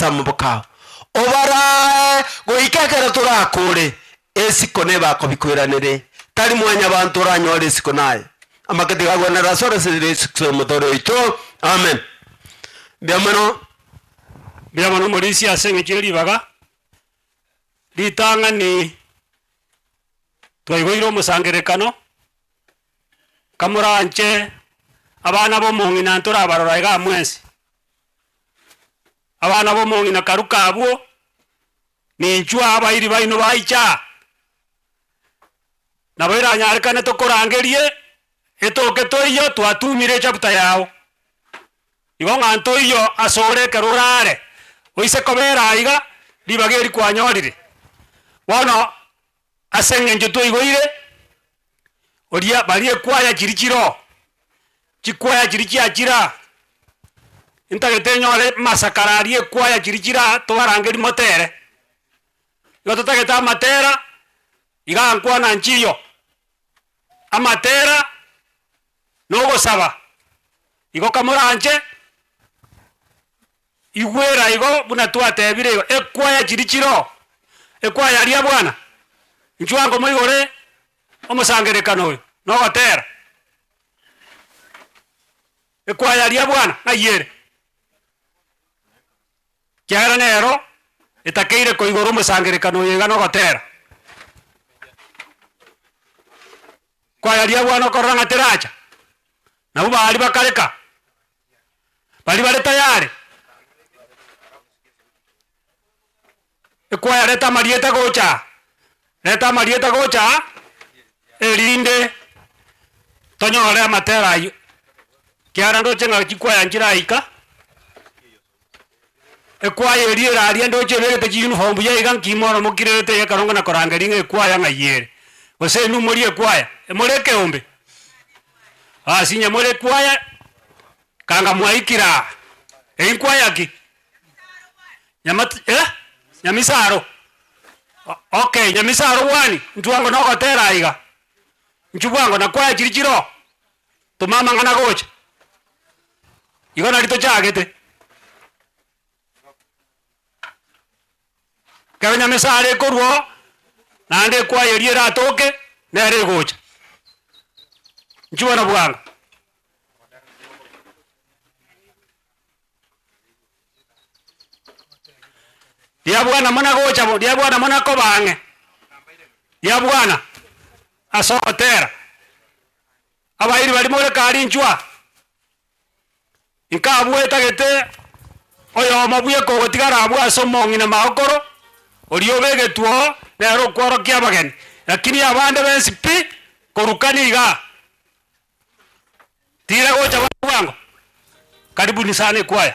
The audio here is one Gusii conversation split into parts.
ase amaboko ao, obaraae goika ekero torakore, esiko nebakobikweiranere, tari mwanyabanto oranyore esiko naye. Amake tiga agwenere ase ore ase Yesu Kristo omotooria oito. Amen. Mbuya mono. Mbuya mono omorisia ase eng'encho ye ribaga, ritang'ani twaigoire omosangererekano, Kamoranche abana b'omong'ina ntorabarora igaa mwensi, abana b'omong'ina karuka abwo, ninchwe abairi baino baiche aa, nabo eranyarekane tokorangerie, etoke toiyo twatumire echapter yao. Igo ng'a ntoiyo asore ekero orare, oise kobera aiga, ribaga eri kwanyorire. Bono ase eng'encho twaigoire. Oria baria ekwaya chiria chiroo, chikwaya chiria chiachire aa, ntagete nyore amasakara aria ekwaya chiria chire aa tobarangerie motere. Igo totagete amatera, iga nkwana nchiyo, amatera na ogosaba, igo kamoranche, igwera igo buna twatebire igo, ekwaya chiria chiroo, ekwaya aria bwana, inchuo ango moigore. Omosangererekano oyo nogotera, Ekwaya ria Bwana ng'ai ere? Ekiagera nero etakeire koigora omosangererekano oyo iga nogotera. Kwaya ria Bwana okorora ng'a teracha, nabwo baria bakareka, baria bare tayari. Ekwaya reta amarieta gocha aa, reta amarieta gocha aa, erinde tonyore amatera aywo, ekiagera ndoche ng'a chikwaya nchiraika, ekwaya eria ere aria ndoche ebegete chiuniform buya iga nki mono mokirerete iga ekero nkona korangeria ng'a ekwaya ng'ai ere, gose inwe morie ekwaya, more ekeombe? Basi onye more ekwaya, kanga mwaikire aa, eywo nkwaya ki? Nyamat eh? Nyamisaro. Okay, Nyamisaro bwani, intwe ango nogotera aiga. Inchuo bwango na kwaya chiria chire oo, toma amang'ana gocha. Igo nari tochagete. Ekero Nyamisaro ekorwa oo, naende ekwaya eria eratoke, nere egocha. Inchuo bono bwango. Riabwana muna gocha bo, riabwana muna koba ang'e, riabwana ase ogotera. Abairi baria more kare inchwa, inka abwo etagete oyomo bweka ogotigara abwo ase omong'ina magokoro, oria obegetwe oo, nere okworokia abageni, lakini abande bensi pi, korukani igaa. Tira gocha bwango, karibuni sana ekwaya.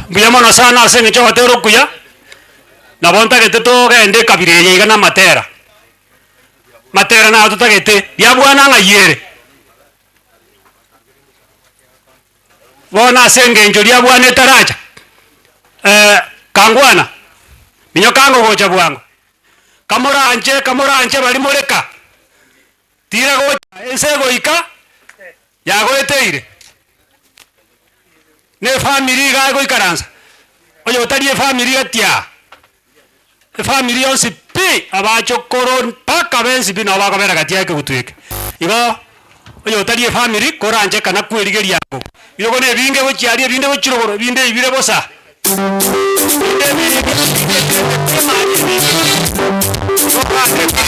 Mbuya mono sana ase eng'encho ogotera okuya, nabo ntagete togende ekabira eye iga na amatera. Matera naro totagete, riabwana ng'ai ere? Bono ase engencho riabwana etaracha, kangwana, minyoka ango gocha bwango, kamoranche kamoranche baria more ka, tira gocha ense egoika yagoeteire. Na efamiri iga egoikaransa, oyo otari efamiri iga tiaa. Efamiri yonsi pi, abachokoro mpaka bensi pi nabo bakobera gati ya ekegutu eke. Igo oyo otari efamiri koranche kana kwerigeria ango, ebirogo na ebinge gochia aria ebinde gochia rogoro ebinde ebire bosa. Ebinde ebire ebinge igo orangeka.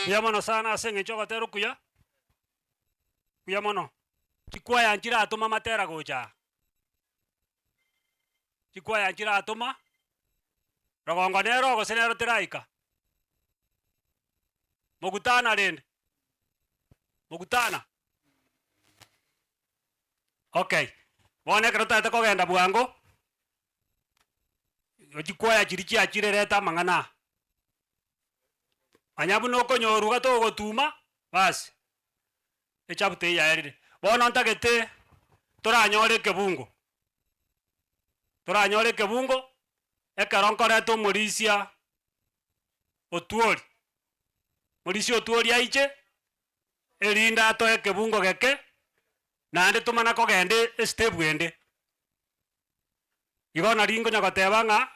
Mbuya mono sana ase eng'encho ogotera okuya, mbuya mono. Chikwaya nchiratoma amatera gocha aa, chikwaya nchiratoma, rogongo nero gose nero teraika? Mokutana rende, mokutana. Okay, bono ekero totaete kogenda bwango, chikwaya chiria chiachire reta amang'ana aa. Manya buna okonyorwa iga togotuma, basi, echapter eyio yaerire. Bono ntagete toranyore ekebungo, toranyore ekebungo, ekero nkoreta omorisia otwori, morisia otwori aiche, erinde atoe ekebungo geke, naende tomana kogenda estep ende. Igo nari nkonya goteba ng'a.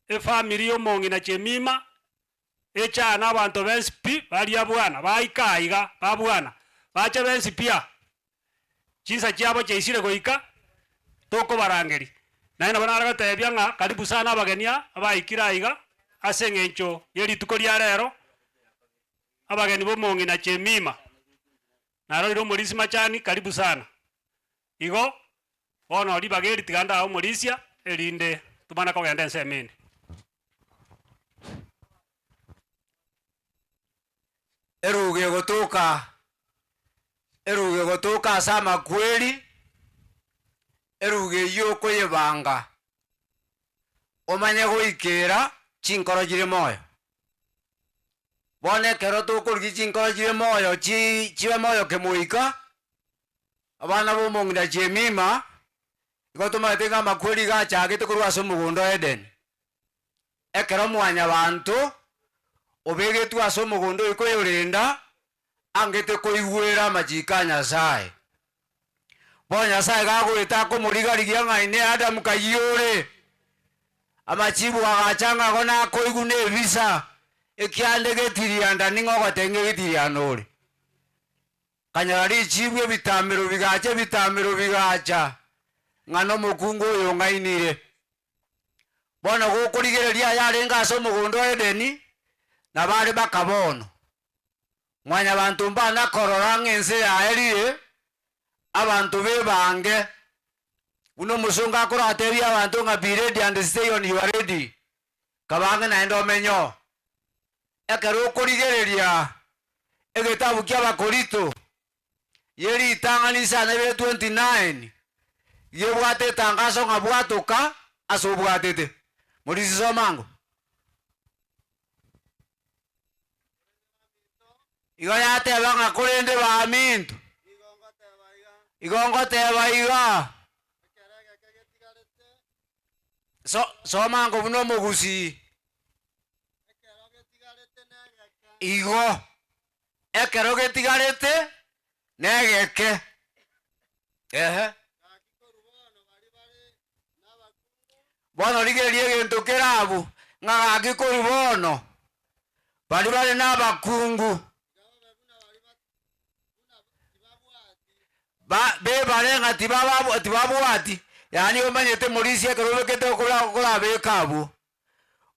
Efamiri y'omong'ina Jemima, echaya na abanto bensi pi baria bwana, baika aiga, babwana, bache bensi pi aa. Chinsa chiabo chiaisire goika, tokobarangeria. Naende nabo nare gotebia ng'a karibu sana abageni aa abaikire aiga, ase eng'encho ye rituko ria rero, abageni b'omong'ina Jemima, narorire omorisia machani, karibu sana. Igo bono ribaga eri tiga ndae omorisia, erinde tomane kogenda ensemo ende. Eruga egotoka eruga egotoka ase amakweri, eruga eyio okoyebanga, omanye goikera chinkoro chire moyo. Bono ekero tokorigia chinkoro chire moyo chi chibe moyo kemoika. Abana b'omong'ina Jemima, igo tomaete ng'a amakweri iga achagete korwa ase omogondo o Edeni. Ekero Mwanyabaanto obegetwe ase omogondo oyo koyorenda, angete koigwera amachiiko a Nyasae. Bono Nyasae gagoeta akomoriga-rigia ng'a inee Adamu kayio ore? Amachibu agacha ng'a igo nakoigwa nebisa, ekiande getirianda ning'o ogotebia ng'a egetirianda ore? Nkanyora richibu ebitamero bigacha ebitamero bigacha, ng'a nomokungu oyo ong'ainire. Bono gokorigereria ayarenge ase omogondo o Edeni, nabo are baka bono. Mwanyabanto mbana korora ng'a ense yaerire, abanto bebange, buna omosongo akoratebie abanto ng'a be ready and stay on your ready, kabange naende omenye oo. Ekero okorigereria egetabu ki'Abakorinto ye ritang'ani isano ibere 29, gebwate etangaso ng'a bwatoka ase obwatete. Morisisome ango. Igo yateba ng'a korende baminto, igo ngoteba iga, So, soma ango buna omogusii. Igo, ekero getigarete negeke. Ehe. Bono rigereria egento kere abwo, ng'a gaki korwa bono, baria bare nabakungu, Ba bebare ng'a tibaba tibabwati, yaani omanyete morisia ekero obekete okora okorabeka abwo.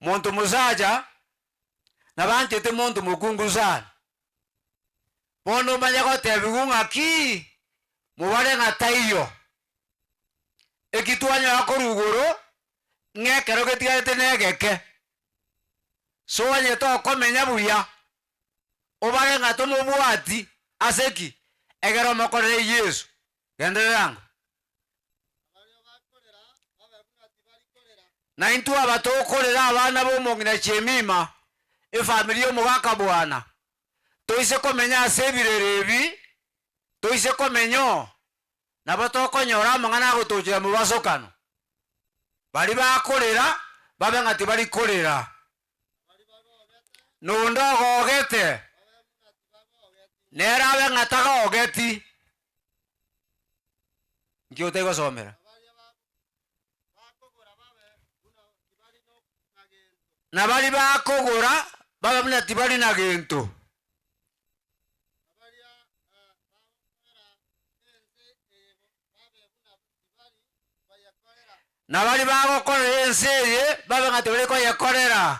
Monto mosacha, nabanchete monto mokungu sana. Bono omanye gotebiwa ng'aki, mobare ng'a taiyo. Eki twanyora korwa igoro, ng'a ekero getigarete na egeke, so onye tokomenya buya. Obare ng'a tomobwati ase ki? Ekero omokorere Yeso. Genderera ango. Na intwe aba tokorera abana b'omong'ina Jemima, efamiri y'omogaka bwana, toise komenya ase ebirero ebi, toise komenya oo, nabo tokonyora amang'ana agotochera mobasokano. Baria bakorera, babe ng'a tibari korera. Nonde ogogete, nere abe ng'a tagogeti. Nki otaigosomera? Na baria bakogora babe buna tibari na gento. Na baria bagokorera ense eye babe ng'a tibari koyekorera,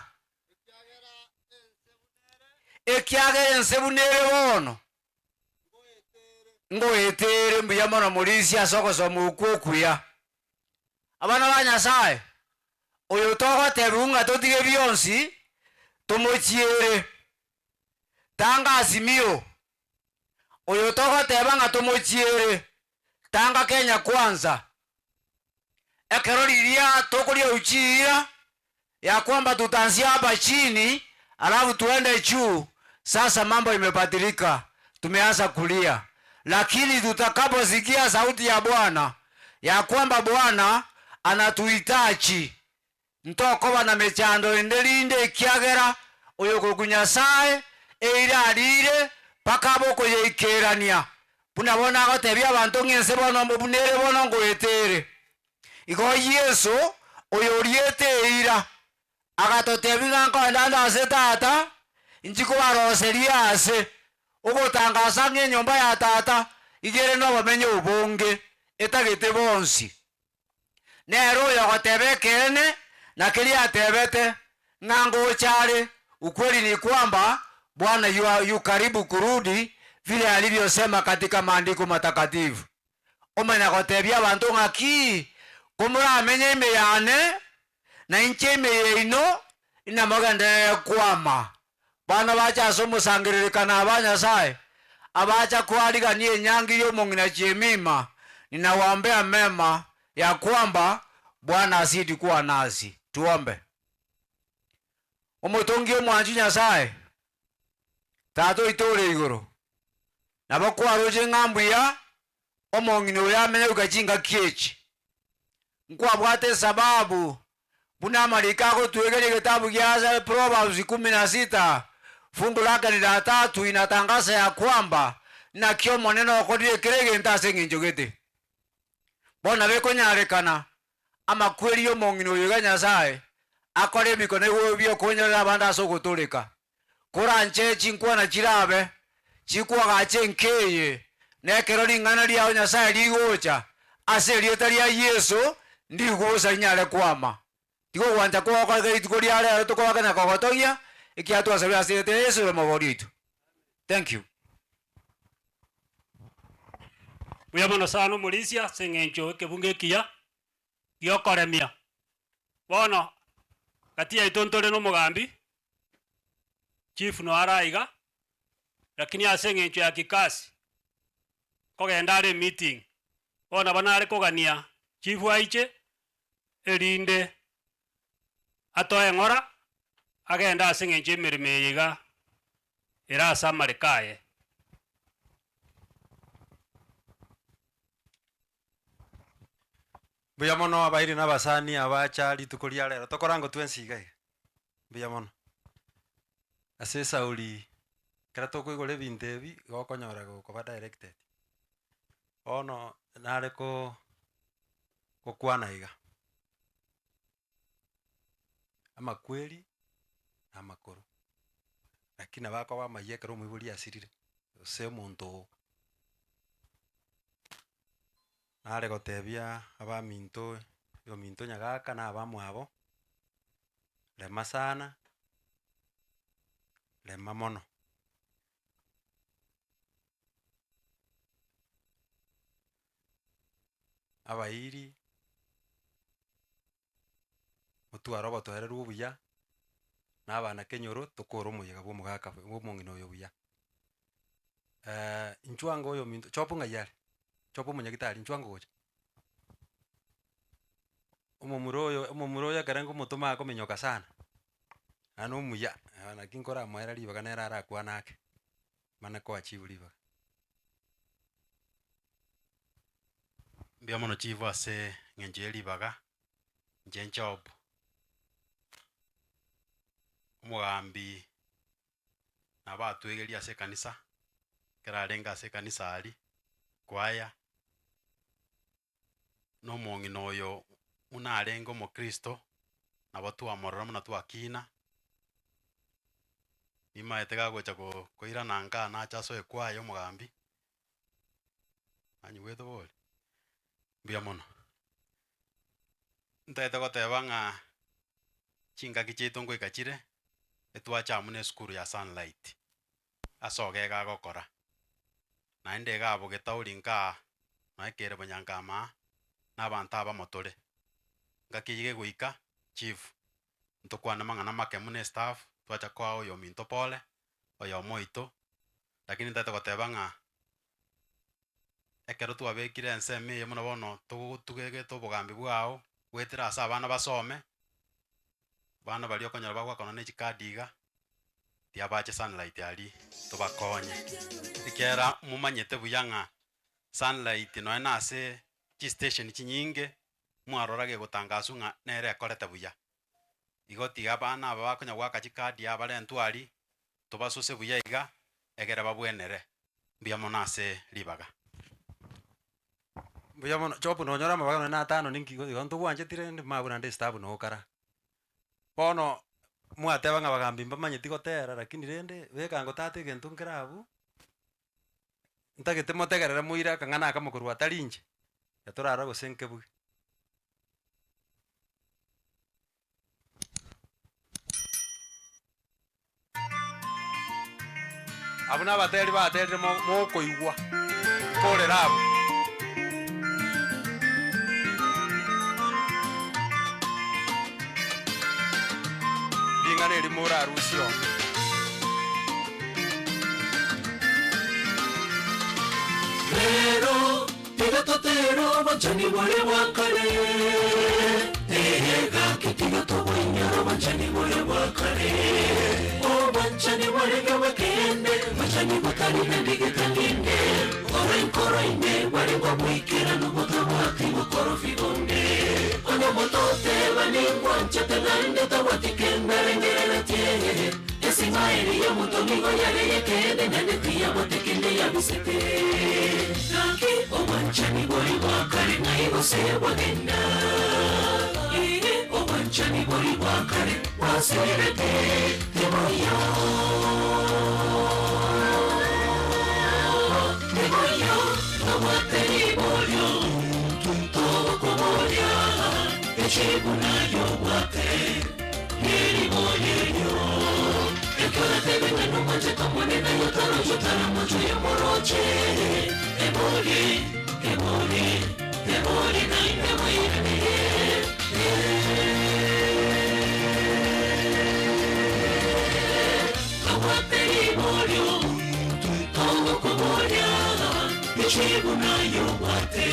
ekiagera ense buna ere bono, ngoeta ere. Mbuya mono morisia ase ogosoma okwo okuya. Abana ba Nyasae, oyo togotebiwa ng'a totige bionsi, tomochiere. Tanga Azimio, oyo togoteba ng'a tomochiere. Tanga Kenya Kwanza, ekero riria tokoria uchiira ya kwamba tutaanzia hapa chini alafu tuende juu, sasa mambo imebadilika, tumeanza kulia, lakini tutakaposikia sauti ya Bwana ya kwamba Bwana anatuhitaji Ntokoba na mechando ende rinde ekiagera oyokorokwa Nyasae eira ariire mpaka abe okoyeikerania, buna bono agotebia abanto ng'a ense bono buna ere bono ngoeta ere. Igo Yeso, oyoriete eira, agatotebia ng'a nkogenda ande ase Tata, inchi kobaroseria aase, ogotangasa ng'a enyomba ya Tata iga ere nobomenyo obonge, etagete bonsi. Nere oyogoteba ekeene, na keria atebete, ng'a ngocha are, ukweli ni kwamba Bwana yu karibu kurudi, vile alivyosema katika maandiko matakatifu. Omanya gotebia abanto ng'aki, Komoramenye ime yane, na inche ime yaino, inamogenderere kwama. Bono bacha ase omosangererekano aba Nyasae, abacha koarigania enyangi y'omong'ina Jemima, ninawaombea mema ya kwamba Bwana azidi kuwa nasi. Tuombe. Omotongi omwanchu Nyasae, Tata oito ore igoro, nabo kwaroche ng'a mbuya omong'ina oyo amenye goika chingaki echi. Nkwabwate esababu. Buna amariko agotwegeria egetabu gia Proverbs kumi na sita fungu lake ni la tatu inatangaza ya kwamba, Naki Omonene okorire kera egento ase engencho gete. Bono nabo ekonyarekana amakweri y'omong'ina oyo iga Nyasae akore emikono igoro bi'okonyorera abande ase ogotooreka. Koranche chinkwana chirabe chikoagacha enka eye, na ekero ring'ana riao Nyasae rigocha ase erieta ria Yeso, ndigwe bosa rinyare kwama. Tiga ogwancha kwao gokoreke rituko ria rero tokobake na kogotogia, ekiagera twasabire ase erieta ria Yeso ore Omobori oito. Thank you. Mbuya mono sana omorisia ase eng'encho ekebungo ekiya giokoremia. Bono gati yaito ntore na omogambi, chief noyo are aiga, lakini ase eng'encho ya kikasi, nkogenda are emeeting, bono nabo nare kogania chief aiche, erinde atoe eng'ora, agende ase eng'encho y'emeremo eye iga ere ase amareko aye. Mbuya mono abairi na abasani abacha rituko ria rero tokorangwa twensi iga iga. Mbuya mono. Ase esauri ekero tokoigora ebinto ebi igo okonyora gokoba directed. Bono nare ko gokwana iga, amakweri na amakoro, lakini nabo akoba amayia ekero omoibori asirire, gose omonto oo. Nare gotebia abaminto, oyominto nyagaka na abamwabo, rema sana, rema mono. Abairi, motware obotoereru obuya, na abana kenyoro tokore omoyega bwa omogaka bwa omong'ina oyo buya. Inchuo ango oyominto chopu ng'ai are? Chopu omonyagitari inchuo ango gocha. Omomura oyo omomura oyo ekere nkomotoma akominyoka sana, naende omuya, naki nkoramoera ribaga nere arakwane ake, mane koa chief ribaga. Mbuya mono chief ase eng'encho ye ribaga, inche Job, omogambi nabo atwegerie ase ekanisa, ekero arenge ase ekanisa aria, choir, na omong'ina oyo buna arenge omokristo, nabo twamorora buna twakina, nimaete gagocha ko koirana nka nache asoe choir omogambi, Nanyigwete bori? Mbuya mono. Ntagete goteba ng'a chingaki chiaito ngoika chire, etwacha amo na esukuru ya Sunlight, ase ogega agokora. Naende iga abwo getauri nkaa, nonya kere bonyankama aa, na abanto abamo tore. Ngaki eyio gegoika, chief, ntokwane amang'ana make buna estaff, twacha koa oyominto pole, oyomo oito, Lakini ntagete goteba ng'a ekero twabekire ensemo eye buna bono togotugegete obogambi bwao, goetera ase abana basome, abana baria okonyora bagoakanwa ne chikadi iga, tiabache sunlight aria tobakonye. Ekiagera momanyete buya ng'a sunlight nonya na ase chistation chinyinge, mwarora gegotangaswa ng'a nere ekorete buya. Igo tiga abana aba bakonya goaka chikadi aba barentwe aria, tobasose buya iga, egere babwenere. Mbuya mono ase ribaga. Mbuya mono, Job nonyore amabaga nonye na atano ninki igo igo ntogwancheti rende mabwo naende esitabu nokara. Bono mwateba ng'a abagambi mbamanyeti gotera lakini rende beka ango tata egento nkere abwo, ntagete motegerere moire akang'ana akamo korwa atari inche, yatorara gose nkebuge. Abwo nabateri baterire mo- mokoigwa, nkorera abwo. Ring'ana eri morarusie oo. Rero tiga totere obwanchani boria bwa kare, Ee, gaki tiga toboinyore obwanchani boria bwa kare, Obwanchani borenge bw'ekeene, bwanchani botari nemegeta ng'ende, Ore nkoro ime bware bwa boikeranu botabwati bokorofi bonde. Omonto oteba ningwanchete naende tabwati kende arengereretie. Esing'a eria y'omonto nigo yare y'ekeene naende tiyabwate kende yabisete. Gaki obwanchani boria bwa kare ng'ai gose bwagenda? Ee, obwanchani boria bwa kare bwasirete teboiyo. Teboiyo, tobwate riborio, togokoboria, echibu naye obwate neriborio erio. Ekio oratebe ng'a nomwanchete Omonene aye otaroche otaramochwa oyomoroche, eborie, eborie, eborie naende bweiranerie. Tobwate riborio, togokoboria, echibu naye obwate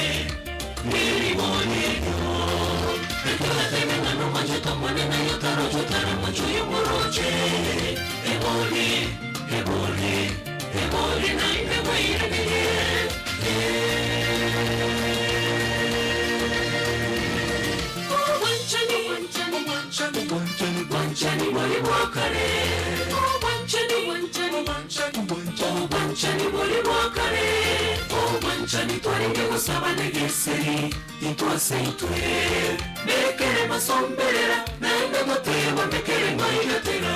neriborio erio. Ekero oratebe ng'a nomwanchete Omonene aye otaroche otaramochwa oyomoroche, eborie, eborie, eborie naende bweiranerie. Obwanchani, obwanchani, obwanchani bori bwa kare. Obwanchani, obwanchani, obwanchani bori bwa kare. Obwanchani twarenge gosaba negeseri intwaseitwe. Mekere masomberera naende goteba mekere ng'aigatera.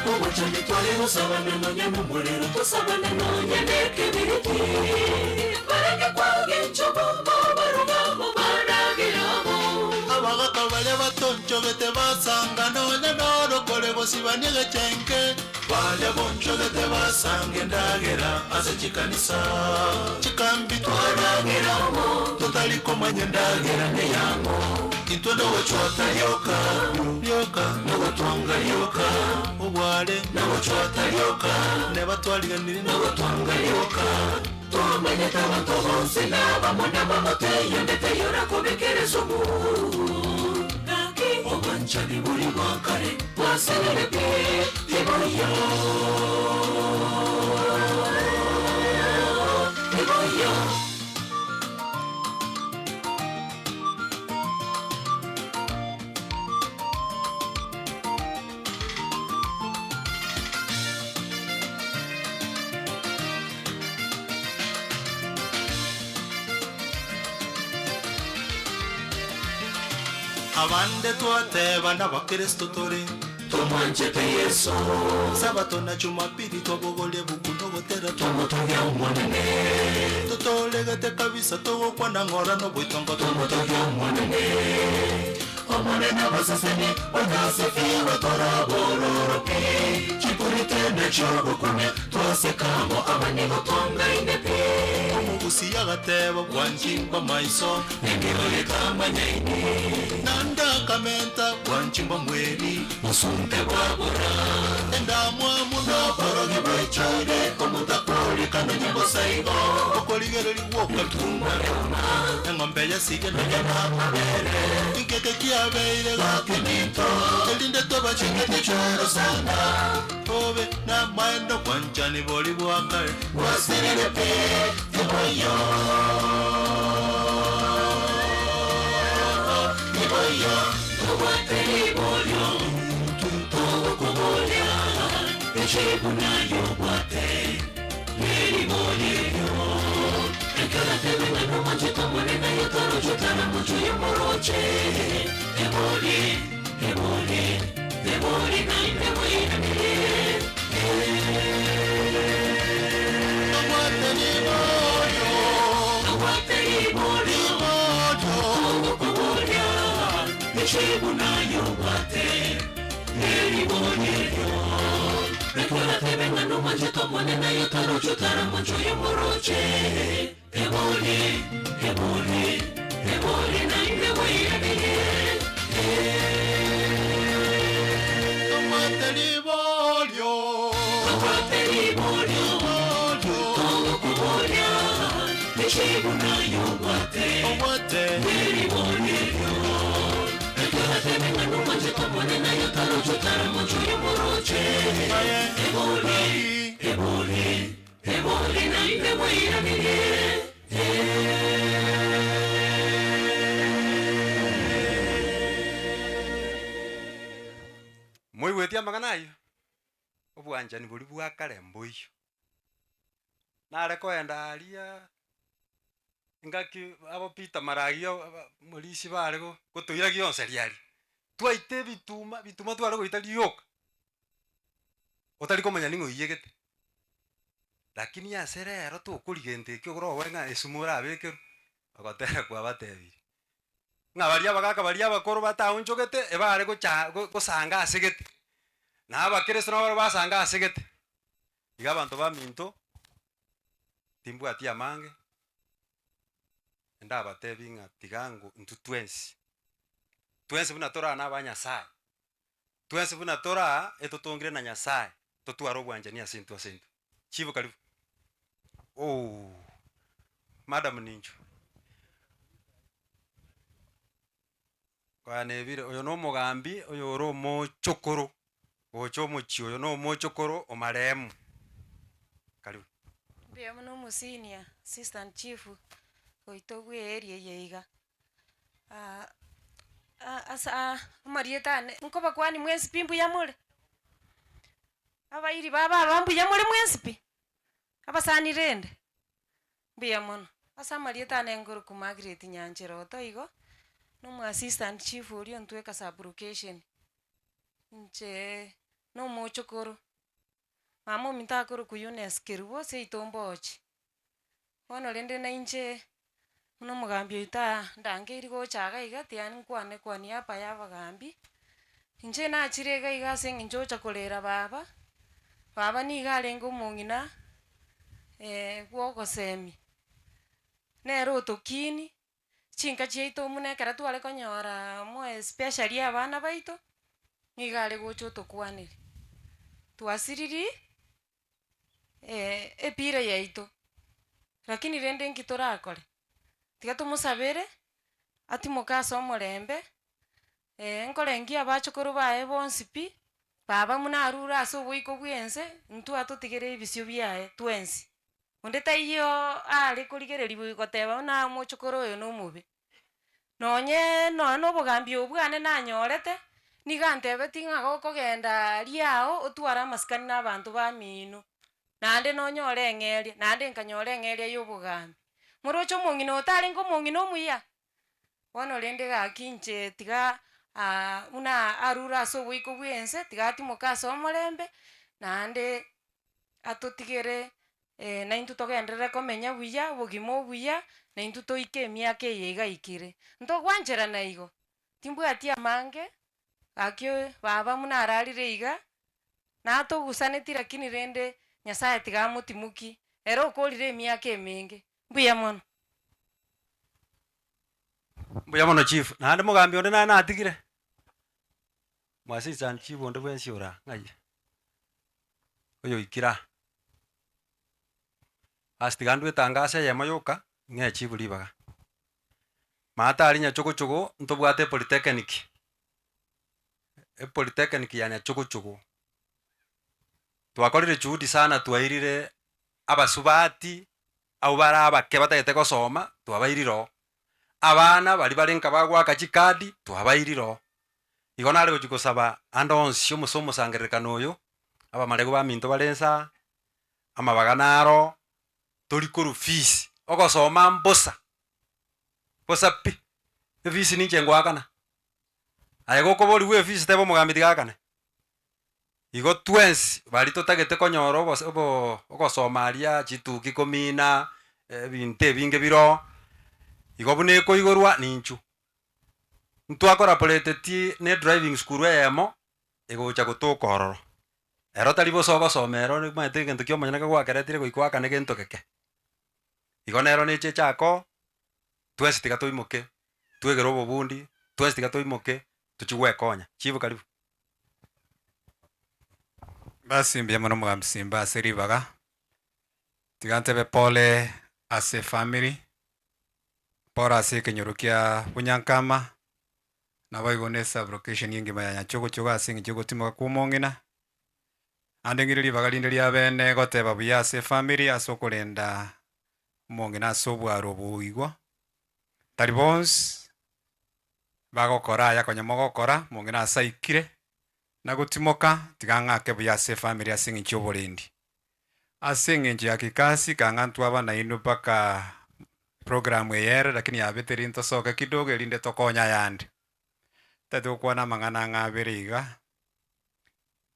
Obwanchani tware gosabana nonya nomorero tosabana nonya nekebiriti. Barenge kwagencho bomo barugamo barageramo. Abagaka baria batonchogete basanga nonya norokore gosibania egechenke baria bonchogete basanga endagera ase chikanisa chikambi twarageramo totari komanya endagera neyamo intwe nogochwata rioka rioka Nogotwanga rioka, obware nogochwata rioka, nebatwariganire nogotwanga rioka. Twamanyete abanto bonsi nabamo nabamoteyo ndeteyora kobekereza omu. Gaki obwanchani bori bwa kare bwaserere pi tiboiyo. Tiboiyo. Abande twateba n'abakristo tore Tumwanchete Yesu, sabato na jumapili twabogoria buku nogotera tumutoge omonene, totoregete kabisa togokwana ng'ora noboitongo tumutoge omonene. Omonene abaseseni onasifiwe torabororoke chikuritende chiogokumia twasekamo abanigo twangaine pi omogusi agateba bwanchimba maiso engero yetamanyaini nandakamenta bwanchimba mweri musunte bwabura endamwamu noborogi bwaichoire omutakorikana nyimbo saigo okorigereri gwoka tumbareuma eng'ombe yasige nonyanamabere inkeke kiabeire gakinito erinde tobachingete choro sana obe namaendo bwanchani bori bwakare bwasirire pi tiboiyo tiboiyo tobwate riborio togokoboria echibu nayo obwate neriborio erio ekero tebe ng'ano omonene yotoroche otaramocho yomoroche ebori ebori ebori naende bweiranire obwate niborio tobwate riborio borio togokoboria echibu nayo obwate neriborio erio ekero tebe ng'ano omwanchete omonene yotoroche otaramocho yomoroche ebori ebori ebori naende bweiranire obwate niborio tobwate riborio borio togokoboria echibu nayo obwate obwate neriborio erio ekero tebe ng'ano omwanchete omonene yotoroche otaramocho yomoroche aye ebori ebori ebori naende bweiranire. amang'ana ayio? Obwanchani boria bwa kare mboiyo. Nare koenda aria, engaki abo Peter Maragia morisia bare go gotoira gionsi aria aria, twaita ebituma, bituma tware goita rioka, otari komanya ning'o oiyegete. Lakini ase rero tokori gento ekio oroe ng'a esumu orabekerwe, ogotera kwabatebirie, ng'a baria abagaka baria abakoro bataonchogete ebare gocha gosanga ase gete, na abakristo nabo barabwo basanga ase gete. Iga abanto baminto, timbwati amange, ndabatebi ng'a tiga ngo intwe twensi, twensi buna tore aa na aba Nyasaye, twensi buna tore aa etotongire na Nyasaye, totware obwanchani ase intwe ase intwe. Chief karibu. Ooh madam ninchu. Konya nebire, oyo na omogambi oyore omochokoro gocha omochie oyo na omochokoro o marehemu. Karibu. Mbuya mono omosenior assistant chief oito bwe area eye iga. Ase amarieta ane nkobakwani mwensi pi mbuya more? Abairi ba baba mbuya more mwensi pi? Abasani rende, mbuya mono. Ase amarieta ane nkorokwa Margaret Nyanchera oto igo, na omo assistant chief oria ontweka sub location, inche na omochokoro, mama ominto akorokwa Eunice Kerubo seito mbochi. Bono rende nainche buna omogambi oito aa ndangeiri gocha iga iga tiga nkwane kwa niaba ya abagambi, inche nachire iga iga ase eng'encho ocha korera baba, baba nigo arenge omong'ina bwa ogosemia, nere otokini, chinka chiaito buna ekero tware konyora more especially abana baito, nigo are gocha otokwaneri. Twasiririe. epira yaito, lakini rende nki torakore? Tiga tomosabere, atimoke ase omorembe, nkorengia abachokoro baye bonsi pi, baba buna arure ase oboiko bwa ense, intwe atotigere ebisio biaye twensi. Onde taiyo are korigereriwa goteba buna omochokoro oyo na omobe. Nonye nonya na obogambi obo bwane nanyorete, nigo antebetie ng'a gokogenda aria ao otware amasikani na abanto bamino, naende nonyore eng'eria, naende nkanyora eng'eria ya obogambi. Moroche omong'ina oyo tarenge omong'ina omuya? Bono rende gaki inche tiga buna arure ase oboiko bwa ense, tiga atimoke ase omorembe, naende atotigere naintwe togenderere komenya buya, obogima obuya, naintwe toike emiaka eye iga aikire. Ntogwancherana igo, timbwati amange, gaki baba buna ararire iga, natogusaneti lakini rende Nyasaye tiga amotimokie, ere okorire emiaka emenge. Mbuya mono. Mbuya mono chief, naende mogambi onde naye natigire, Mwasisani chief onde bwensi ore aa, ng'ai? Oyoikire aa. Ase tiga ndwe etangaso eyemo yoka, ng'ee chief ribaga. Maate aria Nyachogochogo ntobwate epolytechnic, epolytechnic ya Nyachogochogo. Twakorire juhudi sana twairire abasubati abwo bare abake batagete gosoma, twabairire oo. Abana baria bare nka bagoaka chikadi, twabairire oo. Igo nare gochia gosaba ande onsi omose omosangererekano oyo, abamaregu baminto bare inse aa, amabaga naro, tori korwa fees, ogosoma mbosa, bosa pi, efees ninche ngoakana, aye gokoborigwa efees teba omogambi tiga akane. Igo twensi baria totagete konyora obos obo ogosoma aria chituki komina, ebinto ebinge bire oo, igo buna ekoigorwa ninchu. Ntwakoraporeteti ne driving school eyemo, egocha gotoka ororo. Ero tari bosa ogosoma ero omanyete egento kia omonyene kegwakeretire goika oakane gento geke. Igo nero neche echake oo, twensi tiga toimoke, twegere obobundi, twensi tiga toimoke, tochie gwekonya. Chief karibu. Basi mbuya mono omogambi Simba ase ribaga, tiga ntebe pole ase efamiri, pole ase ekenyoro kia Bunyankama, naboigo ne esublocation engima ya Nyachogochogo ase eng'encho yogotimoka kwa omong'ina, naende ng'ire ribaga rinde ria bene goteba buya ase efamiri ase okorenda omong'ina ase obwaro obo igo, tari bonsi bagokora aya konya mogokora, omong'ina ase aikire. Na gotimoka, tiga ng'ake buya ase efamiri ase eng'encho y'oborendi. Ase eng'encho ya kikasi, kang'a ntwaba nainwe mpaka program eye ere, lakini yabete rinde tosoke kidogo erinde tokonye ayande. Ntagete gokwana amang'ana ang'e abere iga,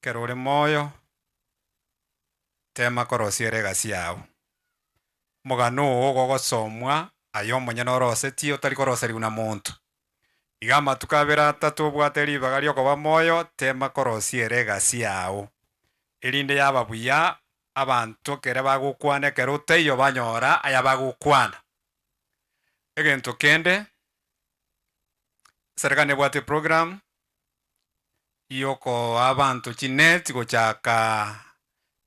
ekero ore moyo, tema korosia ere egasi yago. Omogano oo ogogosomwa aye omonyene orosetie otari koroserigwa na monto. Iga amatuko abere atato obwate ribaga ri'okoba moyo, tema korosia ere egasi yao, erinde yaba buya abanto ekere bagokwana ekero otaiyo banyora aya bagokwana. Egento kende, eserekari nebwate eprogram yokoa abanto chineti gochaka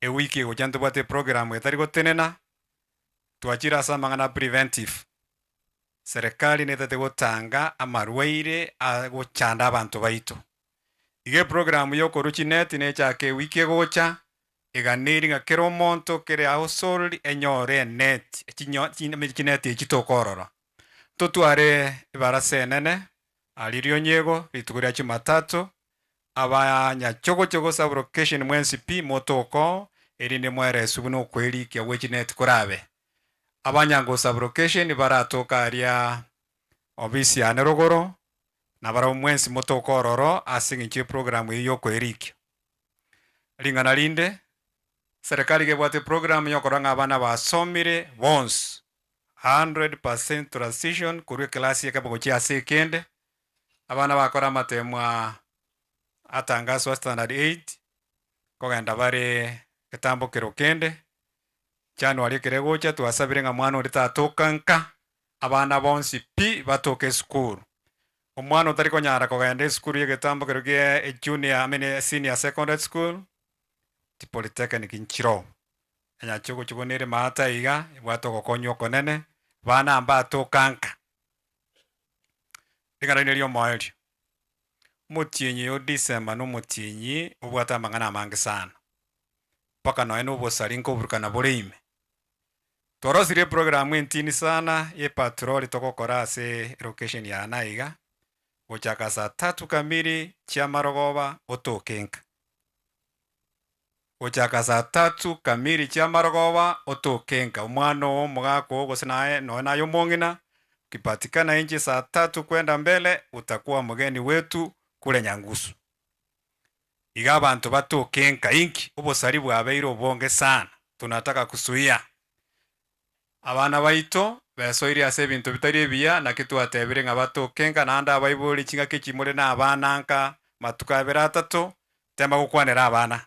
ewiki egocha ntobwate eprogram etari gotenena, twachire ase amang'ana a preventive. Serikali netete gotanga amarwaire agochanda abanto baito. Iga eprogram yokorwa chineti nechake ewiki egocha, eganeiri ng'a kera omonto kere household enyore eneti chineti echi tokorora. Totware ebarasa enene aria rionyego rituko ria Jumatatu, abanyachogochogo sub-location mwensi pi motoke oo erinde mwereswe buna okwerikia gwe chineti korabe. Abanyango sub-location baratoke aria ofisi yane rogoro, nabarabwo mwensi motoke ororo ase eng'encho y'eprogram eyio y'okoerikia. Ring'ana rinde, serikali iga ebwate eprogram yokorora ng'a abana basomire bonsi, 100% transition korwa ekelasi ekemo gochia ase ekende, abana bakora amatemwa atangaswa standard eight, kogenda bare getambokero kende, January ekero egocha twasabire ng'a mwana onde tatoka nka, abana bonsi pi batoke esukuru. Omwana otari konyara kogenda esukuru y'egetambo kero gie ejunior I mean senior secondary school, chipolytechnic nchiroo. Enyacho ogochia buna ere maate aiga, ebwate ogokonywa okonene, bana mbatoka nka. Ring'ana rinde ri'omoerio, omotienyi oyo December na omotienyi obwate amang'ana amange sana. mpaka nonya nobosari nkoburukana bore ime. Twarosirie eprogram entindi sana ye patroli togokora ase elocation yane aiga, gochaka saa tatu kamili chiamarogoba otoke nka. Gochaka saa tatu kamili chiamarogoba otoke nka, omwana oo omogaka oo gose naye nonya naye omong'ina, ukipatikana inche saa tatu kwenda mbele utakuwa mgeni wetu kule Nyangusu. Iga abanto batoke nka inki obosari bwabeire obonge sana tunataka kusuia abana baito besoirie ase ebinto bitari ebiya naki twatebire ng'a batoke nka naende abaibori chingaki echi more na abana nka matuko abere atato tema gokwanera abana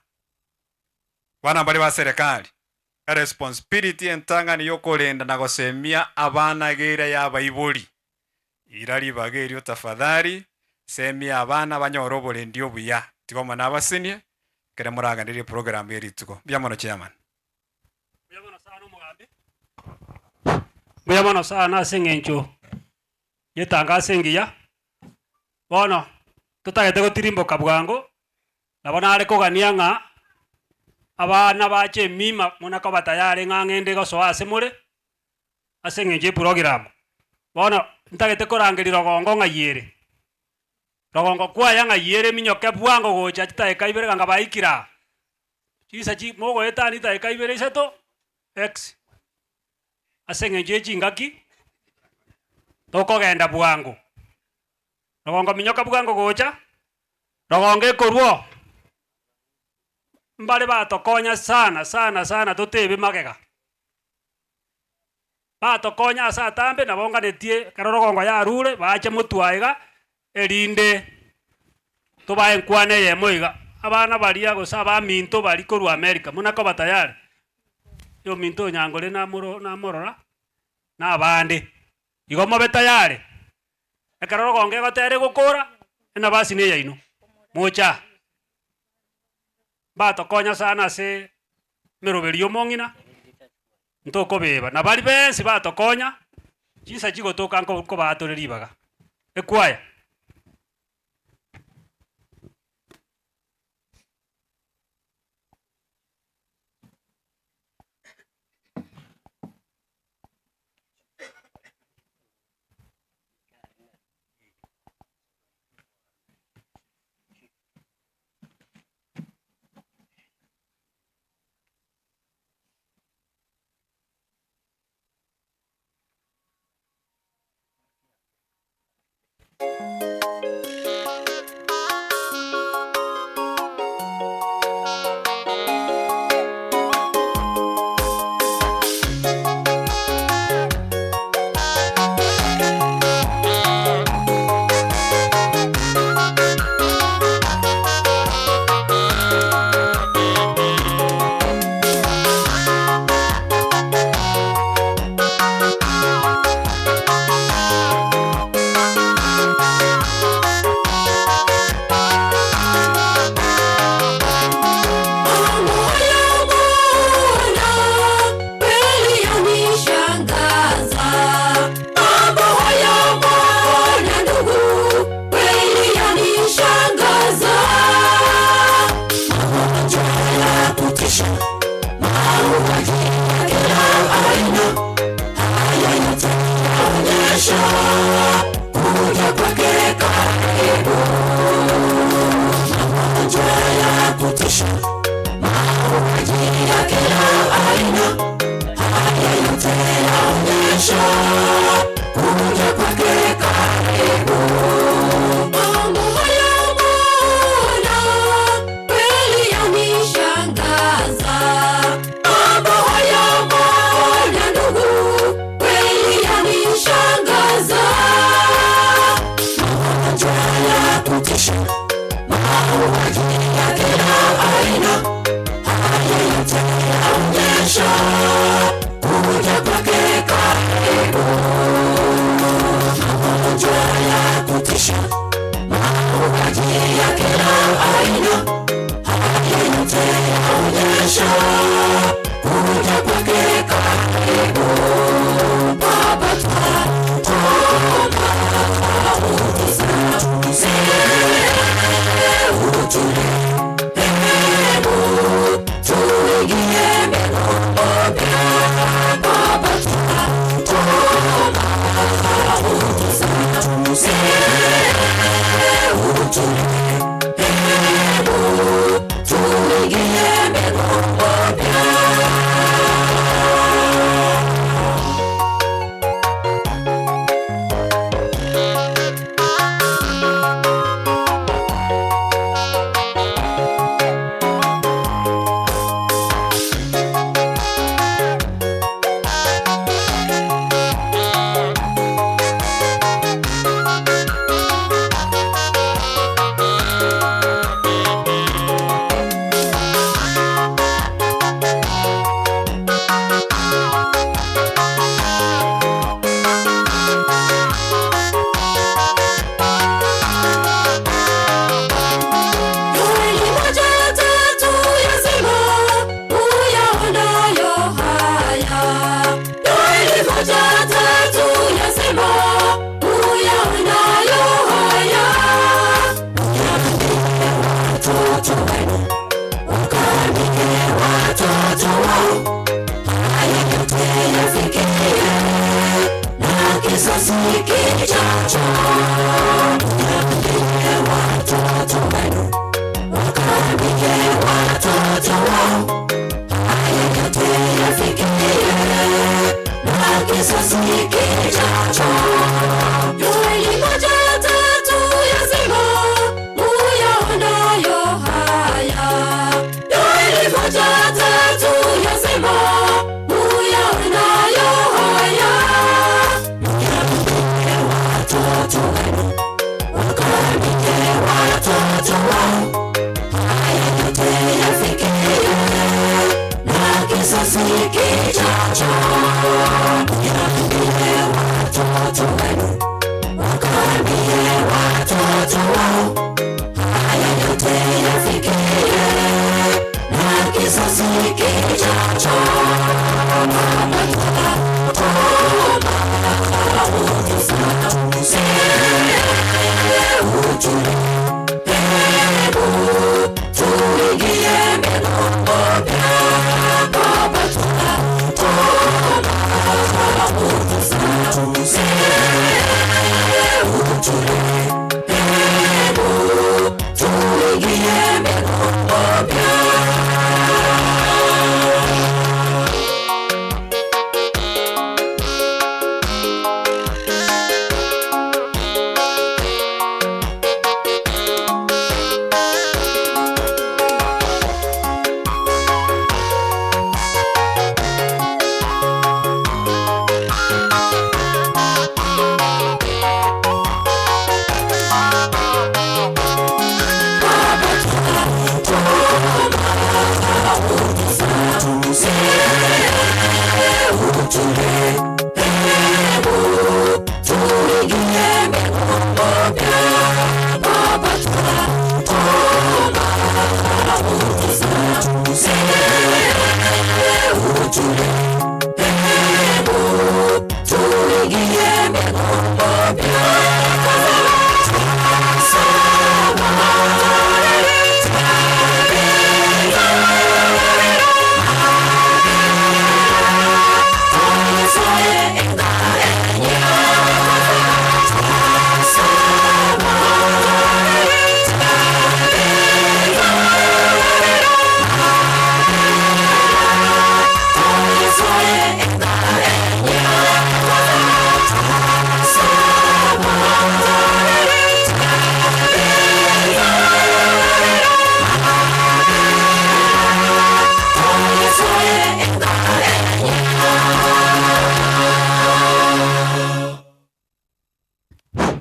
abana mbare ba serikali eresponsibility entang'ani yokorenda na gosemia abana iga ya abaibori Ira ribaga erio tafadhali, semia abana banyore oborendi obuya. Tiga Omonene abasenie, ekere moragendererie eprogram ye rituko. Mbuya mono chairman. Mbuya mono sana omogambi. Mbuya mono sana ase eng'encho yetangaso engiya. Bono totagete gotirimboka bwango, nabo nare kogania ng'a abana bache emima buna koba tayari ng'a ng'ende gosoa ase more. Ase engencho y'eprogiramu. Bono ntagete korangeria rogongo ng'ai ere. Rogongo kwaya ng'ai ere eminyoke bwango gocha chidakika ibere ganga baikire aa. Chinsa chi mogoetania chidakika ibere isato, x. Ase eng'encho ye chingaki, tokogenda bwango. Rogongo minyoka bwango gocha, rogongo ekorwa oo, mbare batokonya sana sana sana totebe magega. Batokonya ase atambe nabo nganetie ekero rogongo yarure bache motwe aiga, erinde tobae enkwana eyemo iga. Abana baria gose abaminto baria korwa America muna koba tayari, oyominto onyangore namoro namorora, na abande. Igo mobe tayari, ekero rogongo egotera egokora, enabasi na eyaino, moche aa. Mbatokonya sana ase emeroberi y'omong'ina, ntokobeba, na baria bensi batokonya, chinsa chigotoka nko nkobaa tore ribaga. Ekwaya.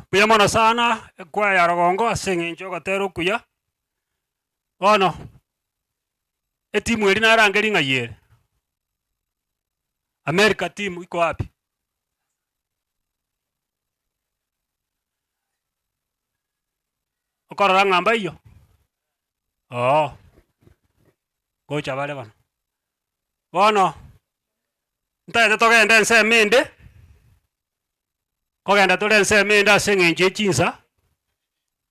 Mbuya mono sana ekwaya ya rogongo ase eng'encho y'ogotera okuya. Bono, etimu eria narangerie ng'ai ere? America team iko wapi? Okorora ng'a mbaiyo? Oo, ngocha bare bono. Bono, ntagete togende ensemo ende. Nkogenda tore ensemo ende ase eng'encho ye chinsa,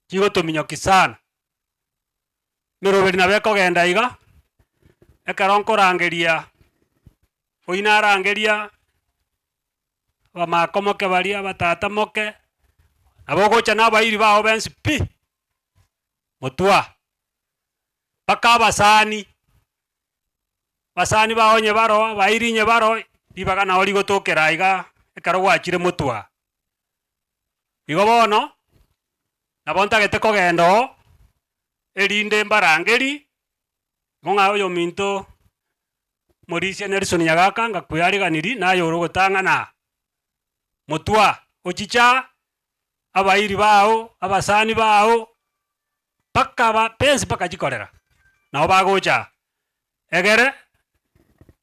chigotominyokia sana. Emeroberi nabo ekogenda iga, ekero nkorangeria, oyio narangeria abamako moke baria, abatata moke, nabo ogocha na abairi bao bensi pi, motwa, mpaka abasani. Abasani bao onye baroo, abairi onye baroo, ribaga nao rigotokera aiga ekero gwachire motwe aa. Igo bono, nabo ntagete kogenda oo, erinde mbarangeri, igo ng'a oyominto Morisia Nelson Nyagaka ngakweariganirie naye ore ogotang'ana aa. Motwe aa, ochiche aa, abairi bao, abasani bao, mpaka aba bensi mpaka chikorera, nabo bagocha aa. Egere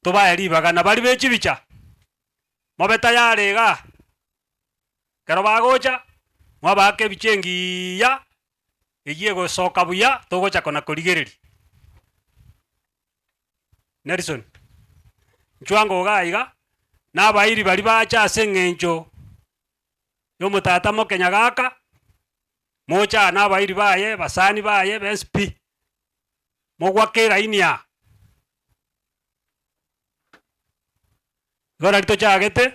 tobae ribaga na baria be chibicha, mobe tayari igaa, ekero bagocha, mwabaaka ebicha engiiya, eywo egosoka buya, togocha kona korigereria. Nelson, inchuo ango igaa iga, na abairi baria bacha ase eng'encho ya omotata moke nyagaka, moche aa na abairi baye, abasani baye, bensi pi. Mogwake eraini aa. Igo nari tochagete,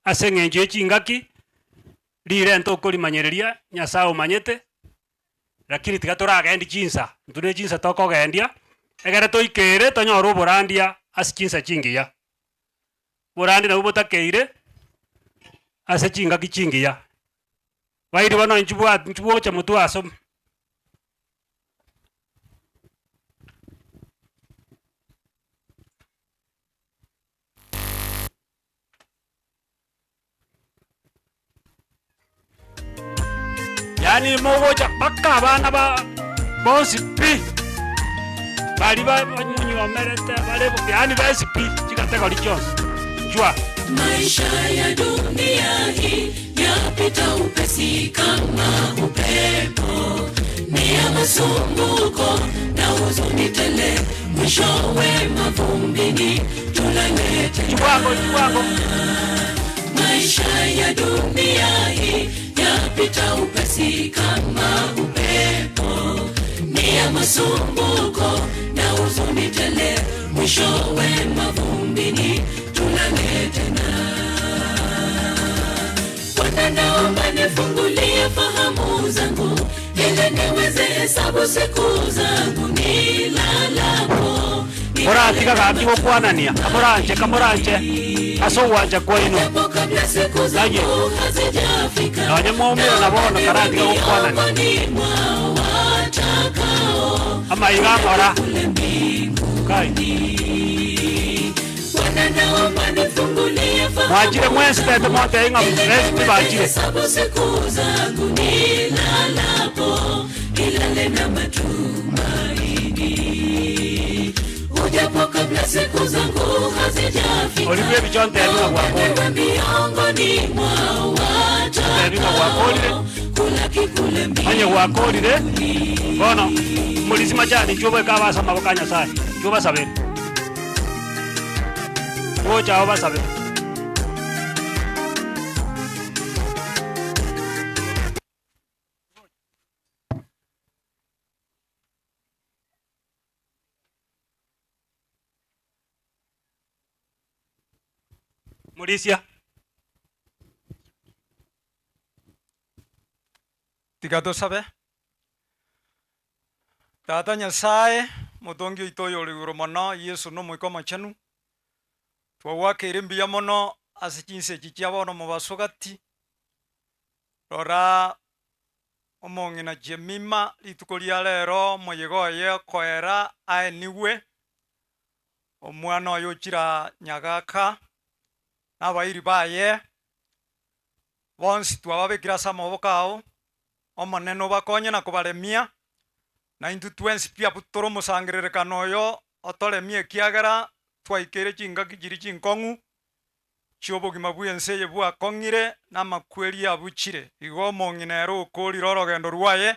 ase eng'encho ye chingaki, rirente okorimanyereria, Nyasaye omanyete, lakini tiga toragendi chinsa, intwe ne chinsa tokogendia, egere toikere tonyore oborandia ase chinsa chingiya. Oborandia nabwo botakeire, ase chingaki chingiya. Bairi bono inchuo bwa inchuo bwocha motwe ase. Yaani mogocha mpaka abana ba bonsi pi, baria ba banywomerete bare yaani bensi pi, chicategory chionsi, chwa. Maisha ya dunia hii yapita upesi kama upepo, ni ya masumbuko na huzuni tele, mwishowe mavumbini tulale tena. Chibwango, chibwango. Maisha ya dunia hii yapita upesi kama upepo, ni ya masumbuko na huzuni tele, mwishowe mavumbini tulale tena. Bwana, naomba nifungulie fahamu zangu, ili niweze hesabu siku zangu nilalapo. Moratiga gaki gokwanania, kamoranche, kamoranche ase ogwancha kwaino. Japo kabla siku Aye. zangu hazijafika, Nonye mwaumera bono karatiga gokwanania. miongoni mwao watakao Amaiga ang'ora. kule mbinguni. Kai. Bwana, naomba nifungulie fahamu Mwachire mwensi tete montebie ng'a ili bwensi niweze tibachire. hesabu siku zangu nilalapo, nilale na matumaini. Ujapo kabla siku zangu hazijafika, Oria bw'ebichwa ntebie ng'a gwakorire. wewe miongoni mwao Ntebie ng'a gwakorire. watakao kulaki kule Onye gwakorire, bono morisia machani inchuo boike abase amaboko a Nyasaye, inchuo basabere. Gocha obasabe. Morisia. Tiga tosabe. Tata Nyasae, Omotongi oito oyore igoro mono, Yeso na Omoika Omochenu, twagoakeire mbuya mono ase chinsa echi chia bono omobaso gati, rora omong'ina Jemima rituko ria rero omoyega oye okoera aenigwe, omwana oye ochira nyagaka, na abairi baye, bonsi twababekire ase amaboko ao, Omonene obakonye na kobaremia, na intwe twensi pi abwo tore omosangererekano oyo otoremie ekiagera twaikeire chingaki chiria chinkong'u chi'obogima bw'ense eye bwakong'ire, na amakweri abuchire. Igo omong'ina ere okoorire orogendo rwaye,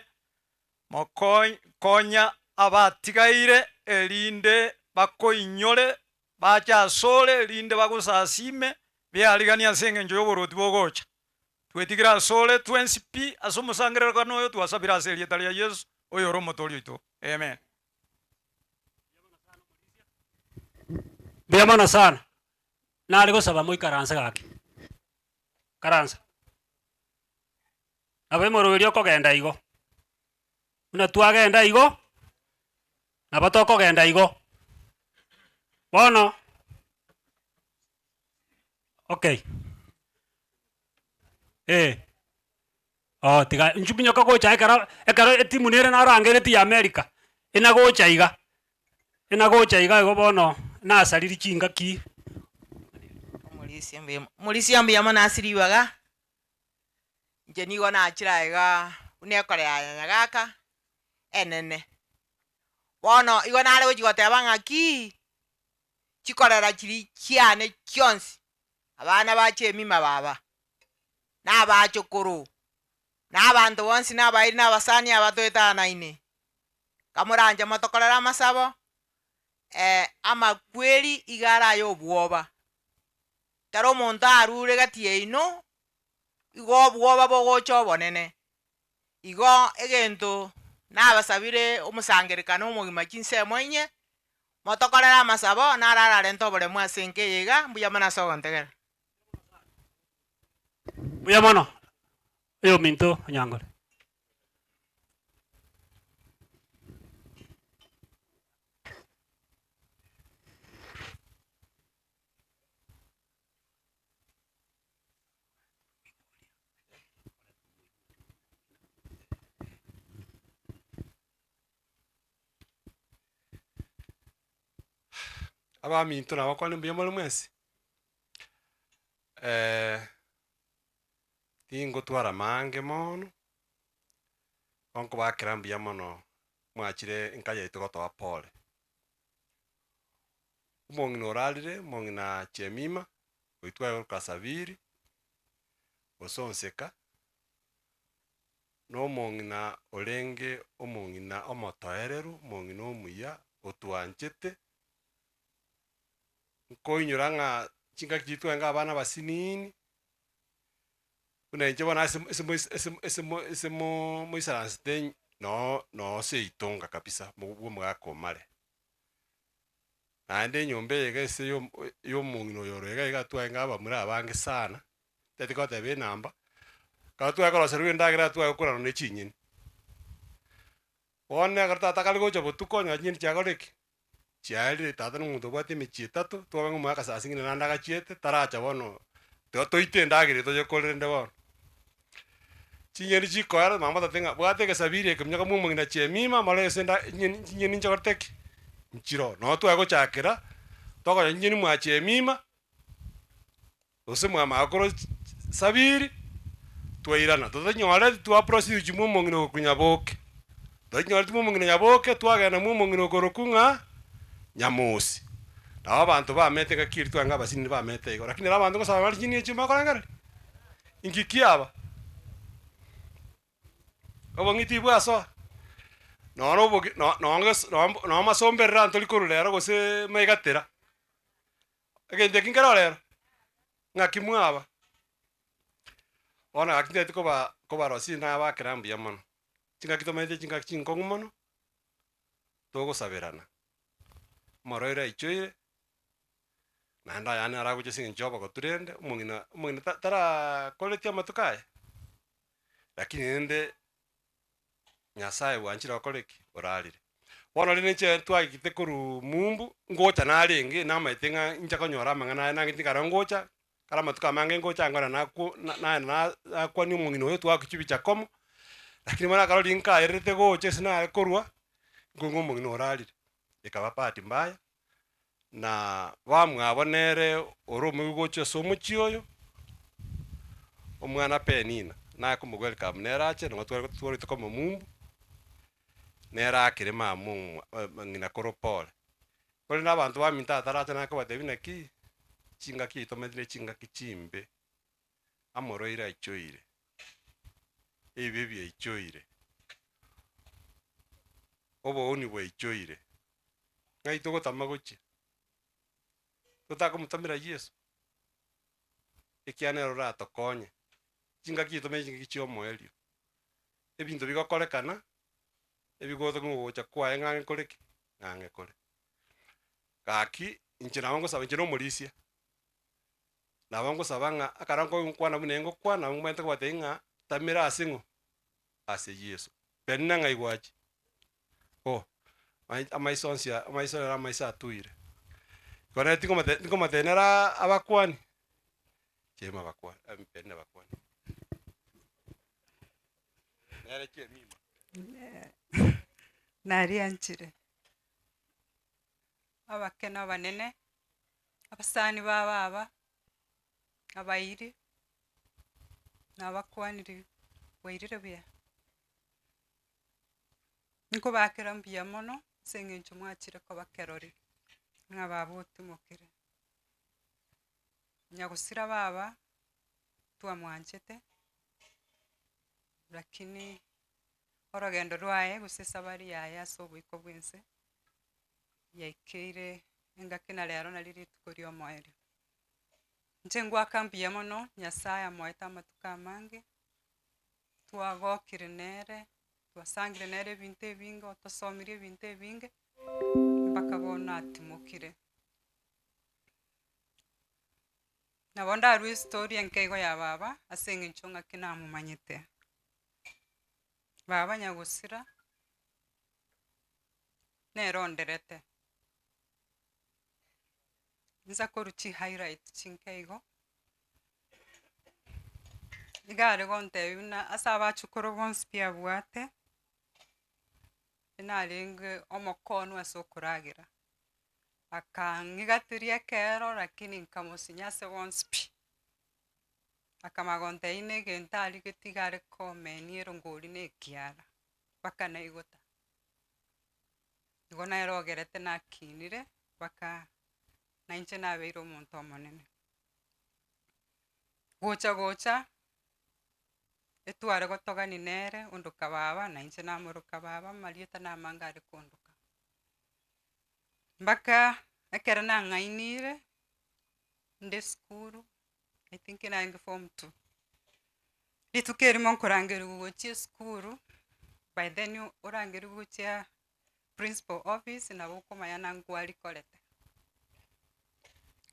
mokonya abatigaire, erinde bakoinyore bache asore, erinde bagosasime, beariganie ase engencho y'oboruoti bogocha. Twetigire asore twensi pi ase omosangererekano oyo twasabire ase erieta ria Yeso, oyore Omotoori oito. Amen. Mbuya mono sana. Nare gosaba moikaranse gaki. Karansa. Nabo emoroberio okogenda igo. Buna twagenda igo, nabo tokogenda igo. Bono, okay, eh, oh tiga inchuo minyoka gocha ekero ekero etimu nere narangeretie ya America, inagocha iga, inagocha iga igo bono nasaririe chingaki. Omorisia mbuya omorisia mbuya mono ase ribaga, inche nigo nachire aiga buna ekore ya nyagaka enene. Bono igo nare gochia goteba ng'aki, chikorera chiria chiane chionsi, abana ba Jemima baba, na abachokoro, na abanto bonsi na abairi na abasani aba toetanaine, nkamoranche motokorere amasabo, amakweri iga are ay'obwoba. Ekero omonto arure gati yaino, igo obwoba bogocha obonene. Igo egento nabasabire omosangererekano omogima chinsemo inye, motokorere amasabo, naro ararente oboremu ase enka eye iga, mbuya mono ase ogontegera. Mbuya mono, oyominto Onyangore. Abaminto nabakwane mbuya more mwensi? Tingotwara maange mono, gonkobakera mbuya mono mwachire enka yaito gotoa pole. Omong'ina orarire, omong'ina Jemima, oitwe aye oroka Sabiri, gose Onseka, na omong'ina orenge omong'ina omotoereru, omong'ina omuya, otwanchete, nkoinyora ng'a chingaki chiria twarenge abana abasinini, buna inche bono ase ase ase ase ase mo moisaransete noo noo seito nka kabisa bwa omogaka omare. Naende enyomba eye iga ase ya ya omong'ina oyo ore iga iga twarenge abamura abange sana, tari goteba enamba, ekero tware koroserigwa endagera tware gokorana na chinyeni. Bono ekero tata kare gocha botuko onye chinyeni chiakorire ki? Chiarire, tata na omonto obwate emechie etato, twabe ng'a omogaka saa zingine naende agachiete, taracha bono, tiga toite endagera eye toyekore rende bono. Chinyeni chikoera, mama ototebia ng'a bwata egesabiri eke minyoka mwa omong'ina Jemima more ase enda chinyeni chinyeni nchokorete ki? Nchiroo. Noo tware gochakera, tokonya chinyeni mwa Jemima, gose mwa magokoro sabiri, twairana. Totanyoreti twa proceed gochia mwa omong'ina okorokwa Nyaboke. Totanyoreti mwa omong'ina Nyaboke, twagenda mwa omong'ina okorokwa ng'a Nyamosi. Nabo abanto bamete ngaki eria twarenge abasinini bamete igo. Lakini ere abanto gosaba bare chinyeni echio mbakorengereria, inki kiaba? Obong'iti bwasoa, noro obogi no nonye gose no no masomberera ntori korwa rero gose maigatera. Egento eki nkere orero, ng'aki mwaba? Bono gaki ntagete koba kobarosia nabakera mbuya mono. Chingaki tomaete chingaki chinkong'u mono, togosaberana. Omorwaire aichoire, naende ayande naro agocha ase eng'encho ya obogotu rende, omong'ina omong'ina ta tarakoretie amatuko aya, lakini rende Nyasaye bwanchire okore ki? Orarire. Bono rende inche twagete korwa mumbu, ngocha narenge, namaete ng'a inche konyora amang'ana aya nang'iti kare ngocha, kare amatuko amange ngocha nkore nakwo na naenda na nakwania omong'ina oyo twakwa chibicha komo, lakini bono ekero riria nkaererete gocha ase nare korwa, nkoigwa omong'ina orarire. Ekaba bahati mbaya, na bamwabo nere ore omoigwa gochia ase omochie oyo, omwana Penina, naye komogwelcome nere ache, nabo tware twarwete komomumbu, nere akere mama omwa ng'ina koro pore. Korende abanto baminto ataracha naye kobatebia naki, chingaki echi tomentire chingaki chimbe, amorwaire aichoire, ebibe biaichoire, obooni bwaichoire. Ng'ai togotama gochia? Totakomotamera Yeso? Ekiagera nere oratokonye. Chingaki echi tomenye chingaki chia omoerio. Ebinto bigokorekana, ebigotoka ng'a ogocha kwaye ng'ang'e kore ki? Ng'ang'e kore. Gaki, inche nabo ngosaba inche na omorisia, nabo ngosaba ng'a ekero nkokwana buna ngokwana, nabo omanyete kobatebia ng'a tamera ase ng'o? Ase Yeso. Penina ng'ai gwachia? Oh, mai amaiso onsi aa amaiso rero amaiso atoire. Igo nere tingomate tingomatenera abakuani, chema abakuani Penina abakuani. Nere chemima. Narianchire, abake na abanene, abasani ba baba, abairi, nabakwanire bwairire buya. Nkobakera mbuya mono ase eng'encho mwachire koba kerori, ng'a baba otimokire. Nyagosira baba, twamwanchete, lakini orogendo rwaye gose esabari yaye ase oboiko bwa ense, yaikeire engaki na rero nari rituko ria omoerio. Inche ngoaka mbuya mono, Nyasaye amoete amatuko amange, twagokire nere, twasangire nere ebinto ebinge, otosomirie ebinto ebinge, mpaka bono atimokire. Nabo ndarue estory enke igo ya baba, ase eng'encho ng'aki namomanyete. Baba nyagosira, nere onderete, nsa korwa chihighlight chinke igo. Iga are gontebia buna ase abachokoro bonsi pi abwate, narenge omokonu ase okoragera, akang'igateria ekeero lakini nkamosinya ase bonsi pi. Akamanya gontebia na egento arigetie iga are komenia erongori na ekiara, mpaka naigota. Igo nere ogerete nakinire mpaka nainche nabeire omonto omonene. Gocha gocha, etware gotogani nere ondoka baba, na inche namoroka baba, amarieta namange are kondoka. Mpaka ekero nang'ainire, nde esukuru, I think narenge form two, rituko erimo nkorangerigwa gochia esukuru, by then orangerigwe gochia principal office nabo okomanya na nkwarikorete.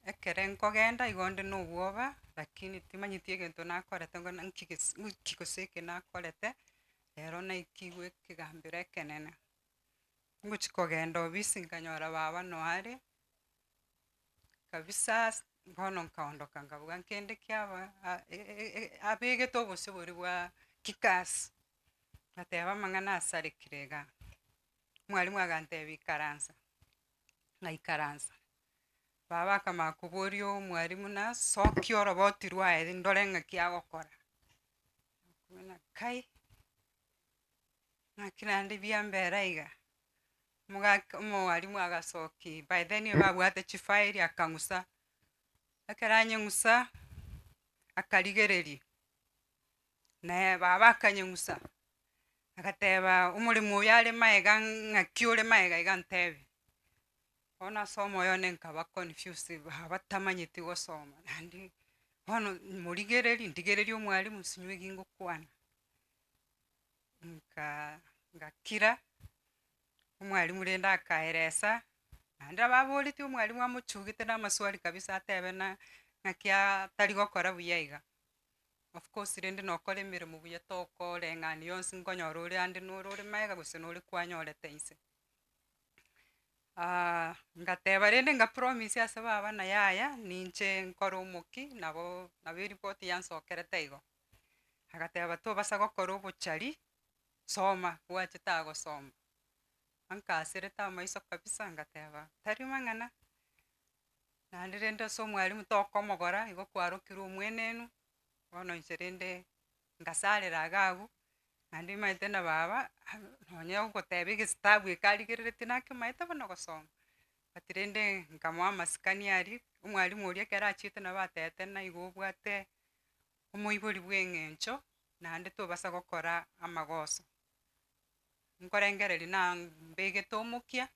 Ekere nkogenda igo nde na obwoba, lakini timanyeti egento nakorete ngo nki gese nki gose eke nakorete, rero naikigwe ekegambero ekenene. Ngochi kogenda obisi nkanyora baba noo are, kabisa ase bono nkaondoka nkabuga nkende kiaba a- e- abegete obosio boria bwa kikasi, ngateba amang'ana asarekire igaa. Omwalimu agantebia ikaransa. Ngaikaransa, baba akamanya koboria omwalimu na sokia oroboti rwaye ndore ng'aki agokora, buna kai, ng'aki naende biambera iga, omogaka omwalimu agasokia by then nigo babwate chifairi akang'usa, ekero anyeng'usa, akarigereria, naye baba akanyeng'usa, agateba omoremo oyo are maega ng'aki ore maega iga ntebi. Bono ase omoyo one nkaba confused baba tamanyeti gosoma naende bono morigereria ndigererie omwalimu sinywe gingokwana. Nkaa ngakira, omwalimu rende akaeresa, naende nabo aboreti omwalimu amochugete na amaswali kabisa atebe na ng'aki atari gokora buya iga. Of course rende nokora emeremo buya tokoreng'ani yonsi nkonyora ore ande nore ore maega gose nore kwanyorete inse. ngateba rende nga promise ase baba na yaya, ninche nkore omokia nabo nabo eripoti yansokerete igo. Agateba tobasa gokora obochari, soma gwachete aa gosoma. Ankaserete amaiso kabisa ngateba tari mang'ana, naende rende ase omwalimu tokomogora igo kwarokire omwenenu, bono inche rende ngasarera iga abwo, naende nimanyete na baba, nonye ogoteba egesitabu eke arigereretie nakemaete bono gosoma, but rende nkamoa amasikani aria, omwalimu oria ekero achiete nabo atebete naigo obwate omoibori bwa eng'encho, naende tobasa gokora amagoso. Nkorengereria na mbegete omokia,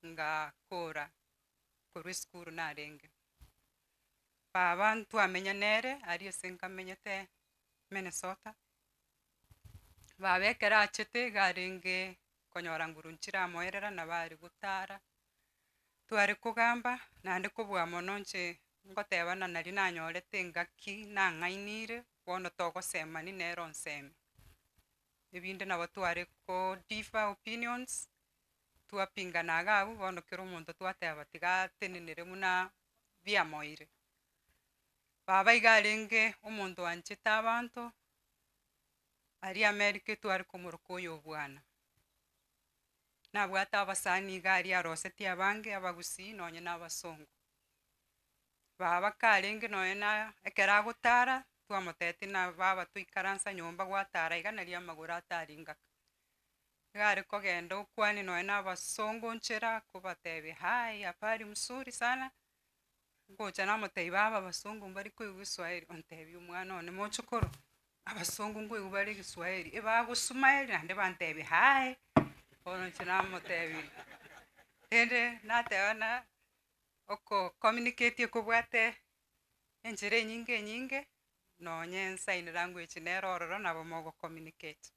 ngakora korwa esukuru narenge. Baba ntwamenya nere aria ase nkamenyete Minnesota, baba ekero achete iga arenge konyora nguru nchiramoerera nabo are gotara, tware kogamba naende kobua mono inche ngoteba ng'a nari nanyorete engaki nang'ainire bono togosemani nere onsemi. Ebinde nabo tware ko differ opinions, twapingana iga abwo bono kera omonto twateba tiga atenenere buna biamoeire. Baba iga arenge omonto oanchete abanto, aria America etware komoroka oyo obwana. Nabwate abasani iga aria arosetie abange abagusii nonye na abasongo. Baba karenge nonye na ekero agotara, twamotebetie na baba toikaransa nyomba gwatara iga naria amagoro ataringaka. Iga are kogenda okwane nonye na abasongo nchera kobatebia hi habari mzuri sana, ngocha namotebia baba abasongo mbari koigwa egeswahili, ontebia omwana one mochokoro, abasongo nkoigwa bare egeswahili, ebagosumaeri naende bantebia hi, bono inche namotebirie. Rende nateba na oko communicate ekobwate enchera enyinge enyinge, nonye sign language nere ororo nabo mogo communicate.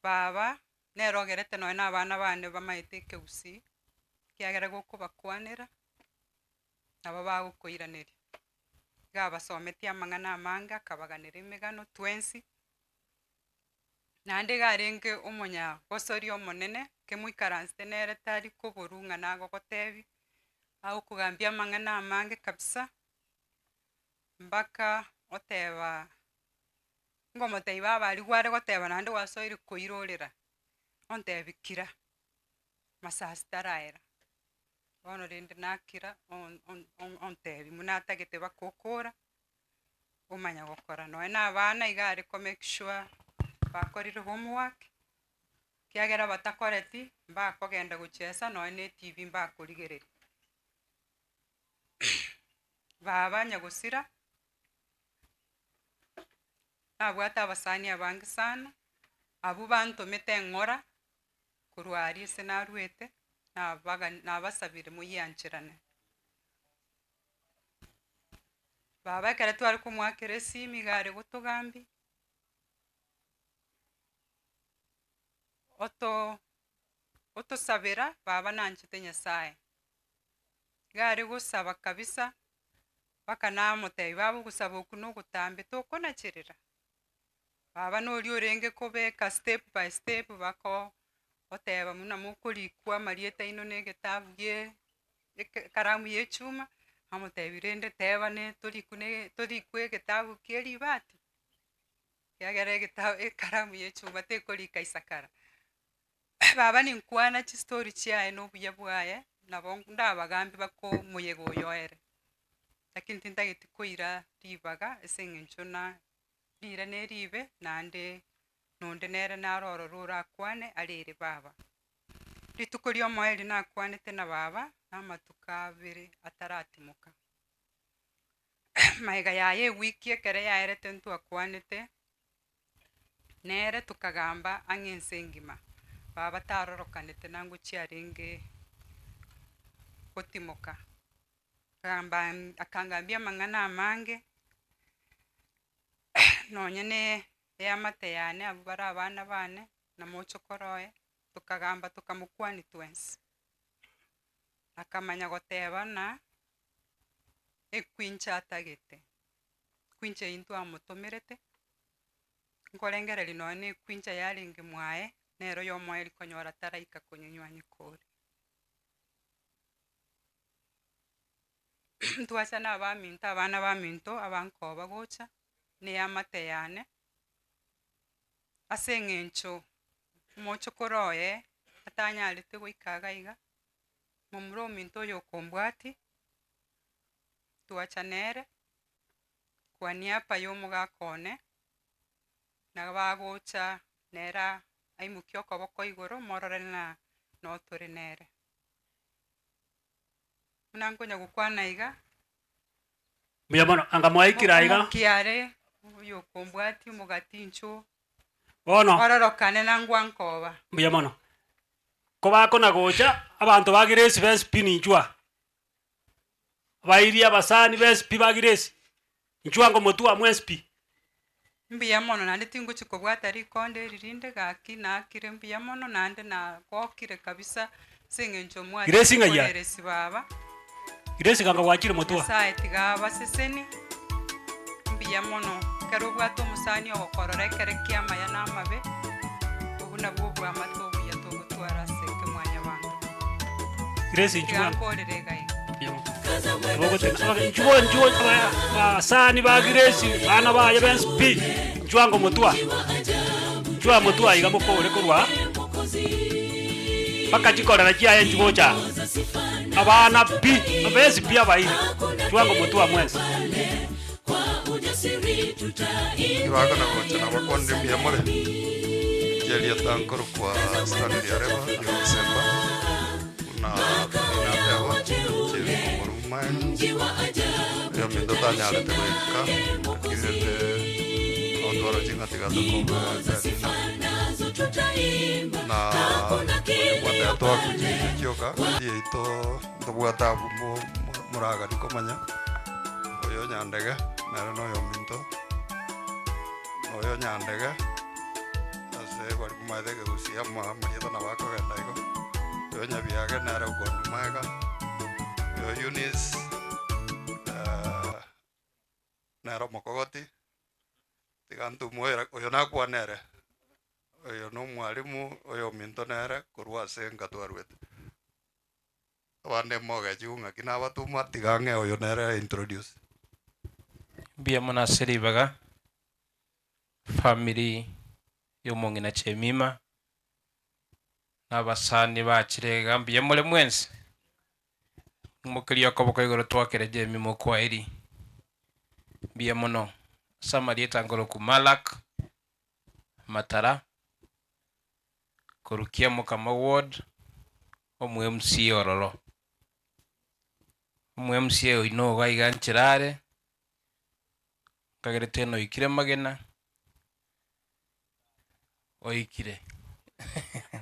Baba nere ogerete nonye na abana bane bamaete ekegusii, ekiagera gokobakwanera, nabo bagokoiraneria. Iga abasometie amang'ana amange akabaganera emegano twensi, naende iga arenge omonyagosoria omonene, kemoikaransete nere tari koborwa ng'a nagogotebia, agokogambia amang'ana amange kabisa, mpaka oteba ngomotebia baba aria gware goteba naende gwasoire koirorera, ontebia kira, masasi taraera. Bono rende nakira on- on- on- ontebia buna atagete bakokora, omanya gokora. Nonye na abana iga are ko make sure bakorire homework, ekiagera batakoreti, mbakogenda gochiesa nonye na etv mbakorigereria. Baba nyagosira, nabwate abasani abange sana, abwo bantomete eng'ora, korwa aria ase narwete, nabaga nabasabire moyiancherane. Baba ekero tware komoakera esimi iga are gotogambia, oto otosabera baba nanchete Nyasaye. Iga are gosaba kabisa, mpaka namotebia baba ogosaba okwo na ogotambe tokonacherera. Baba noria orenge kobeka step by step bako oteba buna mokorikwa amarieta aino na egetabu gie eke ekaramu ya echuma, amotebia rende tebane torikwe na torikwe egetabu kia eribati, ekiagera egetabu ekaramu ya echuma tekorika isakara. Baba ninkwana chistori chiaye na obuya bwaye, nabo ndabagambie baka omoyega oyo oere, lakini tintageti koira ribaga ase eng'encho na rire na eribe naende nonde nere naro ororo orakwane arere baba. Rituko riomoerio nakwanete na baba, na amatuko abere ataratimoka. Magega yaye ewiki ekere yaerete ntwakwanete. Nere tokagamba ang'e ense engima, baba tarorokanete nangochia arenge. Gotimoka. Akagamba akangambia amang'ana amange, nonye ne eamate yane abwo bare abana bane, na mochokoro oye, tokagamba tokamokwania twensi. Akamanya goteba ng'a ekwincha atagete, ekwincha eyio ntwamotomerete, nkorengereria nonye na ekwincha yarenge mwaye, nero yomoerio konyora taraika konyenywa anyekore. Ntwacha na abaminto abana baminto abankoba gocha, na eamate yane, ase eng'encho omochokoro oye atanyarete goika iga iga, momura ominto oyo okombwatia, twacha nere, kwa niaba ya omogaka one, nabo agocha nere aimokie okoboko igoro morore ng'a notore nere. Buna nkonya gokwana iga. Mbuya mono, anga mwaikire aiga. Omokiare oyokombwatia omogati inchuo, Bono. ororokane na ngwankoba. Mbuya mono. Kobakona gocha, abanto ba Grace be SP ninchwa. Bairie abasani be SP ba Grace, inchwa ngomotwa mwe SP. Mbuya mono naende tingochi kobwata rikonde eri rinde gaki naakire mbuya mono naende nagokire kabisa ase eng'encho Grace mwachire ng'ai are? koreresi baba. Grace ganga gwachire motwa. Nyasaye tiga abaseseni mbuya mono ekero obwate omosani ogokorora ekere kia amaya na amabe obwo nabwo obwamate obuya togotwara ase ekemwanyabanto. Grace Tiga inchuo nkorere iga iga. Inchuo inchuo abasani ba Grace abana baye bensi pi inchuo ango motwa inchuo amotwa iga mokore korwa mpaka chikorera chiaye nchigocha abana pi bensi pi abairi inchuo ango motwa mwensi. Tibakana gocha nabakwanire mbuya more, inche erieta nkorokwa Stanley Areba Nyagosemba, buna nateba inche nkomoruma ere, oyominto tanyarete goika, naki rende notwara ching'ati gatokobe Penina, na oria gwateba twakwe chinche chioka, gati yaito ntobwate abwo mo- mo- moragani komanya. Oyo Nyandege nere noyominto, na oyo Nyandege ase bari bamaete ekegusia ama amarieta nabo akogenda igo, oyo Nyabiage nere okonduma iga, oyo Eunice nere omokogoti, tiga ntumoere oyo nakwane ere, oyo na omwalimu oyominto nere korwa ase enka twarwete. Abande mogechigu ng'aki nabatuma, tiga ang'e oyo nere introduce. Mbuya mono ase ribaga, family ya omong'ina Jemimah, na abasani bachire iga mbuya more mwensi? Imokeria okoboko igoro twakere Jemimah okwaeri, mbuya mono. Ase amarieta nkoroku Malak Matara, korwa Kiamokama ward, omo MCA ororo. Omo MCA oyio nigo iga nchera are, nkagerete noikire magena, oikire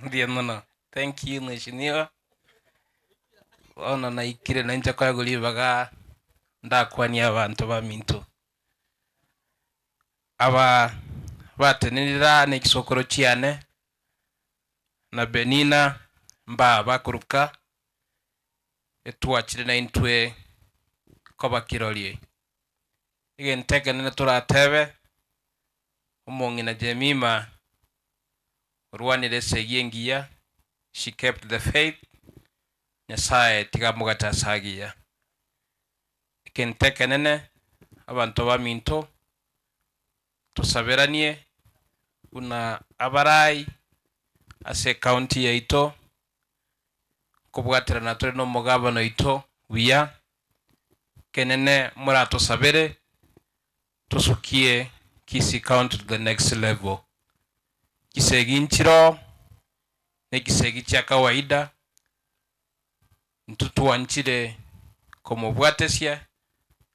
mbuya mono, thank you mheshimiwa, bono naikire nainche koegwa ribaga ndakwanie abanto baminto. Aba batenenire aa nechisokoro chiane, na Benina mbaa bakoruka, etwachire naintwe koba kirori. Egento ekenene toratebe, omong'ina Jemima orwanire esegi engiya, she kept the faith, Nyasaye tiga amogache ase agiya. Egento ekenene, abanto baminto, tosaberanie buna abarai ase ecounty yaito, nkobwaterana tore na omogabana oito buya, ekenene moratosabere tosukie Kisii County to the next level. Chisegi nchiroo, ne chisegi chia kawaida, Intwe twanchire komobwatesia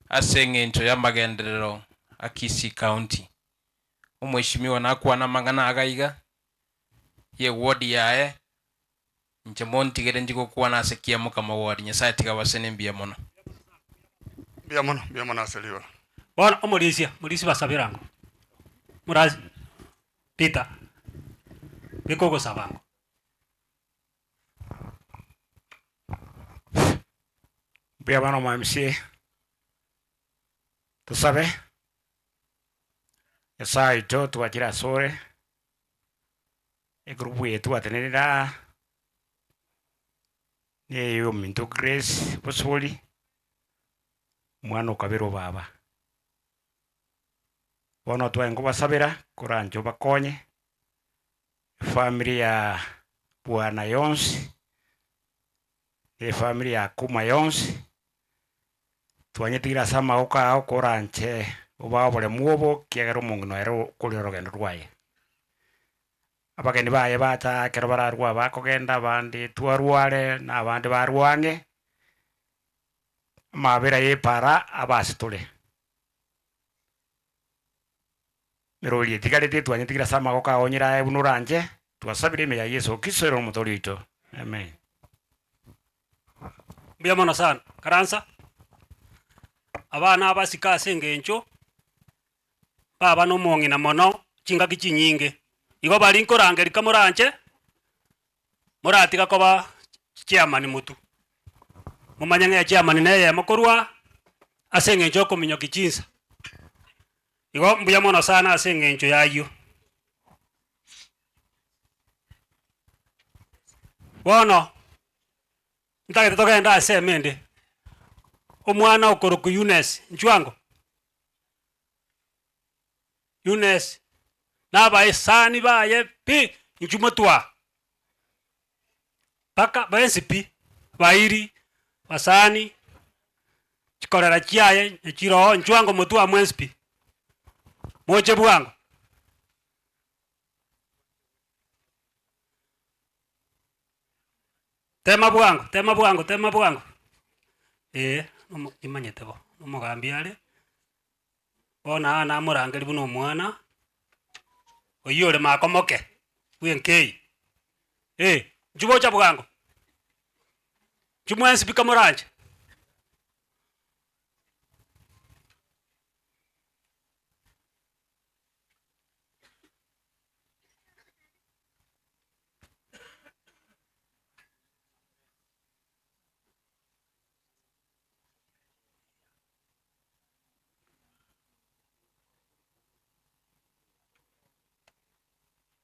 ase eng'encho y'amagenderero a Kisii County. Omweshimiwa nakwane amang'ana aga iga, ye ward yaye, Inche montigere ndigokwana ase kiamoka mogwari Nyasae tiga abasene mbuya mono. Mbuya mono, mbuya mono ase ribaga. Bono omorisia, morisia basabere ango, morasi Peter, beka ogosaba ango. Mbuya mono omo MC, tosabe, Nyasae oito twachire asore, Egroup eye twatenenire aa, neye ominto Grace Bosibori, omwana okabere obaba. Bono twaye nkobasabera koranche obakonye, efamiri ya bwana yonsi, na efamiri ya kuma yonsi, twanyetigire ase amagoko ao koranche obae oboremu obo ekiagera omong'ina ere okore orogendo rwaye. Abageni baye bacha ekero bararue abakogenda abande twarware na abande barwe ang'e, amabera ya epara abe ase tore. Emerori etigarete twanyetigire ase amagoko ao onyire aye buna oranche, twasabire ime ya Yeso Kristo ere omotoori oito. Amen. Mbuya mono sana. Karansa, abana abasike ase engencho baba na omong'ina mono chingaki chinyinge, igo baria nkorangeria kamoranche, moratiga koba chiamani motwe. Momanye ng'a echiamani na eyemo korwa ase eng'encho ya okominyokia chinsa. Igo mbuya mono sana ase eng'encho ya ayio. Bono, ntagete togende ase ensemo ende, omwana okorokwa Eunice, inchuo ango. Eunice, na abaesani baye pi, inchuo motwe aa, mpaka bensi pi, bairi, basani, chikorera chiaye chirooo, inchuo ango motwe aa mwensi pi, moche bwango. Tema bwango, tema bwango, tema bwango, eh, omo nimanyete bo, omogambi are, bono aa namorangeria buna omwana, oywo ore makomoke bwa enka eye, eh, inchuo gocha bwango, inchuo mwensi pi kamoranche.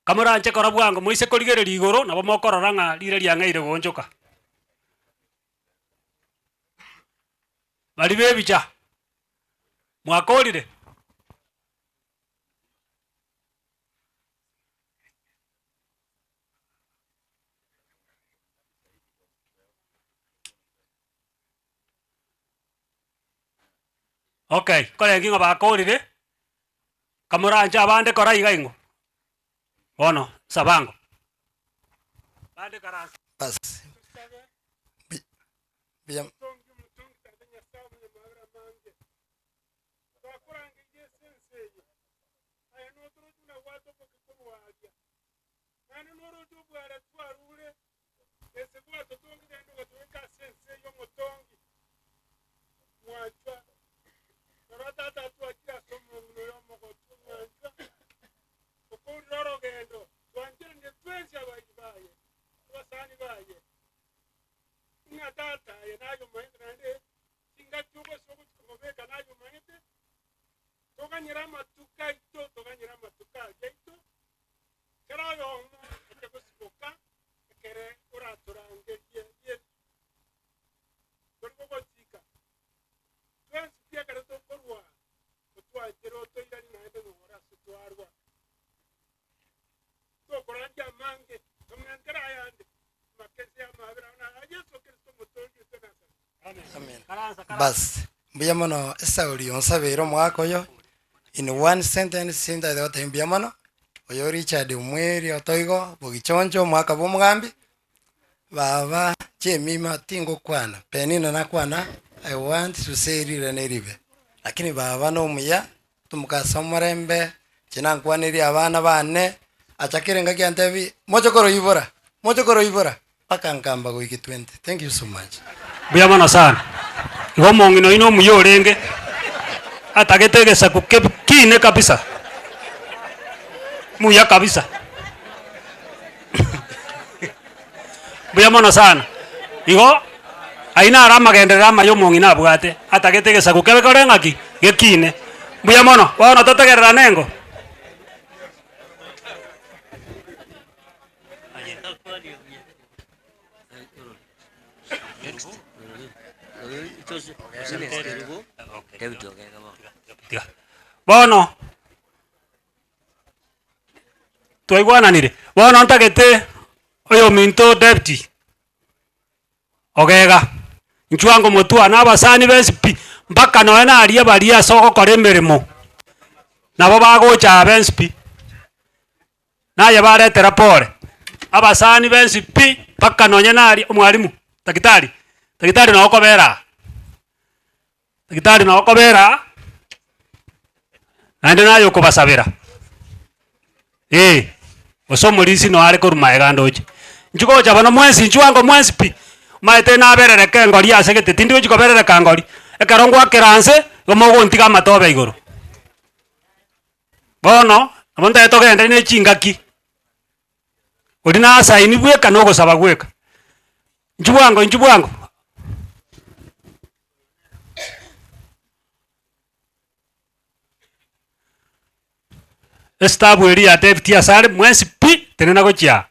Kamoranche kora bwango moise korigereria igoro nabo mokorora ng'a rire riang'eire goonchoka. Baria b'ebicha, mwakorire? Okay, nkorenge ng'a bakorire, kamoranche abande kora iga ing'o, bono sabango. Bande karansa. Basi. Mbuya. Toganyere amatuko aito, toganyere amatuko aria aito, kera oyomo ache gosiboka ekere oratorangerie Yeso. Tori gogochika twensi pi ekero tokorwa otwanchere otoiranie naende nore ase twarwa. Tokorandia amange, tomentere ayande, amakesi y'amabera ao naya Yeso Kristo Omotoori oito Nazareti. Amen. Bas, mbuya mono esauri onsabeire omwaka oyo, in one sentence ntagete gotebia mbuya mono, oyo Richard Omweri otoigo bogichoncho omwaka bwa omogambi, baba chemima tingokwana, Penina nakwana, I want to say rire na eribe, lakini baba na omuya, tomoka ase omorembe, inche nankwanerie abana bane, achakire engaki antebi, moche koroibora, moche koroibora. Mpaka nkamba goika 20. Thank you so much. Mbuya mono sana. Igo omong'ina oyio nomuya orenge, atagete egesaku kebi kine kabisa. Muya kabisa. Mbuya mono sana. Igo, ayio naro amagenderero amaya omong'ina abwate, atagete egesaku kebe kore ng'aki? Gekine. Mbuya mono, bono totegererane engo. Bono, twaigwananire, bono ntagete oyominto deputy, ogega, inchuo ango motwane abasani bensi pi, mpaka nonye naria baria ase ogokora emeremo, nabo bagocha aa bensi pi. Naye baretera pore, abasani bensi pi, mpaka nonye naria omwalimu, daktari, daktari noo okobera aa, daktari noo okobera aa, naende naye okobasabera, eh, gose omorisia noo are korwa magega ndoche. Inchuo gocha bono mwensi inchuo ango mwensi pi, omanyete naberereka engori ase gete tindi gochi koberereka ngori, ekero ngwakera nse, igo mogontiga amatobe igoro. Bono, nabo ntagete togende ne chingaki, oria nasaini bweka na ogosaba gweka. Inchuo bwango, inchuo bwango. Esitabu eria yatebetie ase are mwensi pi, tenena gochia aa,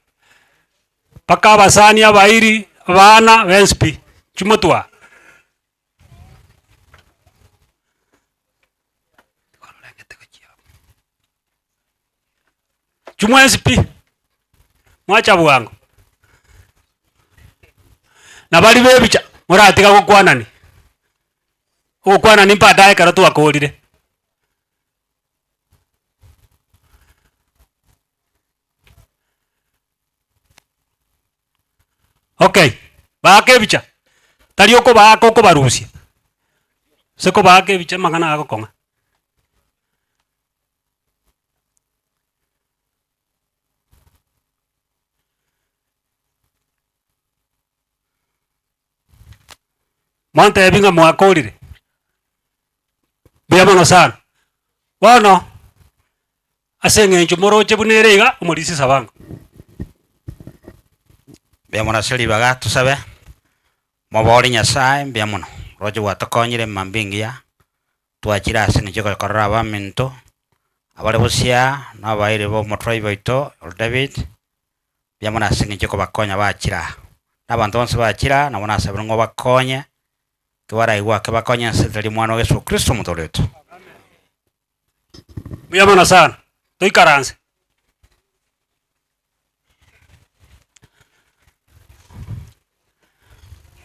mpaka abasani, abairi, abana, bensi pi, inchuo motwe aa. Chimwensi pi, mwacha bwango, na baria ba ebicha moratiga gokwanani, ogokwanani baadaye ekero twakorire. Okay, baaka ebicha, tari okobaaka okobarusia, ase kobaaka ebicha amang'ana agokong'a. Mwantebi ng'a mwakorire, mbuya mono sana. Bono, ase eng'encho moroche buna ere iga, omorisia esabango. Mbuya mono ase ribaga tosabe, mobori Nyasaye mbuya mono, roche gwatokonyire mambia engiya, twachire ase eng'encho ya korora abaminto, abare bosia, na abairi ba omotribe oito Old David, mbuya mono ase eng'encho ya kobakonya bachire aa. Na abanto bonsi bachire aa, nabo nasabire ng'a obakonye, kebaraigwe ake bakonye ase erieta ri'Omwana o Yeso Kristo Omotoori oito. Mbuya mono sana, toikaranse.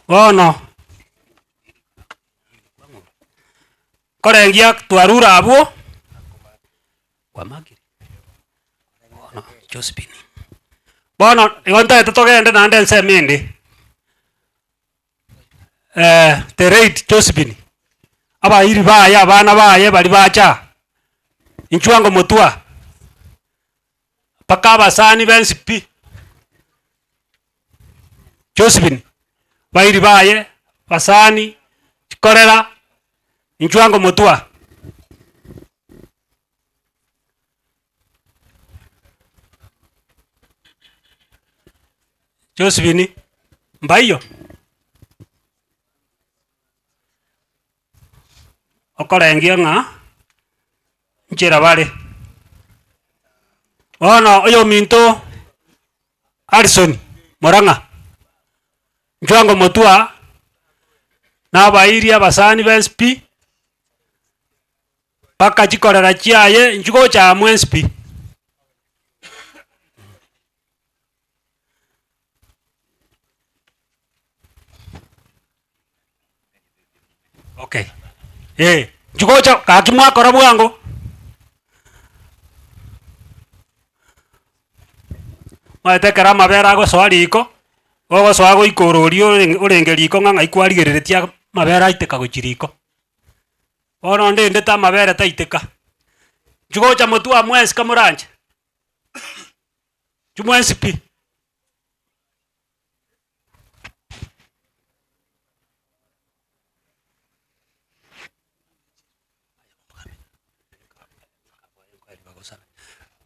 Bono, nkorengia twarure abwo, kwamakire? Bono Josephine, bono igo ntagete togende naende ensemo ende. The late Josephine, abairi baye abana baye baria bacha aa, inchuo ango motwe aa, mpaka abasani bensi pi, Josephine, bairi baye, basani, chikorera, inchuo ango motwe aa. Josephine, mbaiyo? Okorengia ng'a nchera bare. Bono oyominto Harrison Murang'a, inchuo ango motwe aa, na abairi abasani bensi pi, mpaka chikorera chiaye inchuo gocha aa mwensi pi. Okay, eh, inchuo gocha gaki mwakora bwango. Omanyete ekero amabere agosoa riko, ogosoa goika ororia orenge orenge riko ng'a ng'ai kwarigereretie amabere aiteka gochia riko. Bono ndendete amabere taiteka, inchuo gocha motwe aa mwensi kamoranche, inchuo mwensi pi.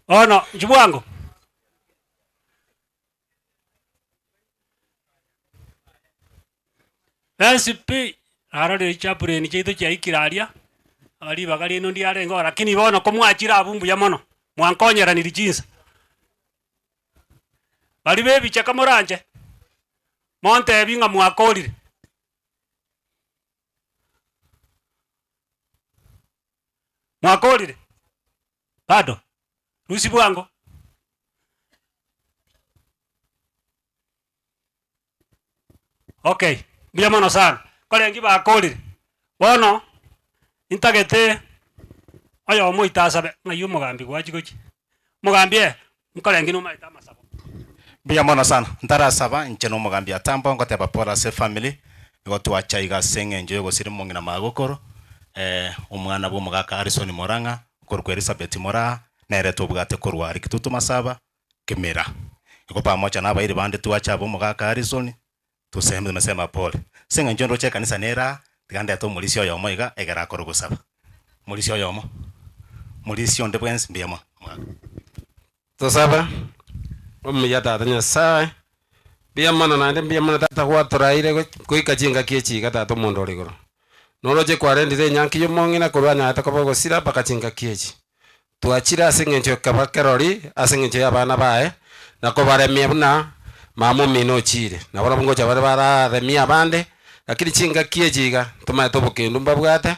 Bono inchuo bwango. Bensi pi, narorire chichaplain chiaito chiaikire aria, ribaga riaino ndiarenge oo lakini bono komwachire abwo mbuya mono, mwankonyeranirie chinsa. Baria ba ebichaka moranche, montebi ng'a mwakorire. Mwakorire? Bado? Rusia bwango. Okay, mbuya mono sana. Korenge bakorire, bono intagete oyomo oito asabe, ng'ai omogambi gwachia gochia? Omogambi eh, nkorenge nomaete amasabo. Mbuya mono sana. Ntarasaba, inche na omogambi Atambo ngoteba pole ase efamily, nigo twacha iga ase eng'encho yogosiria omong'ina magokoro, omwana bwa omogaka Harrison Morang'a, okorokwa Elizabeth Moraa, nere tobwate korwa Rikitutu Masaba, Kimera. Igo pamoja na abairi bande twacha abwo omogaka Harrison, toseme sema pole. Ase eng'encho ndoche ekanisa nere aa, tiga ndete omorisia oyomo iga egere akore ogosaba. Omorisia oyomo, omorisia onde bwensi mbuya mono, omogaka. Tosabe, Omuya Tata Nyasae, mbuya mono naende mbuya mono Tata gwatoraire goika chingaki echi iga Tata omonto ore igoro. Noroche kwarendire enyangi ya omong'ina korwa anyarete koba ogosira mpaka chingaki echi. Twachire ase eng'encho ekaba kerori ase eng'encho y'abana baye, na kobaremia buna mama omino ochire. Nabarabwo ngocha bare bararemie abande, lakini chingaki echi iga ntomaete obokendu mbabwate,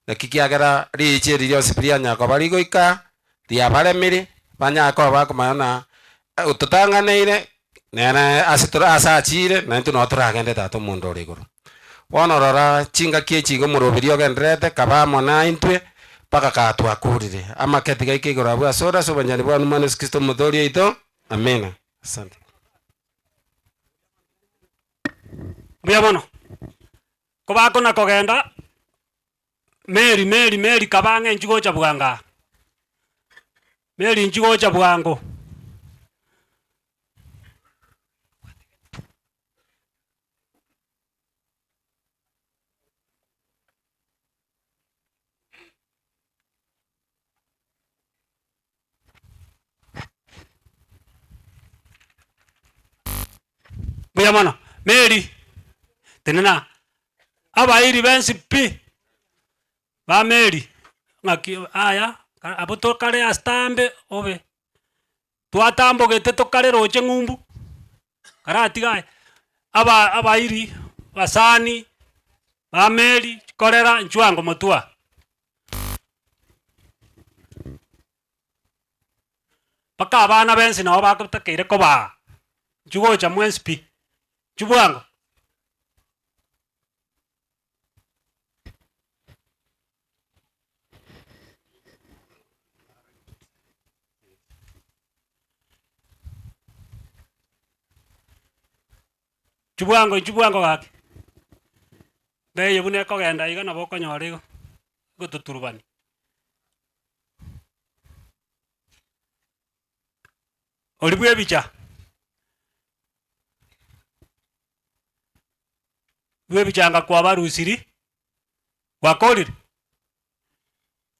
naki kiagera riicho eri rionsi pi rianyara koba rigoika, riabaremiri, banyare koba bakomanya ng'a ototang'aneire nere ase tore ase achire, naintwe noo toragende tata omonto ore igoro. Bono rora chingaki echi iga omoroberi ogendererete, kaba amo naintwe, mpaka kaa twakorire. Amaketi gaike igoro abwo asore ase obwanchani bwane Omwana Yeso Kristo Omotoori oito. Amina. Asante. Mbuya mono, kobakona kogenda. Meri, Meri, Meri, kaba ang'e inchuo gocha bwango aa. Meri inchuo gocha bwango. Mbuya mono, Mary, tenena, abairi bensi pi, ba Mary, ng'aki aya, abwo tokare ase tambe obe, twatambogete tokare roche ng'umbu, karatiga aye, aba abairi, basani, ba Mary, korera inchuo ango motwe aa. Mpaka abana bensi nabo bagotakeire kobaa, inchuo gocha mwensi pi, inchuo bwango. Inchuo bwango inchuo bwango gaki, mbeye buna ekogenda iga nabo okonyora igo, egototurubania. Oria bwa ebicha, bwa ebichanga kwabarusiri, gwakorire,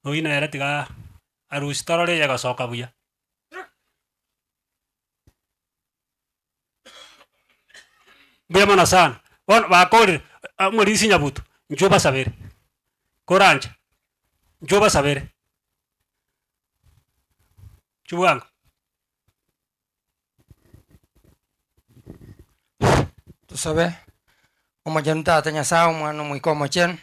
oyio nere tiga arusie torore eye egosoka buya. Mbuya mono sana, bono bakorire, omorisia nyabuto, inchuo obasabere, koranche, inchuo obasabere. Inchuo bwango. Tosabe, Omochenu Tata Nyasae, Omwana, Omoika Omochenu,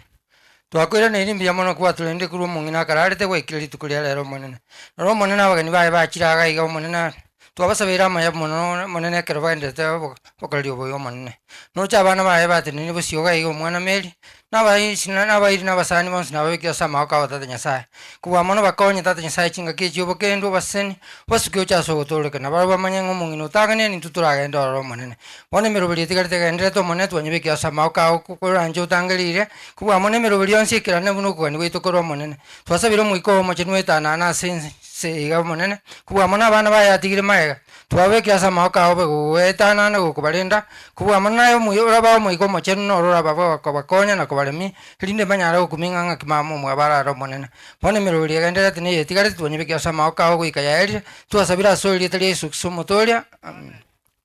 twakoiraneire mbuya mono kwatorendire korwa omong'ina akararete gwaikire rituko ria rero Omonene. Rora Omonene abageni baye bachire iga iga Omonene, twabasabeire amaya mono Omonene ekero bagenderete obokoreri obo iga Omonene. Noche abana baye batenenire bosio iga iga omwana Mary, na abaisi na abairi na abasani bonsi nababekire ase amaboko abo Tata Nyasae. Kobua mono bakonye Tata Nyasae chingaki echi obokendu obaseseni, obasuke oche ase ogotooreka, na barabwo bamanye ng'a omong'ina otang'anire nintwe toragende ororo Omonene. Bono emeroberi etigarete egendererete Omonene twanyebekire ase amaboko ao koranche otangereire, kobua mono emeroberi yonsi ekerane buna okogania gwaito korwa Omonene. Twasabire Omoika oo Omochenu oetanane ase ense. ense eye iga Omonene, kobua mono abana baye atigire magega, twababekire ase amaboko ao obe gogoetanana na gokobarenda, kobua mono naye omuya orabae Omoika Omochenu noro orababe kobakonya na kobaremia, erinde mbanyare gokumia ng'a ng'aki mama omwabo arare Omonene. Bono emeroberi egendererete na eyetigarete twanyebekire ase amaboko ao goika yaerire, twasabire ase erieta ria Yeso Kristo Omotoria. Amina.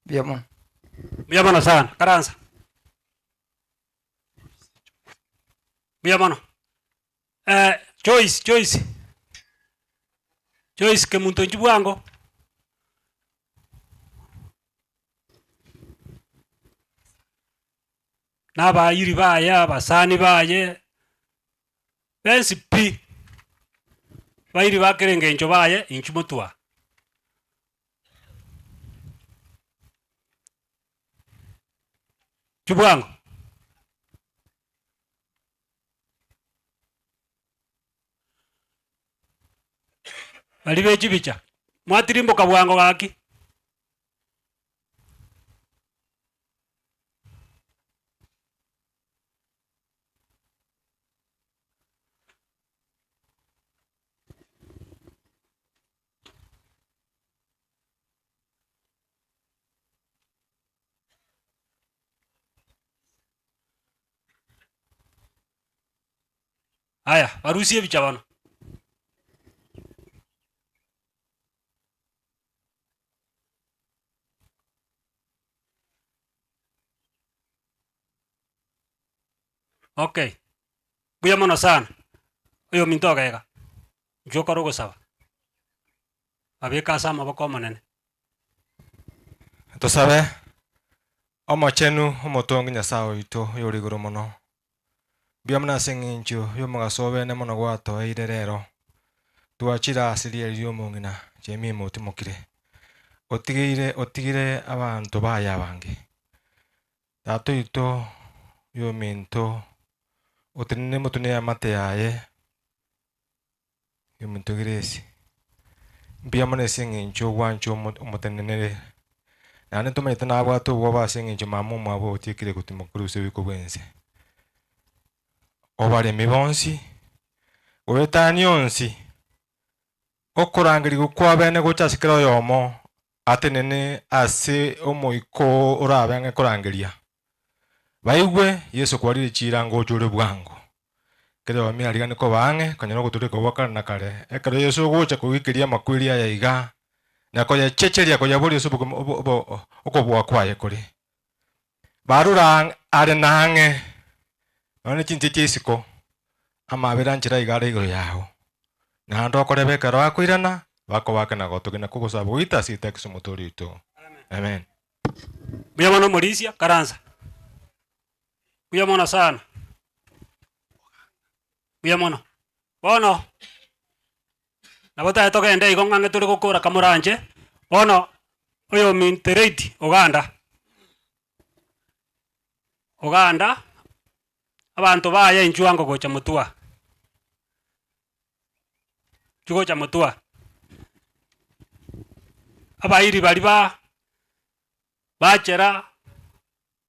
Mbuya mono. Mbuya mono sana, karansa. Mbuya mono. Joyce, Joyce, Joyce Kemunto inchuo bwango. Na abairi baye, abasani baye, bensi pi, bairi ba kera engencho baye inchuo motwe aa. Inchuo bwango. Baria be chibicha, mwatirimboka bwango gaki. Aya, barusie ebicha bono. Okay, mbuya mono sana, oyominto ogega, inchuo okore ogosaba, babeke ase amaboko Omonene. Tosabe, Omochenu, Omotongi Nyasae oito, oyore igoro mono, mbuya mono ase eng'encho y'omogaso obene mono gwatoeire rero, twachire ase rieri ri'omong'ina Jemima otimokire, otigeire otigire abanto baye abange. Tata oito oyominto, otenene motwe neamate yaye. Omonto Grace, mbuya mono ase eng'encho ogwancha omo omotenenere, naende ntomanyete nabwate obwoba ase eng'encho mama omwabo otiekire gotimoka korwa ase oboiko bwense. Obaremi bonsi, goetania onsi, okorangerigwa kwabene gocha ase kera oyomo atenene ase omoika oo orabe ang'e korangeria. Baigwe Yeso kwarire chiira ngocha ore bwango. Kera oyomo arigane koba ang'e konyora ogotoreka gwa kare na kare, ekero Yeso ogocha kogiikeria amakweri aya iga, na koyachecheria koyaboria ase obogima obo obo okobua kwaye kore. Barure ang' are na ang'e, nonya ne chinse chia isiko, amabera anchera iga are igoro yao. Naende okoreba ekero akoirana, bakobake na gotogena kogosaba goita ase etakisi omotoori oito. Amen. Mbuya mono omorisia, karansa. Mbuya mono sana. Mbuya mono. Bono, nabo tari togende igo ng'ang'e tore gokora kamoranche, bono oyominto Lady Oganda, Oganda, abanto baye inchuo ango gocha motwe aa. Inchuo gocha motwe aa. Abairi baria ba bachera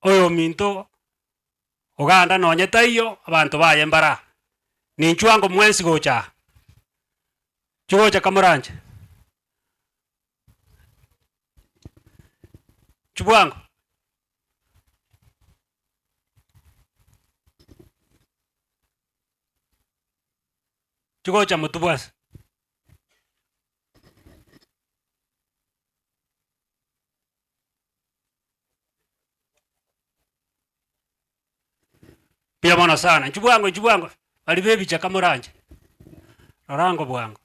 oyominto Oganda nonye taiyo, abanto baye mbare aa. Ninchuo ango mwensi gocha aa. Inchuo gocha kamoranche. Inchuo bwango. Inchuo gocha motwe bwansi. Mbuya mono sana, inchuo bwango inchuo bwango, baria ba ebichaka moranche, rora ango bwango.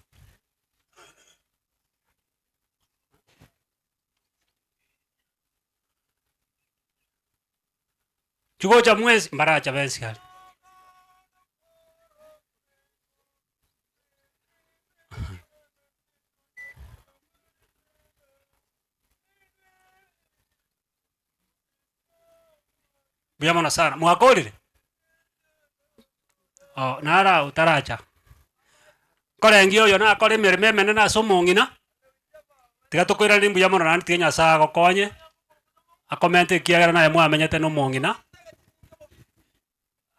Inchuo gocha mwensi, mbaracha bensi aria. Mbuya mono sana, mwakorire? Oh, naro agwo taracha. Nkorengia oyo nakore emeremo emenene ase omong'ina, tiga tokoiraneria mbuya mono naende tiga Nyasaye agokonye, akomente ekiagera naye mwamenyete na omong'ina,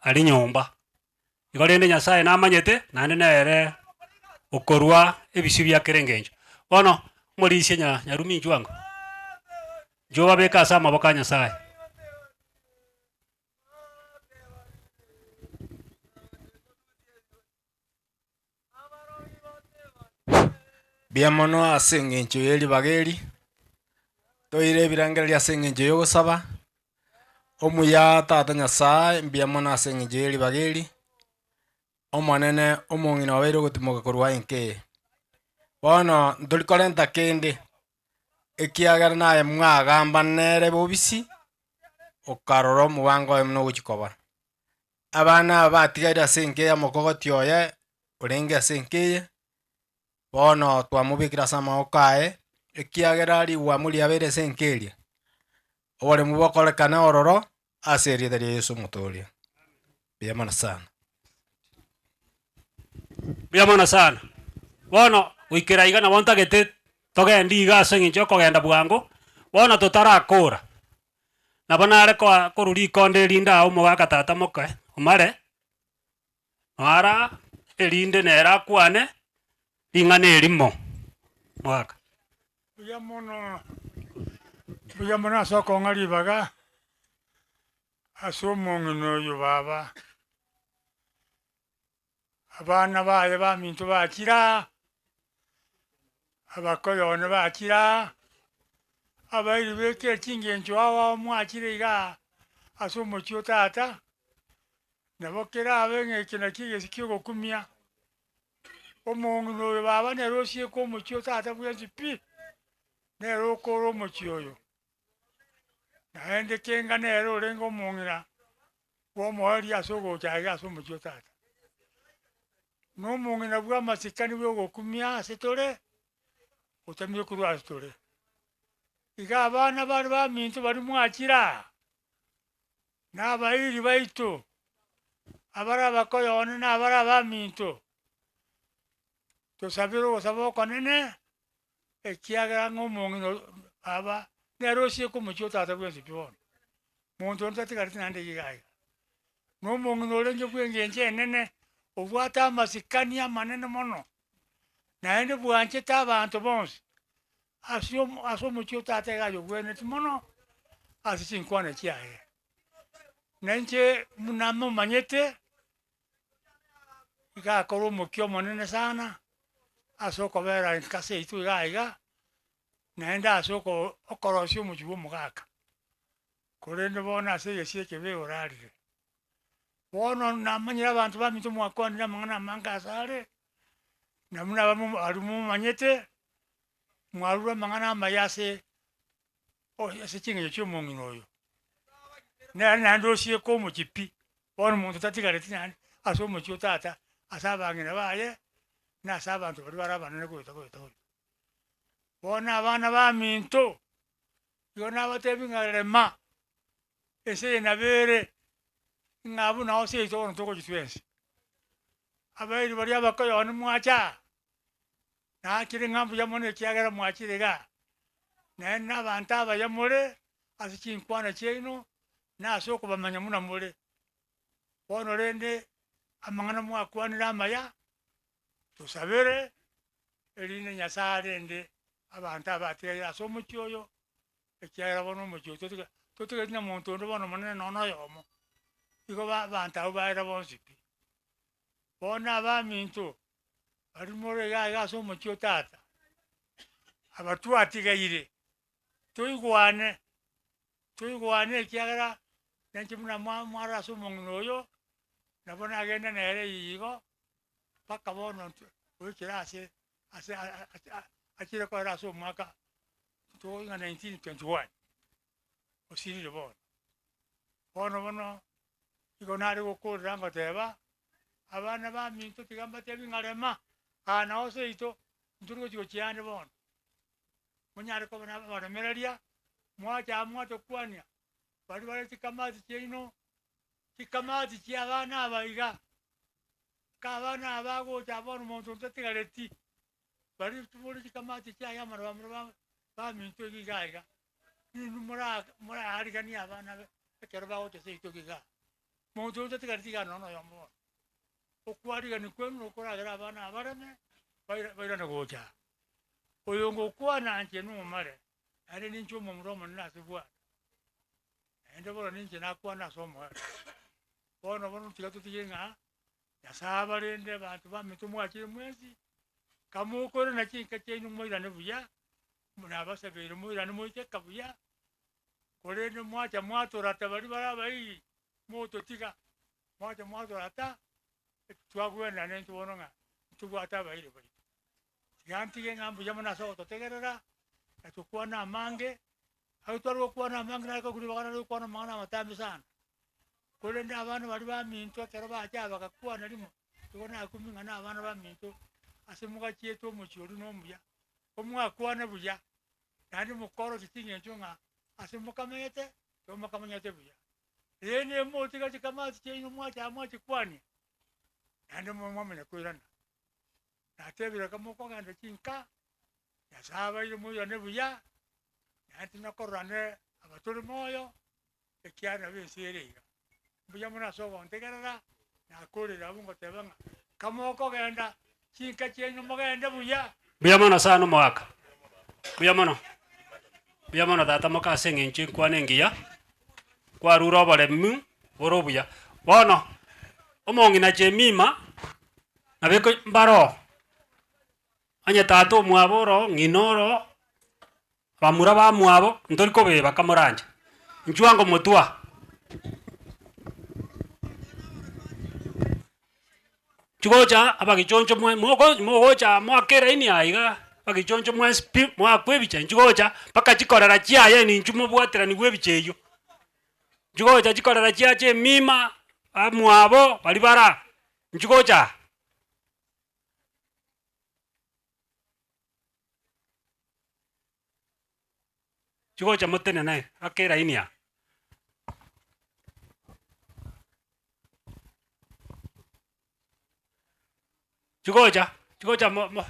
aria nyomba. Igo rende Nyasaye namanyete, naende nere. okorwa ebisio bia kera engencho. Bono, omorisia nya nyarumi inchuo ango, inchuo obabeke ase amaboko a Nyasaye. Mbuya mono ase eng'encho ye ribaga eri, toire ebirengererio ase eng'encho ya ogosaba, omuya tata nyasaye mbuya mono ase eng'encho ye ribaga eri, omonene omong'ina obeire ogotimoka korwa enka eye. Bono ntori korenta kende, ekiagera naye mwagamba nere bobisi, okarora omobango oye buna ogochia koba. Abana aba batigaire ase enka eye omokogoti oye orenge ase enka eye, bono twamobekire ase amaboko aye, ekiagera rigwamo riabeire ase enka eria, oboremu bokorekane ororo ase erieta ria Yeso omotoria. Mbuya mono sana. Mbuya mono sana. Bono goikera iga nabo ntagete togende iga ase eng'encho ya okogenda bwango, bono totarakora. Nabo nare koa korwa rikonde erinde aye omogaka tata moke omare, noara erinde nere akwane ring'ana erimo, omogaka. Mbuya mono, mbuya mono ase okong'a ribaga ase omong'ina oyo baba. Abana baye baminto bachire aa, abakoyone bachire aa, abairi b'ekere chingencho ao ao mwachire iga aa ase omochie o tata, nabo kerabe ng'a eke nakio egesi ki'ogokumia, omong'ina oyo baba nere osieke omochie o tata bwensi pi, nere okore omochie oyo. Naende kenga nere orenge omong'ina bw'omoerio ase ogocha aiga ase omochie o tata. Na omong'ina bw'amasikani bw'ogokumia ase tore, otamire korwa ase tore. Iga abana bare baminto baria mwachire aa, na abairi baito, abare abakoyone na abare abaminto, tosabere ogosaba okonene, ekiagera ng'a omong'ina baba nere osieke omochie o tata bwensi pi bono. Monto onde tatigareti naende iga iga. Na omong'ina orenge bw'engencho enene, obwate amasikani amanene mono, naende bwanchete abanto bonsi, ase omo ase omochie o tata iga ayobwenereti mono ase chinkwana chiaye. Na inche buna momanyete, iga akore omokia omonene sana, ase okobera enka seito iga iga, naende ase oko okorosia omochie bwa omogaka. Korende bono ase egesio ekebe orarire. Bono namanyire abanto baminto mwakwanire amang'ana amange asare, na buna abamo aria momanyete, mwarure amang'ana amaya ase ase ching'encho chia omong'ina oyo. Nere naende osieke omochie pi, bono monto tatigareti naende ase omochie o tata, ase abang'ina baye, na ase abanto baria bare abanene goeta goeta goeta. Bono abana baminto, igo nabatebi ng'a rema, ense eye nabo ere, ng'a abwo nao seito bono togochia twensi. Abairi baria abakoyoni mwacha aa, nakire ng'a mbuya mono ekiagera mwachire igaa, naende na abanto abaya more, ase chinkwana chiaino, na ase okobamanya buna more. Bono rende, amang'ana mwakwanire amaya, tosabere. erinde Nyasae arende abanto abatigaire ase omochie oyo, ekiagera bono omochie oyo totiga totigaeti na monto onde bono omonene nonya oyomo, igo ba abanto abwo baera bonsi pi. Bono abaminto, baria more iga iga ase omochie o tata, aba twatigaire, toigwane, toigwane ekiagera nainche buna mwa mwarora ase omong'ina oyo, nabo nagenda nere igo. mpaka bono ntwe goikera ase ase achire koera ase omwaka tokoigwa 1921, osirire bono. Bono bono, igo nare gokorera ngoteba, abana baminto tiga mbatebi ng'a rema, aa nao seito, ntori gochi gochia ande bono. Monyare koba na abaremereria, mwacha aa mwatokwania, baria bare chikamati chiaino, chikamati chia abana aba iga. Nka abana aba bagocha bono monto onde tatigareti, baria tibori chikamati chiaye amo na bamura ba baminto iga iga iga, ninwe mora moraariganie abana be ekero bagocha seito iga igaa. Monto onde tatigareti igaa nonya na oyomo bono. Okwarigania kwenu nokoragera abana aba bareme. Baira bairane gocha aa. Oyo ngokwana inche nomare, naende ninche omomura omonene ase Bwana, naende bono ninche nakwana ase omoerio. Bono bono tiga totige ng'a Nyasae abarende abanto baminto mwachire mwensi, kamokoirana chinka chiaino moirane buya, nabasabeire moirane moike ka buya, korende mwacha mwatorata baria bare abairi, mototiga, mwacha mwatorata, twagwenana intwe bono ng'a ntobwate abairi baito. Tiga ntige ng'a mbuya mono ase ogototegerera, na tokwane amange, Agwo tware gokwana amange nare kogura ribaga nare gokwana amang'ana amatambe sana. Korende abana baria baminto ekero bacha aa bagakwana rimo, igo nakumia ng'a na abana baminto ase mogachiete omochie oria na omuya, omwakwane buya, naende mokorokia ching'encho ng'a ase mokamenyete, igo mokamanyete buya. Rende motiga chikamati chiaino mwacha aa mwachikwania, naende mwamanya koirana. Natebire ekero mokogenda chinka, Nyasae abaire moirane buya, naende tinakororane abatore moyo, ekiagera nabo ense ere iga. Mbuya mono ase ogontegerera, nakorire abwo ngoteba ng'a kamokogenda chinka chiaino mogende buya. Mbuya mono sana omogaka, mbuya mono, mbuya mono tata moka ase eng'encho enkwana engiya, kwarure oboremu bore obuya. Bono, omong'ina Jemima, nabo eko mbaroo, onye tata omwabo oroo, ng'ina oroo, bamura bamwabo, ntori kobeba kamoranche, inchuo ango motwe aa. Chigocha abagichoncho mwe moko mogocha aa moake eraini aa igaa, abagichoncho mwensi pi, moakwe ebicha nchigocha mpaka chikorera chiaye ninchu mobwateraniwe ebicha eywo. Nchigocha chikorera chiacha emima, bamwabo baria bare aa, nchigocha aa. Chigocha motenene ake eraini aa. Chigocha, chigocha mo mo.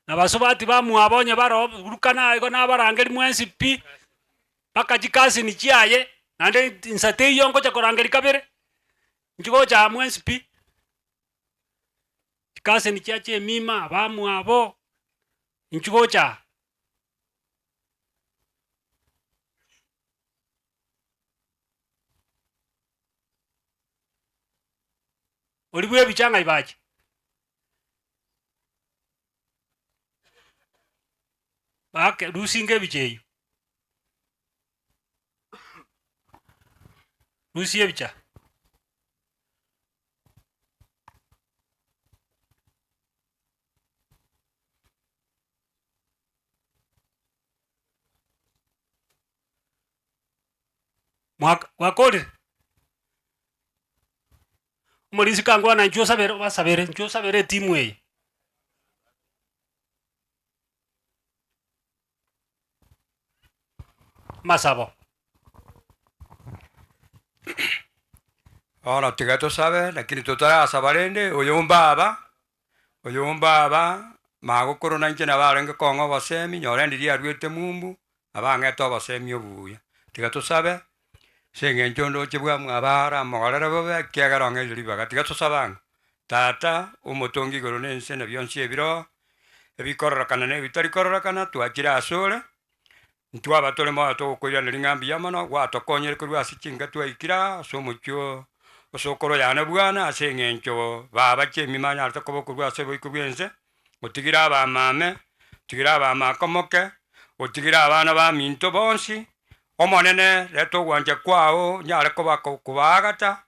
Na basubati bamwabo onye baroo burukana igo nabarangeri mwensi pi, mpaka chikasini chiaye, naende insa teiyo ngocha korangeria kabere, inchuo gocha aa mwensi pi. Chikasini chia chemima, abamwabo, inchuo gocha aa. Oria bw'ebicha ng'ai bache? Baake rusinga ebicha eywo, rusia ebicha. Mwaka gwakorire? Omorisia kangwana inchuo osabere obasabere inchuo osabere etimu eye. Amasabo. Bono tiga tosabe, lakini totarasaba rende, oyo mbaba, oyo mbaba, magokoro na inche nabo arenge kong'a obosemi, nyore ndiria aruete mumbu, Abang'ete obosemi obuya. Tiga tosabe, ase eng'encho ndoche bwamwabo aramogorere bobe, ekiagera ong'eire ribaga. Tiga tosabe ang'o, Tata, omotongi igoro na ense na bionsi ebiroo, ebikororekana na ebitari kororekana, twachire asore, ntwaba tore moyo togokoiraneria ng'a mbuya mono, gwatokonyire korwa ase chinka twaikire aa, ase omochie oo osokoro yane bwana, ase eng'encho baba chiemima anyarete koba okorwa ase oboiko bw'ense, otigire abamame, otigire abamakomoke, otigire abana baminto bonsi, Omonene reta ogwancha kwao onyare koba kobaagata,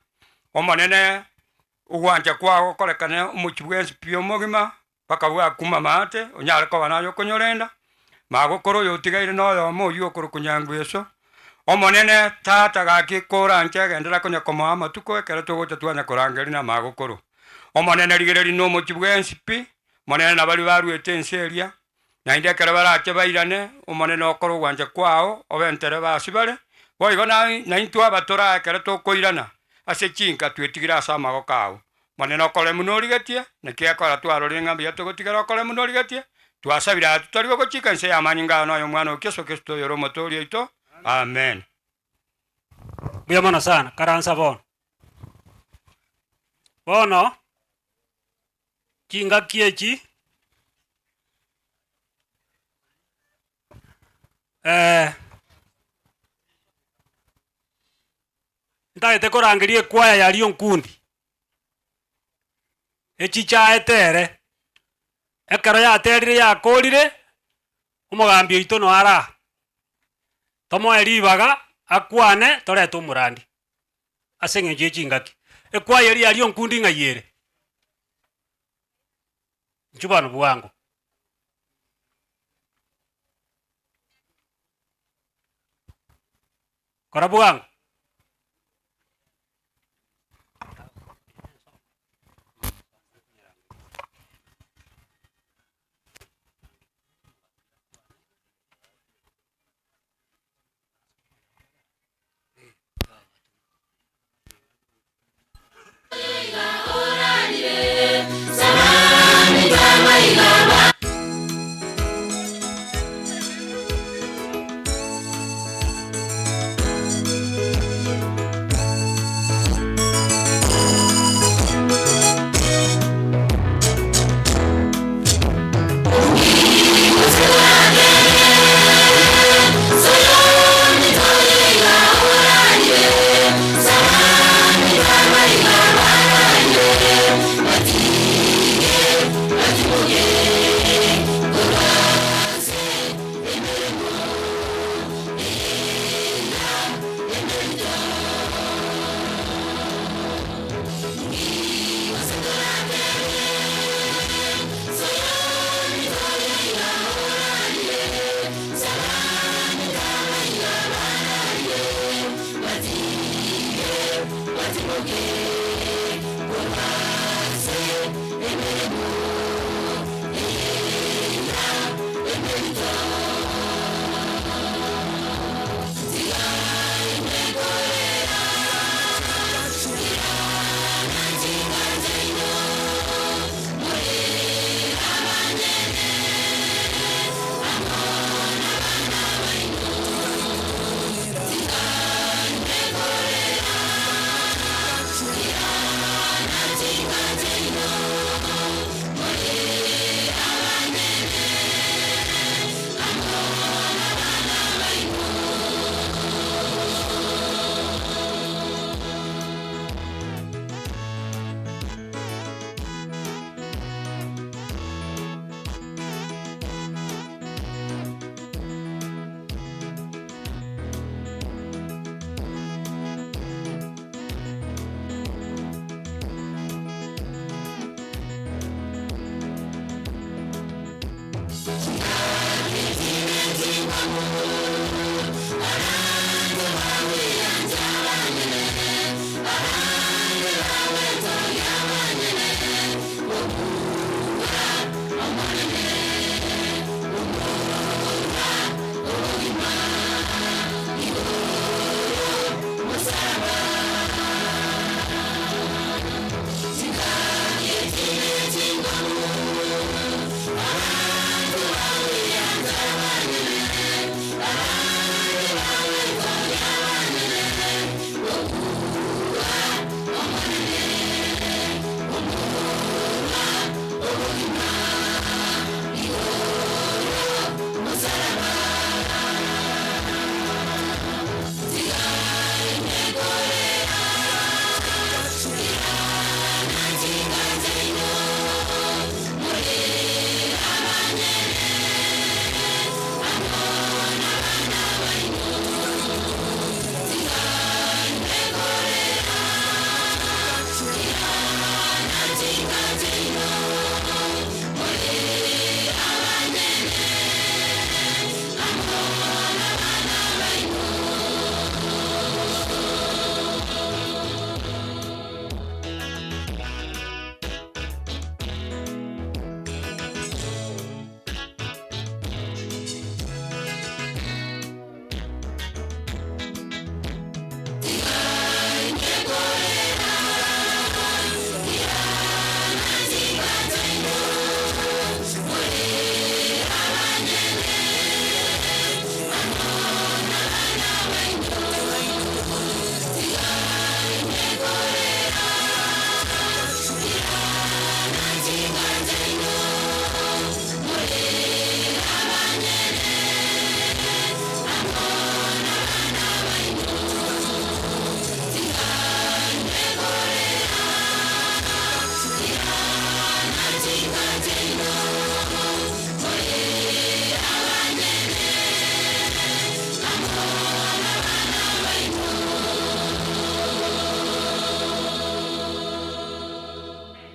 Omonene ogwancha kwao gokorekane omochie bwensi pi omogima, mpaka bwakuma amaate, onyare koba naye okonyorenda, magokoro oyo otigaire na oyomo oywo okorokwa Nyangweso, Omonene tata gaki koranche genderera konya komoa amatuko ekero togocha twanya korangeria na magokoro. Omonene rigereria nomochie bwensi pi, Omonene na baria baruete ense eria, naende ekero barache bairane, Omonene okore ogwancha kwao, obentere basibare, boigo naintwe abatore aa ekero tokoirana ase chinka twetigire ase amagoko ao. Omonene okore buna origetie, naki ekora twarorire ng'a mbuya togotigera okore buna origetie, twasabire aya totari gogochika inse y'amanyinga ao na ay'Omwana oo Yeso Kristo oyore Omotooria oito. Amen. Mbuya mono sana, karansa bono. Bono, chingaki echi, ntagete korangeria ekwaya ya Rionkundi, echichaete ere, ekero yaterire yakorire, omogambi oito noyo are aa, tomoe ribaga akwane torete omorandi ase eng'encho ye chingaki. Ekwaya eria ya Rionkundi ng'ai ere? Inchuo bono bwango. Kora bwango.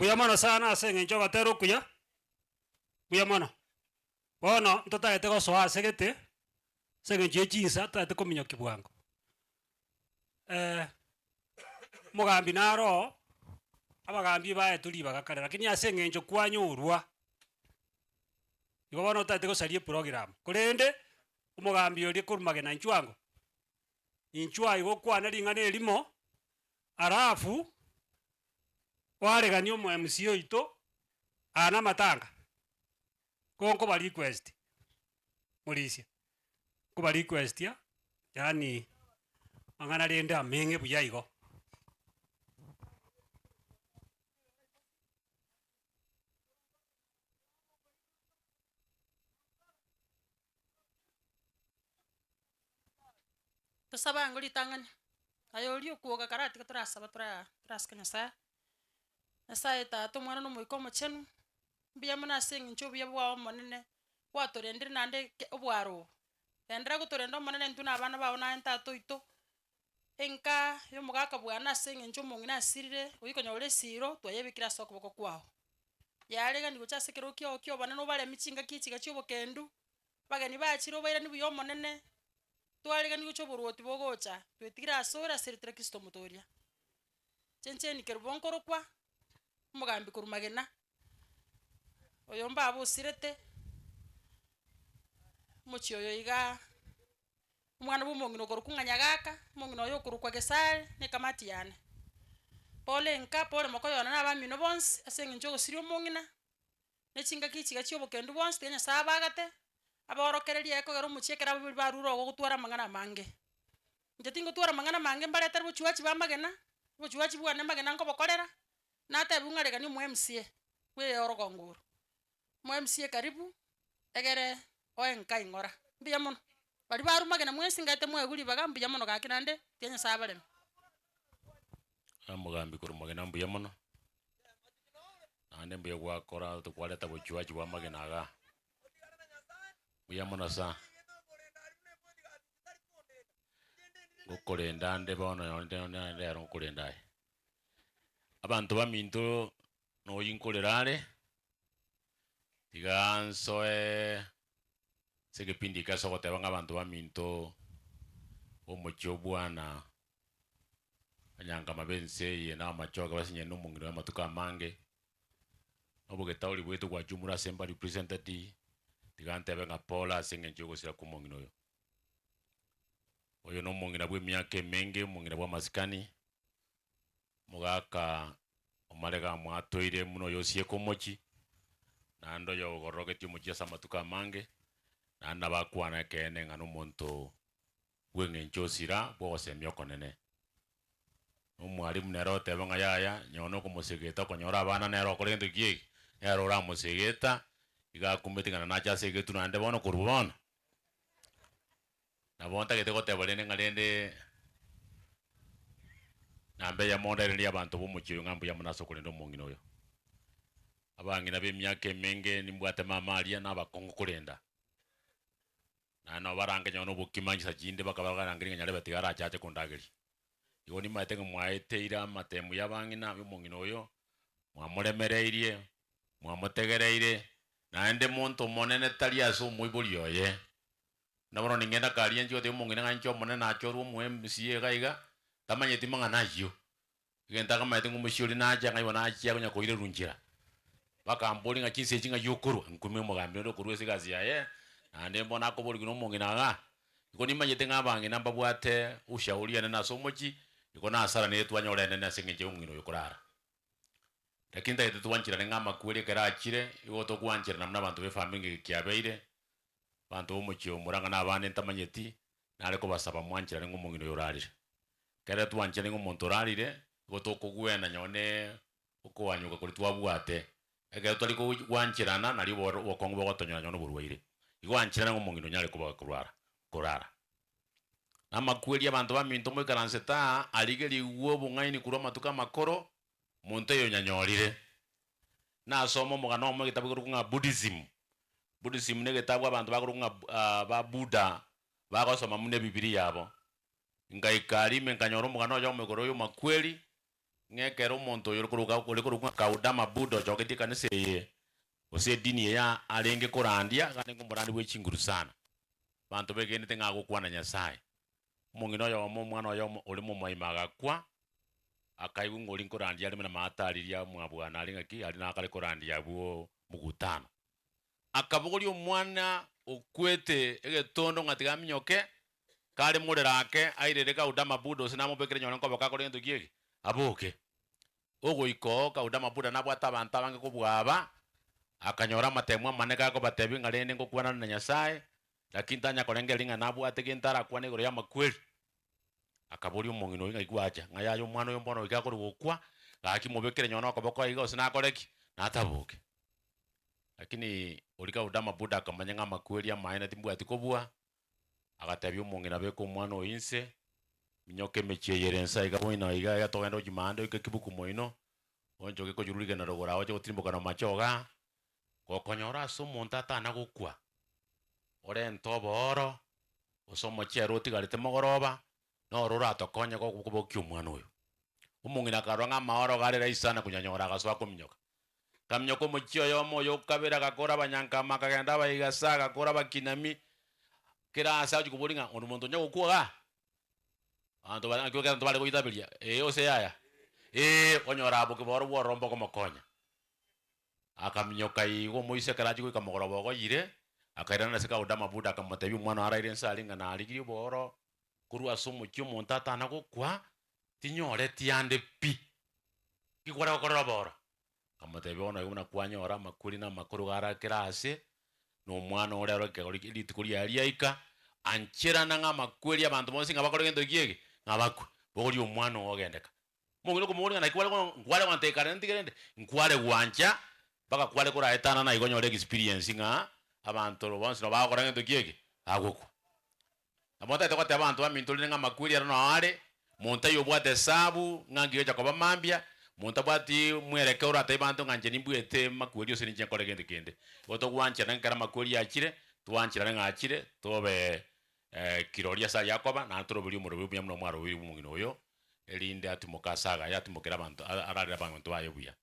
Mbuya mono sana ase eng'encho ogotera okuya, mbuya mono. Bono ntotagete gosoa ase gete, ase eng'encho ya chinsa totagete kominyokia bwango. Omogambi naro oo, abagambi baetwe ribaga kare lakini ase eng'encho kwanyorwa, igo bono otagete gosaria eprogram, korende omogambi oria korwa magena inchuo ango, inchuo aye gokwana ring'ana erimo, alafu oareganie omo MC oito aa na amatanga, ko nkoba request morisia, nkoba requestia yaani mang'ana rende ameng'e buya igo. Tosabe ango ritang'ani, aye oria okwoga karatiga torasaba tora torasike Nyasaye. Nyasaye Tata, Omwana na Omoika Omochenu, mbuya mono ase eng'encho obuya bwao Omonene, gwatorendire naende eke obwaro obo. Genderera gotorenda Omonene intwe na abana bao naye Tata oito, enka ya omogaka bwane ase eng'encho omong'ina asirire, oyio konyora esiro, twayebekire ase okoboko kwao. Yaregani gocha ase ekerogo kiao kia obonene obaremi chingaki echi iga chia obokendu, Abageni bachire obairani buya Omonene, twaregani gochia oboruoti bogocha, twetigire asore ase erieta ria Kristo Omotoria. Chencheni kerubo nkorokwa, omogambi korwa magena, oyo mbaba osirete, omochie oyo igaa, omwana bwa omong'ina okorokwa ng'a Nyagaka, omong'ina oyo okorokwa Gesare, na ekamati yane. Pole nka, pole mokoyona na abamino bonsi, ase eng'encho yogosiria omong'ina. Ne chingaki chiga chi'obokendu bwonsi tiga Nyasae abagate, aborokererie ekogera omochie ekero abaibori barure ogo gotwara amang'ana amange. Inche tingotwara amang'ana amange mbaretere bochuachi b'amagena, obochuachi bwane amagena nkobokorera, natebiwu ng'a regania omo MCA bwe orogongo oro. Omo MCA karibu, egere oe nka ing'ora. Mbuya mono. Baria barwa magena mwensi ngaete mwaegwa ribaga mbuya mono gaki naende, tiga Nyasae abareme. Omogambi korwa magena mbuya mono. Naende mbuya gwakora tokwareta bochuachi bwa amagena igaa. Mbuya mono sana. Ngokorenda nde bono nonye nonye rero nkorenda aye. Abanto baminto noyio nkorera are, tiga nsoe ase egepindi eke ase ogoteba ng'a abanto baminto omochie o bwana. Onyankama b'ense eye na amachoge basinyane nomong'ina oye amatuko amange, na obogetauri bwaito gwachumure ase mba represented, tiga ntebe ng'a pole ase eng'encho y'ogosira kw'omong'ina oyo. Oyo nomong'ina bw'emiaka emenge, omong'ina bw'amasikani, omogaka omarega amwatoire buna oyo osieka omochie, naende oyo ogororogetie omochie ase amatuko amange, naende nabo akwana ekeene ng'a nomonto bw'engencho osira bw'ogosemia okonene. Na omwalimu nere oteba ng'a yaya, nyowe nokomosegeta okonyora abana nere okore gento ki eke, nere oramosegeta, iga akumeti ng'a nache ase egetu naende bono korwa bono. Nabo ntagete goteba rende ng'a rende namba eyemo ndairanerie abanto b'omochie oyo ng'a mbuya mono ase okorenda omong'ina oyo. Abang'ina b'emiaka emenge nimbwate mama aria na abakong'u korenda. Naende nabo barange nonye na obokima chinsa chinde bakaba bakarangeria ng'a nyarebe tiga arache ache kondageria. Igo nimaete ng'a mwaeteire amatemu y'abang'ina y'omong'ina oyo, mwamoremereirie, mwamotegereire, naende monto omonene tari ase omoibori oye. Buna bono ningenda karia inche gotebia omong'ina ng'a inche omonene nachorwe omo MCA iga iga, tamanyeti mang'ana ayio. Egento akamanyete ng'a omochie oria nache ng'a igo nachia konya koirerwa nchera. Bakamboria ng'a chinsa echi ng'ai okorwa, nkumia omogambi onde okorwa ase egasi yaye, naende bono akoborigwa na omong'ina igaa. Igo nimanyete ng'a abang'ina mbabwate ushauri enene ase omochie, igo nasara nere twanyora enene ase eng'encho ya omong'ina oyo korara. Lakini ntagete twancherane ng'a amakweri ekero achire, igo togwancherana buna abanto ba efamiri ng'a eke kiabeire, abanto b'omochie oyo Murang'a na abande ntamanyeti, nare kobasaba mwancherane ng'a omong'ina oyo orarire. Ekero twancherane ng'a omonto orarire, igo tokogwena nonye okoanyoka koria twabwate. Ekero tari gwancherana nario obokong'u bogotonyora nonye oborwaire. Igo ancherana ng'a omong'ina onyare koba korwara korara. Na amakweri abanto baminto moikaransete aa, arigerigwe obong'aini korwa amatuko amakoro, monto oyo onyanyorire. Nasoma omogano omo egetabu gekorokwa ng'a Buddhism. Buddhism na egetabu abanto bakorokwa ng'a ba Buddha bagosoma buna ebibiria yabo. Ngaika aria ime nkanyora omogano oyomo igoro y'omakweri. Ng'a ekero omonto oyo ore ore korokwa ng'a Gautama Buddha ochogetie ekanisa eye, gose edini eye arenge korandia, iga arenge omorandi bwe chinguru sana. Abanto begenete ng'a agokwana Nyasaye. Omong'ina oyomo, omwana oyomo ore momoima agakwa, akaigwa ng'a oria nkorandia are buna maate ariria mwabwana aria ng'aki, aria nakare korandia abwo mokutano. Akabogoria omwana okwete egetondo ng'a tiga aminyoke, kare morero ake, airere Gautama Buddha gose namobekere nyore nkoboka akore gento ki eke, aboke. Ogoika oo Gautama Buddha nabwate abanto abange kobua aba, akanyora amatemo amanene gakobatebia ng'a rende ngokwanane na Nyasaye, lakini tanya korengereria ng'a nabwate gento arakwane igoro y'amakweri. Akaboria omong'ina oyio ng'ai gwacha, ng'a yaya omwana oyo mbono goika akore gokwa, gaki mobekere nonye nokoboko iga gose nakore ki? Nataboke. Lakini oria Gautama Buddha akamanya ng'a amakweri amaene timbwati kobua, agatebia omong'ina beka omwana oyo inse, minyoka emechie eye ere inse aiga boino aiga iga togende gochia maande oike kibuku moino, onchoke kochurwa rigena rogoro agoche gotirimboka na amache igaa, gokonyora ase omonto atana gokwa, orente obooro, gose omochere otigarete mogoroba, noro oratokonye kobokia omwana oyo. Omong'ina akarora ng'a amaoro iga are rahisi sana konyanyora agasoa kominyoka. Akaminyoka omochie oyomo oyo okabere agakora abanyankama akagenda abaigasa agakora abakinami, kera ase agochia koboria ng'a onde monto onye gokwa igaa? Abanto baria naki abanto bare goitaberia, ee gose yaya? Ee, onyora abokia boro bwororo mbokomokonya. Akaminyoka igo omoisia ekero achia goika mogoroba ogoyire, akairana ase Gautama Buddha akamotebia omwana oye araire inse aria ng'a narigirie obooro korwa ase omochie omonto atana gokwa, tinyoreti ande pi. Ki kware gokorera obooro? Akamotebia bono igo buna kwanyora amakweri na amakoro iga are kera ase, na omwana ore aro ekegori rituko riaye riaika, ancherana ng'a amakweri abanto bonsi ng'a bakore gento ki eke? Ng'a bakwe. Bogoria omwana oo ogendeka. Omong'ina okomoboria ng'a naki kware nkware gontebia kare ntige rende, nkware gwancha mpaka kware koraetanana igo onyore experience ng'a abanto bonsi nabo bagokora gento ki eke? Bagokwa. Nabo ntagete goteba abanto baminto rende ng'a amakweri aro nao are, monto aye obwate esabu ng'a ngiya ocha koba mambia, monto abwati mwerekeo oratebie abanto ng'a inche nimbuete makweri ose ninche nkore gento kende. Igo togwancherana ekero amakweri achire, twancherane ng'a achire, tobe kirori ase aria akoba, naende toroberie omorobio omuya buna omwarobeiri bw'omong'ina oyo, erinde atimoke ase agaya atimokere abanto ararere abanto baye buya.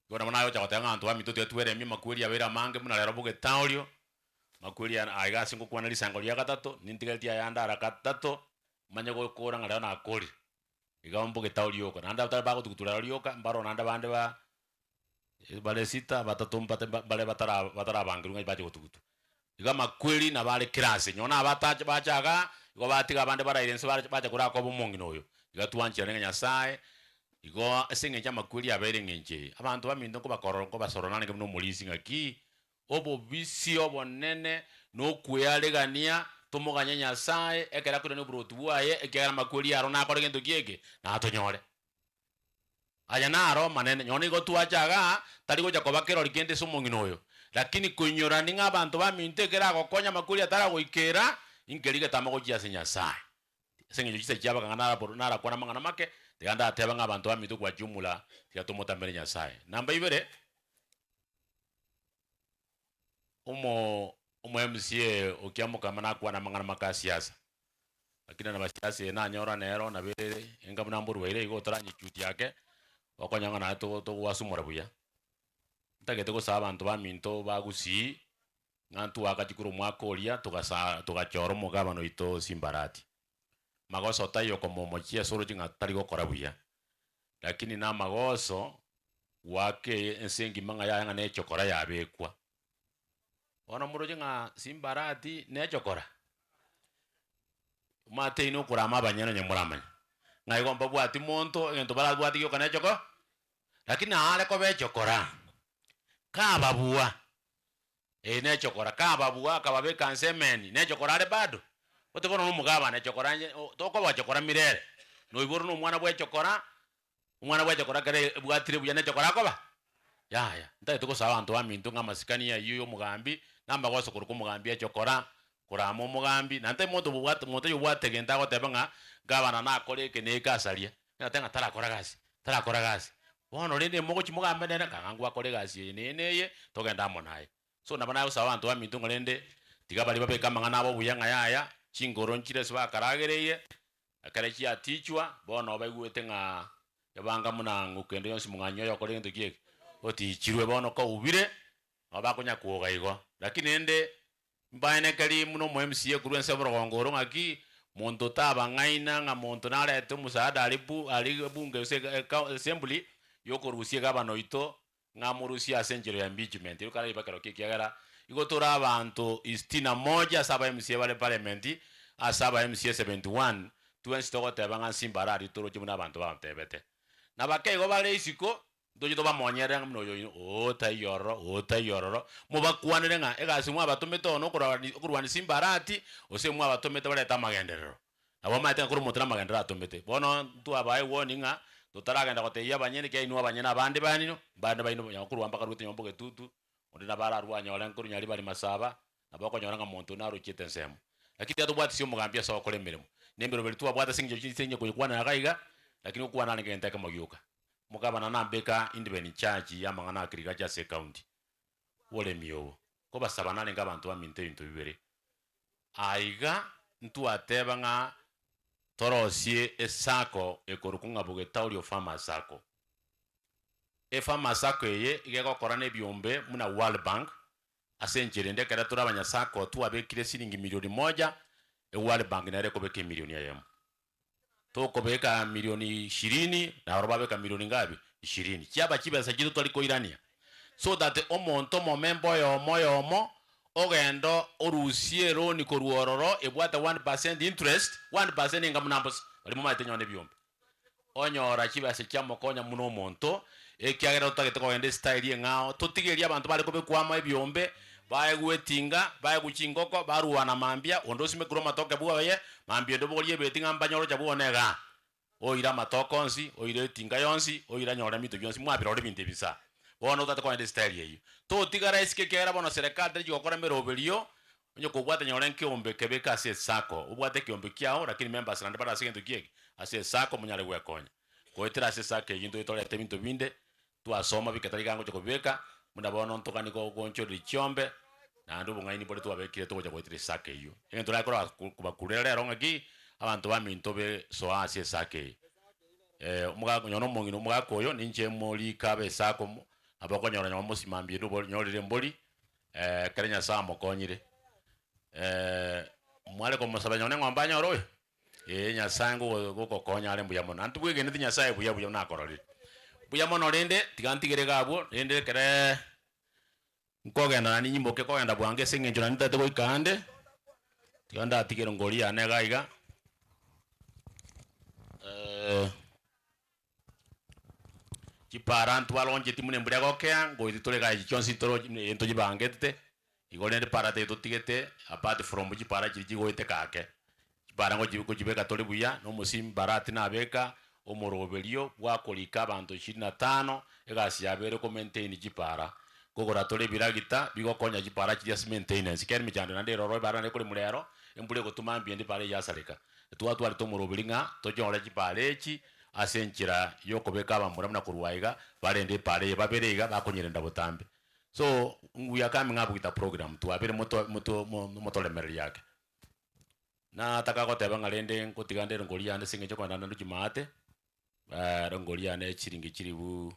Igo nabo naye gocha goteba ng'a abanto baminto tiga tweremie amakweri abeire amange buna rero bogetaorio, amakweri aya aiga ase ngokwana risango ria gatato, nintigaretie ayande ara gatato, manye gokora ng'a rero nakorire. Iga mbogetaorio rioka, naende abatari bagotugutura rero rioka, mbaro naende abande ba bare sita, batato mbate mbare batara batarabangerwa ng'a bache gotugutwa. Igo amakweri nabo are kera ase, nonye na abatache bacha igaa, igo batiga abande baraire inse bare bacha korakoba omong'ina oyo. Iga twancherane ng'a Nyasaye, igo ase eng'encho amakweri abeire eng'encho eye, abanto baminto nkobakorora nkobasorora narenge buna omorisia ng'aki, obobisi obonene na okwearegania, tomoganye Nyasaye, ekero akoirania oboroti bwaye, ekiagera amakweri aro nakore gento ki eke? Natonyore. Aya naro amanene, nonya nigo twacha igaa, tari gocha koba kerori kende ase omong'ina oyo. Lakini koinyorani ng'a abanto baminto ekero agokonya amakweri ataragoikera, inkeria getama gochia ase Nyasae. Ase eng'encho chinsa chiaba ng'a naraboro narakwane amang'ana make, tiga ndateba ng'a abanto baminto gwachia omura, tiga tomotamere Nyasae. Namba ibere, omo omo MCA o Kiamokama nakwane amang'ana make a siasa. Lakini na basiasa eye nanyora nero nabo ere enga buna mborwaire igo otaranyechutia ake, okonyora ng'a naye togo togwasumora buya. Ntagete gosaba abanto baminto ba Gusii, ng'a ntwaka chikura omwaka oria togasa togachora omogabana oito Simbarati. Magoso taiyo komomochia ase oroche ng'a tari gokora buya, lakini na amagoso goaka ense engima ng'a yaya ng'a ne echokora yabekwa. Bono moroche ng'a Simbarati ne echokora? Omanyete inwe okorama abanyene onye moramanye, ng'a igo mbabwati monto, egento barabwate gioka ne echoko, lakini aare koba echokora, kababua, eh ne echokora, kababua akababeka nse emeni, ne echokora are bado? Gose bono na omogabana echokora inche tokoba chokora mirere, noiborwe na omwana bwa echokora, Omwana bw'echokora kere ebwatire buya nechokora akoba? Yaya, ntagete gosaba abanto baminto ng'a amasikani ayio y'omogambi, na amagoso korwa kw'omogambi echokora, korama omogambi, naende tari monto obwate monto oyio obwate egento agoteba ng'a gavana nakore eke na eke asaria, nigo agoteba ng'a tarakora gasi, tarakora gasi. Bono rende mogochia mogambe nere, ng'a ng'a akore egasi eye na eye na eye, togende amo naye. So nabo nagosaba abanto baminto ng'a rende tiga baria babeke amang'ana abo buya ng'a yaya, chingoro nchire ase bakaragereire, ekere chiatichwa, bono baigwete ng'a. Ebanga muna ng'uko ende yonsi mong'anyi oyo okore gento ki eke, otichirwe bono koubire, nabo bakonya kwoga igo. Lakini rende mbaenekeri muna omo MCA korwa ense y'oborogongo oro ng'aki, monto tabang'aina ng'a monto narete omosaada aria bu aria ebunge gose eka assembly, yokorusia egavana oito, ng'a amorusie ase enchera ya impeachment, erio karaiba kerokio ekiagera igo tore abanto sitini na moja ase aba MCA bare parliament, ase aba MCA 71, twensi togoteba ng'a nsimba araria toroche buna abanto bantebete. Na bake igo bare isiko, ntoche tobamonyerere ng'a buna oyo oino oo taiyo ororo, oo taiyo ororo, mobakwanere ng'a egasi mwabatomete oo nokorwani okorwania simba arati, gose mwabatomete barete amagenderero. Nabo omanyete ng'a korwa omonto namagenderero atomete. Bono ntwabae warning ng'a totaragenda gotebia abanyene ekiagera inwe abanyene abande baino, mbande baino onye korwa mbakaruete nyomba bogetutu, onde nabo ararue anyore nkorwa nyaribari masaba, nabo okonyora ng'a monto onde narochiete ensemo. Lakini tiga tobwatisie omogambi ase ogokora emeremo. Na emeroberi twabwate ase eng'encho chinse inye koyekwanera iga iga, lakini gokwana arenge egento ekemo gioka. Omogabana nambeka inde in charge ya amang'ana a agriculture ase ecounty, oboremi obo. Nkobasaba narenge abanto baminto ebinto bibere. Aiga ntwateba ng'a torosie esacco ekorokwa ng'a Bogetaorio Farmers Sacco. Efarmers Sacco eye iga egokora na ebiombe buna World Bank, ase enchera ende ekero tore abanyasacco twabekire siringi milioni moja, eWorld Bank nere ekobeka emilioni eyemo. Tokobeka milioni ishirini, nabarobwo babeka milioni ngapi? Ishirini. Chiaba chibesa chiria totari koirania. So that omonto omomemba oyomo oyomo, ogende orusie eloni korwa ororo ebwate one percent interest, one percent enga buna mbosa, baria momanyete nonye na ebiombe. Onyora chibesa chiamokonya buna omonto, ekiagera totagete kogenda estyle eng'ao, totigerie abanto bare kobekwa amo ebiombe, Baegwe etinga, baegwe chingoko, barwana mambia, onde osimekire amatoke bwoye, mambia onde obogorie ebeti ng'a mbanyore ocha bwone igaa. Oire amatoke onsi, oire etinga yonsi, oire anyore ebinto bionsi, mwabirora ebinto ebi nsa. Bono otagete kogenda estyle eyio. Totigara isiko ekiagera bono serikali teri gokora emeroberio, onye kobwate nyore nkeombe kebeke ase esacco, obwate ekeombe kiao lakini members naende bare ase egento ki eke? Ase esacco monyare gwekonya. Goetera ase esacco eyio ntoche torete ebinto binde, Twasoma bike tari iga ngocha kobibeka, buna bono ntogani goonchoreria chiombe, naende obong'aini boria twabekire togocha goetera esaka eyio. Egento torakore kobakurera rero ng'aki, abanto baminto be soa ase esaka eye. Omogaka onye na omong'ina omogaka oyo, ninche morike abe esaka omo, nabo okonyora onye omosimambia onde onyorire embori, ekero Nyasaye amokonyire. Mware komosaba onye na eng'ombe anyore oyo? Ee, Nyasae ngogokonya are mbuya mono. Naende tibwegeneti Nyasae buya buya buna akororire. Mbuya mono rende, tiga ntigere iga abwo, rende ekere nkogenda naende nyimoke kogenda bwango ase eng'encho naende ntagete goika ande, tiga ndatigere ngori yane iga iga. Chipara ntwaloncheti buna embura egokea, ngoeti tore iga echi chionsi ntoro ntochibangete, igo rende para tari totigete apart from chipara chiria chigoeteka ake. Chipara ngochi ngochibeka tore buya, na omosimba barati nabeka omoroberio bwakorika abanto ishirini na tano, egasi yabo ere ko maintain chipara. Nkogora tore ebiragita bigokonya chipara chiria ase maintenance, ekiagera emechando naende ere ororo ebara naende ekoremwa rero, embura egotuma mbuya ende epara eyio yasareka. Twatwarete omoroberi ng'a tochore chipara echi ase enchera y'okobeka abamura buna korwa aiga barende epara eye babere iga bakonyerenda botambe. So we are coming up with a program twabere moto moto motoremereria ake. Nataka goteba ng'a rende ngotiga nde erongori yane ase eng'encho okogenda naende Jumaate, erongori yane chiringi chilifu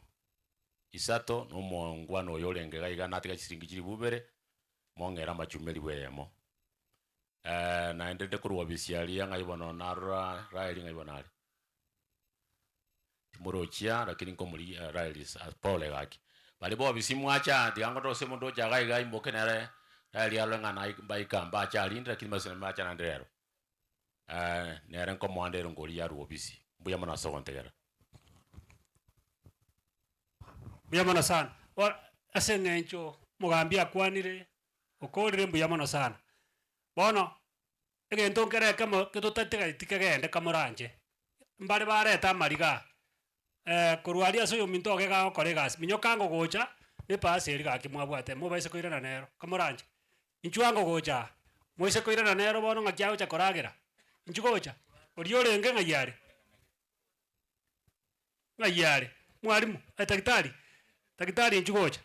isato na omongwana oyo orenge iga iga natiga chisiringi chilifu ibere, mong'ere amachuma elifu eyemo. Naende nde korwa ofisi aria ng'ai bono narora Raeli ng'ai bono are? Timorochia lakini nkomorigia Raeli pole gaki. Baria ba ofisi mwacha tiga ngotose omonto ocha iga iga aimoke nere Raeli arore ng'a nai mbaika mbache arinde lakini mase mbacha naende rero. Nere nkomoa nde erongori yarwa ofisi. Mbuya mono ase ogontegerera. Mbuya mono sana. Bono ase eng'encho omogambi akwanire, okorire mbuya mono sana. Bono, egento nkere ekemo getotatigaeti kegende kamoranche, mbare barete amariga aa, korwa aria ase oyominto oge gagokora egasi, minyoka ango gocha, na epasi eria gaki mwabwate, mobaise koirana nero, kamoranche. Inchuo ango gocha aa, moise koirana nero bono ng'aki agocha koragera, inchuo gocha, oria orenge ng'ai are? Ng'ai are? Mwalimu, aye daktari, daktari inchuo gocha,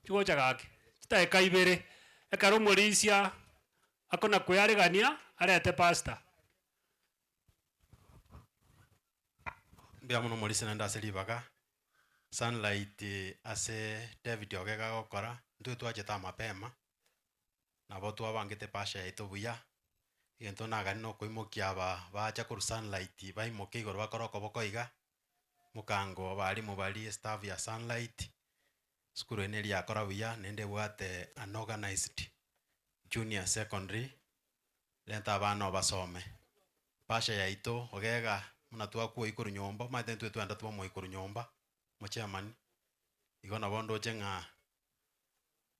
inchuo gocha gaki, chidakika ibere, ekero omorisia akona koearegania arete pastor. Mbuya mono omorisia naende ase ribaga, Sunlight ase David Ogega agokora, intwe twachete aa mapema, nabo twabangete epasha yaito buya, egento nagani na okoimokia aba bacha korwa Sunlight baimoke igoro bakore okoboko iga, mokango abalimu baria estaff ya Sunlight, esukuru eye neri yakora buya naende ebwate an organised junior secondary, renta abana obasome. Pasha yaito ogega buna twakwoyia korwa nyomba, omanyete intwe twenda twamoyia korwa nyomba, omochairman, igo nabo ndoche ng'a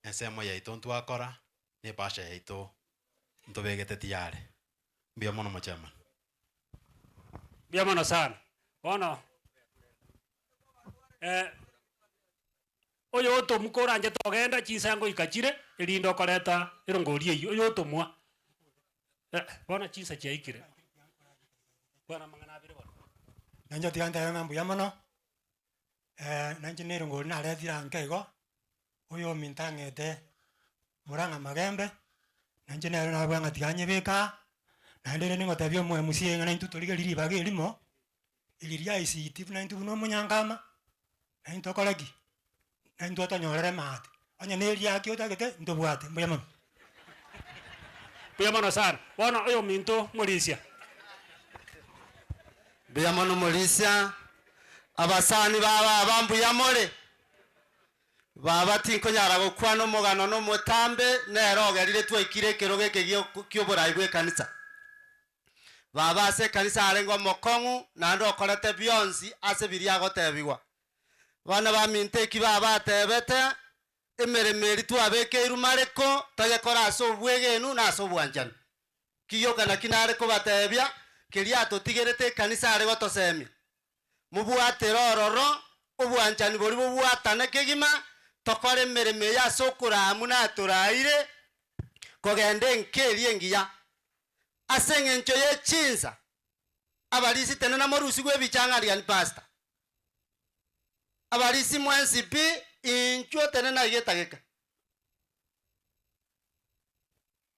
ensemo yaito ntwakora, na epasha yaito ntobegete tiyare. Mbuya mono omochairman. Mbuya mono sana. Bono eh, oyotomwa koranchete ogenda chinsa ngoika chire, erinde okoreta erongori eywo, oyotomwa eh, bono chinsa chiaikire. Kwana amang'ana abere bono. Nainche tiga ntebe ng'a mbuya mono, nainche na erongori naretire aa nke igo, oyo ominto ang'ete Murang'a Magembe, nainche nere nabua ng'a tiga nyebeke aa, naende rende ngotebia omo MCA ng'a naintwe torigerie ribaga erimo, eri ria ICT buna intwe buna omonyankama, naintwe tokore ki? Naintwe otonyorere maate, onye na eriaki otagete ntobwate, mbuya mono. Mbuya mono sana. Bono oyominto morisia. Mbuya mono morisia, abasani ba baba mbuya more? Baba tinkonyara gokwana omogano nomotambe, nere ogerire twaikire ekerogo eke ki'oborai bw'ekanisa. Baba ase ekanisa arenge omokong'u, naende okorete bionsi ase biria agotebigwa. Bana baminto eki baba atebete, emeremo eria twabekeirwe mareko, toyekore ase obwegenu na ase obwanchani. Kigioka naki nare kobatebia, keria atotigerete ekanisa are gotosemia. Mobwatere ororo, obwanchani boria bobwatane kegima, tokore emeremo eye ase okoraa buna atoraire, kogenda enka eria engiya. Ase engencho ye chinsa, abarisi tenena morusigwe ebichang'ani gani pastor. Abarisi mwensi pi, inchuo tenena iga etageka.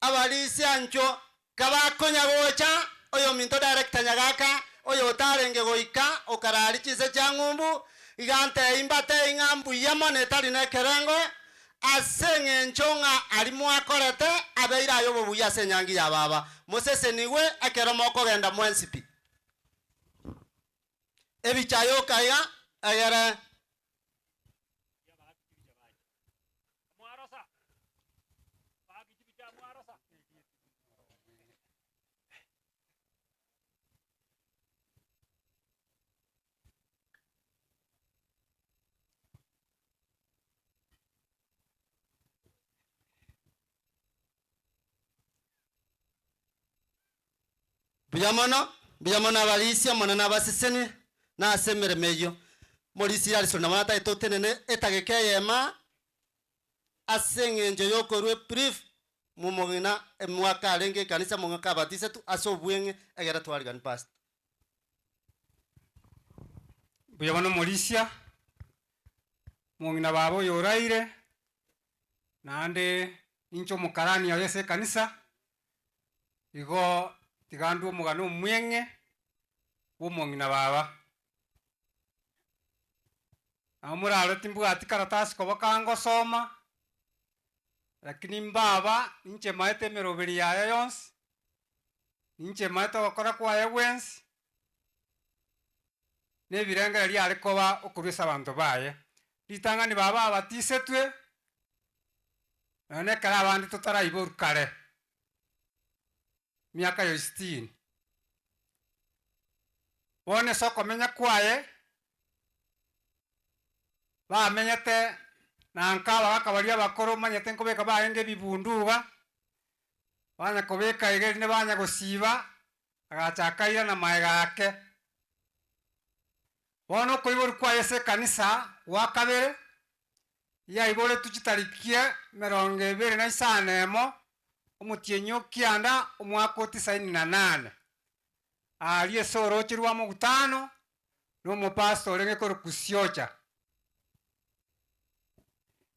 Abarisia inchuo, kabakonya gocha, oyominto director Nyagaka, oyo otarenge goika okararia chinse chia ng'umbu, iga ntei mbatei ng'a mbuya mono etari nekerengo, Ase engencho ng'a aria mwakorete abeire aye obobuya ase enyangi ya baba, mosesenigwe ekero mokogenda mwensi pi. Ebicha yoka iga egere. Mbuya mono, mbuya mono abarisia, Omonene abasesenie, na ase emeremo eyio. Morisia Harrison nabo natagete otenene etageka eyemo ase eng'encho yokorua ebrief momogina emwaka arenge ekanisa momwaka abatisetwe ase obweng'e egere twarigani pastor. Mbuya mono omorisia, omong'ina baba oyo oraire, naende ninche omokarani oye ase ekanisa, igo tiga ndue omogano omweng'e bwa omong'ina baba. Nabo morarore timbwati karatasi koboka ngosoma, lakini mbaba ninche maete emeroberi yaye yonsi, Ninche maete ogokora kwaye gwensi, na ebirengererio are koba okorua ase abanto baye. Ritang'ani baba abatisetwe, nonya na ekero abande totaraiborwa kare, emiaka ya sitini. Bono ase okomenya kwaye, bamenyete na nka abagaka baria abakoro omanyete nkobeka barenge ebibundu iga. Banya kobeka iga erinde banya gosiba, agacha akairana magega ake. Bono okoiborwa kwaye ase ekanisa gwa kabere, yaiboretwe chitariki emerongo ebere na isano emo, omotienyi o kianda, omwaka o tisaini na nane. Aaria ase orooche rwa mogutano, na omopastor orenge korokwa Siocha.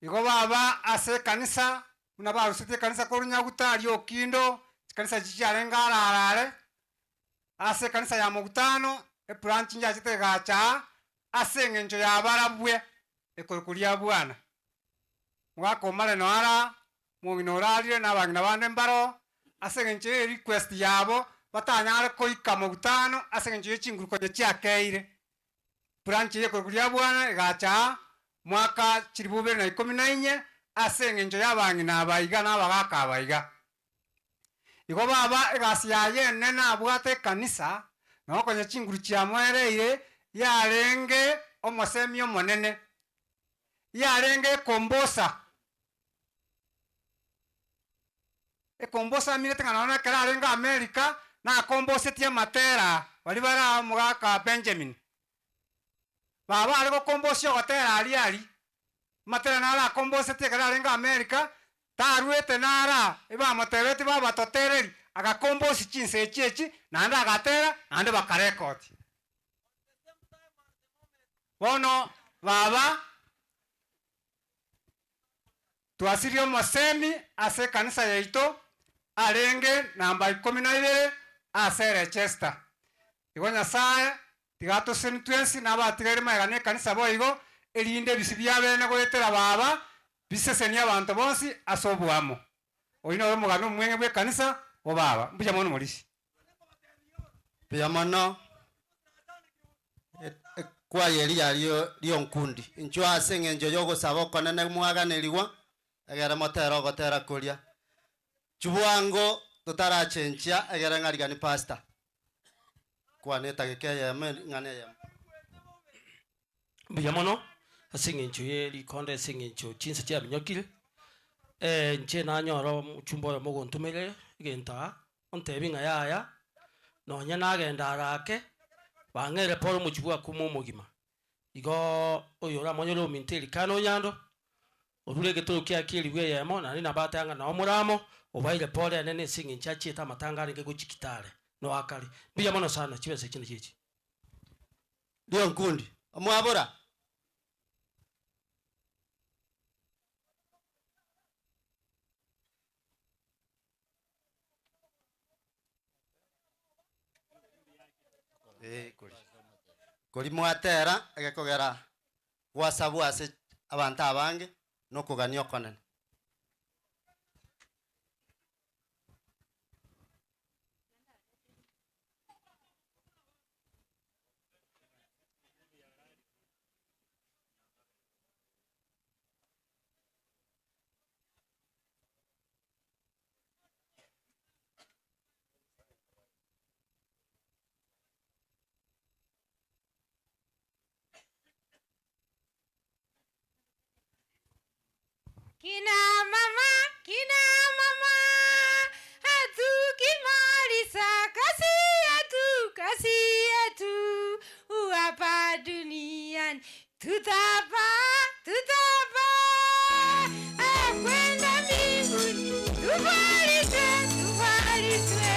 Igo baba ase ekanisa, buna barusetie ekanisa korwa Nyaguta aria Okindo, chikanisa echi chiarenge are are are, ase ekanisa ya Mogutano, Ebranch njachete egacha aa ase eng'encho ya barabwe ekorokwa ria Bwana. Mogaka omareno ara, omong'ina orarire na abang'ina bande mbaroo, ase eng'encho ye request yabo batanyare koika mokutano ase eng'encho ye chinguru konya chiakeire. Branch eye ekorokwa ria Bwana egacha aa mwaka chilifu ibere na ikomi na inye ase eng'encho ya abang'ina aba iga na abagaka aba iga. Igo baba egasi yaye enene abwate ekanisa, na okonya chinguru chiamoereire, yarenge omosemi omonene, yarenge ekombosa. Ekombosa aminete ng'a nonya ekero arenge America, nakombosetie amatera baria bare aa omogaka Benjamin. Baba are gokombosia ogotera aria aria, amatera naro akombosetie ekero arenge America, tarwete nara ebamotebetie baba totereri, agakombosia chinsa echi echi, naende agatera, naende bakarekodi. Bono baba, twasirie omosemi ase ekanisa yaito arenge namba ikomi na ibere ase Leicester. Igo Nyasae tiga atosesenie twensi na abatigaire magega na ekanisa boigo, erinde ebisio biabene goetera baba bisesenie abanto bonsi ase oboamo. Oyio noro omogano omweng'e bw'ekanisa o baba. Mbuya mono Morisi. Mbuya mono ekwaya eria rionkundi. Inchuo ase eng'encho y'ogosaba okonene mwaganerigwa, egere motere ogotera koria. Chibwango totarachenchia egere ng'arigani pastor. Kwana etageka eyemo eng'ana eyemo. Mbuya mono, ase eng'encho ye rikonde ase eng'encho chinsa chiaminyokire, inche nanyora omochumba oyomo ogontomera egento aa, ontebi ng'a yaya, nonye nagenda ara ake, bang'eire pole omochie bwakuma omogima. Igoo oyo oramonyore ominto Elikana onyando, orure egetoro kiaye ki'eribu eyemo, naende nabateba ng'a nao more amo, obaire pole enene ase eng'encho achiete amatanga arenge gochia Kitale, noakare. Mbuya mono sana, chibesa echi nachio echi. Rionkundi, omwabora. Eh, kori. Kori mwatera egekogera gwasabwa ase abanto abange na okogania okonene. Kina mama, kina mama, hatukimaliza kazi yetu, kazi yetu hapa duniani tutapaa, tutapaa kwenda mbinguni, tuvalishwe, tuvalishwe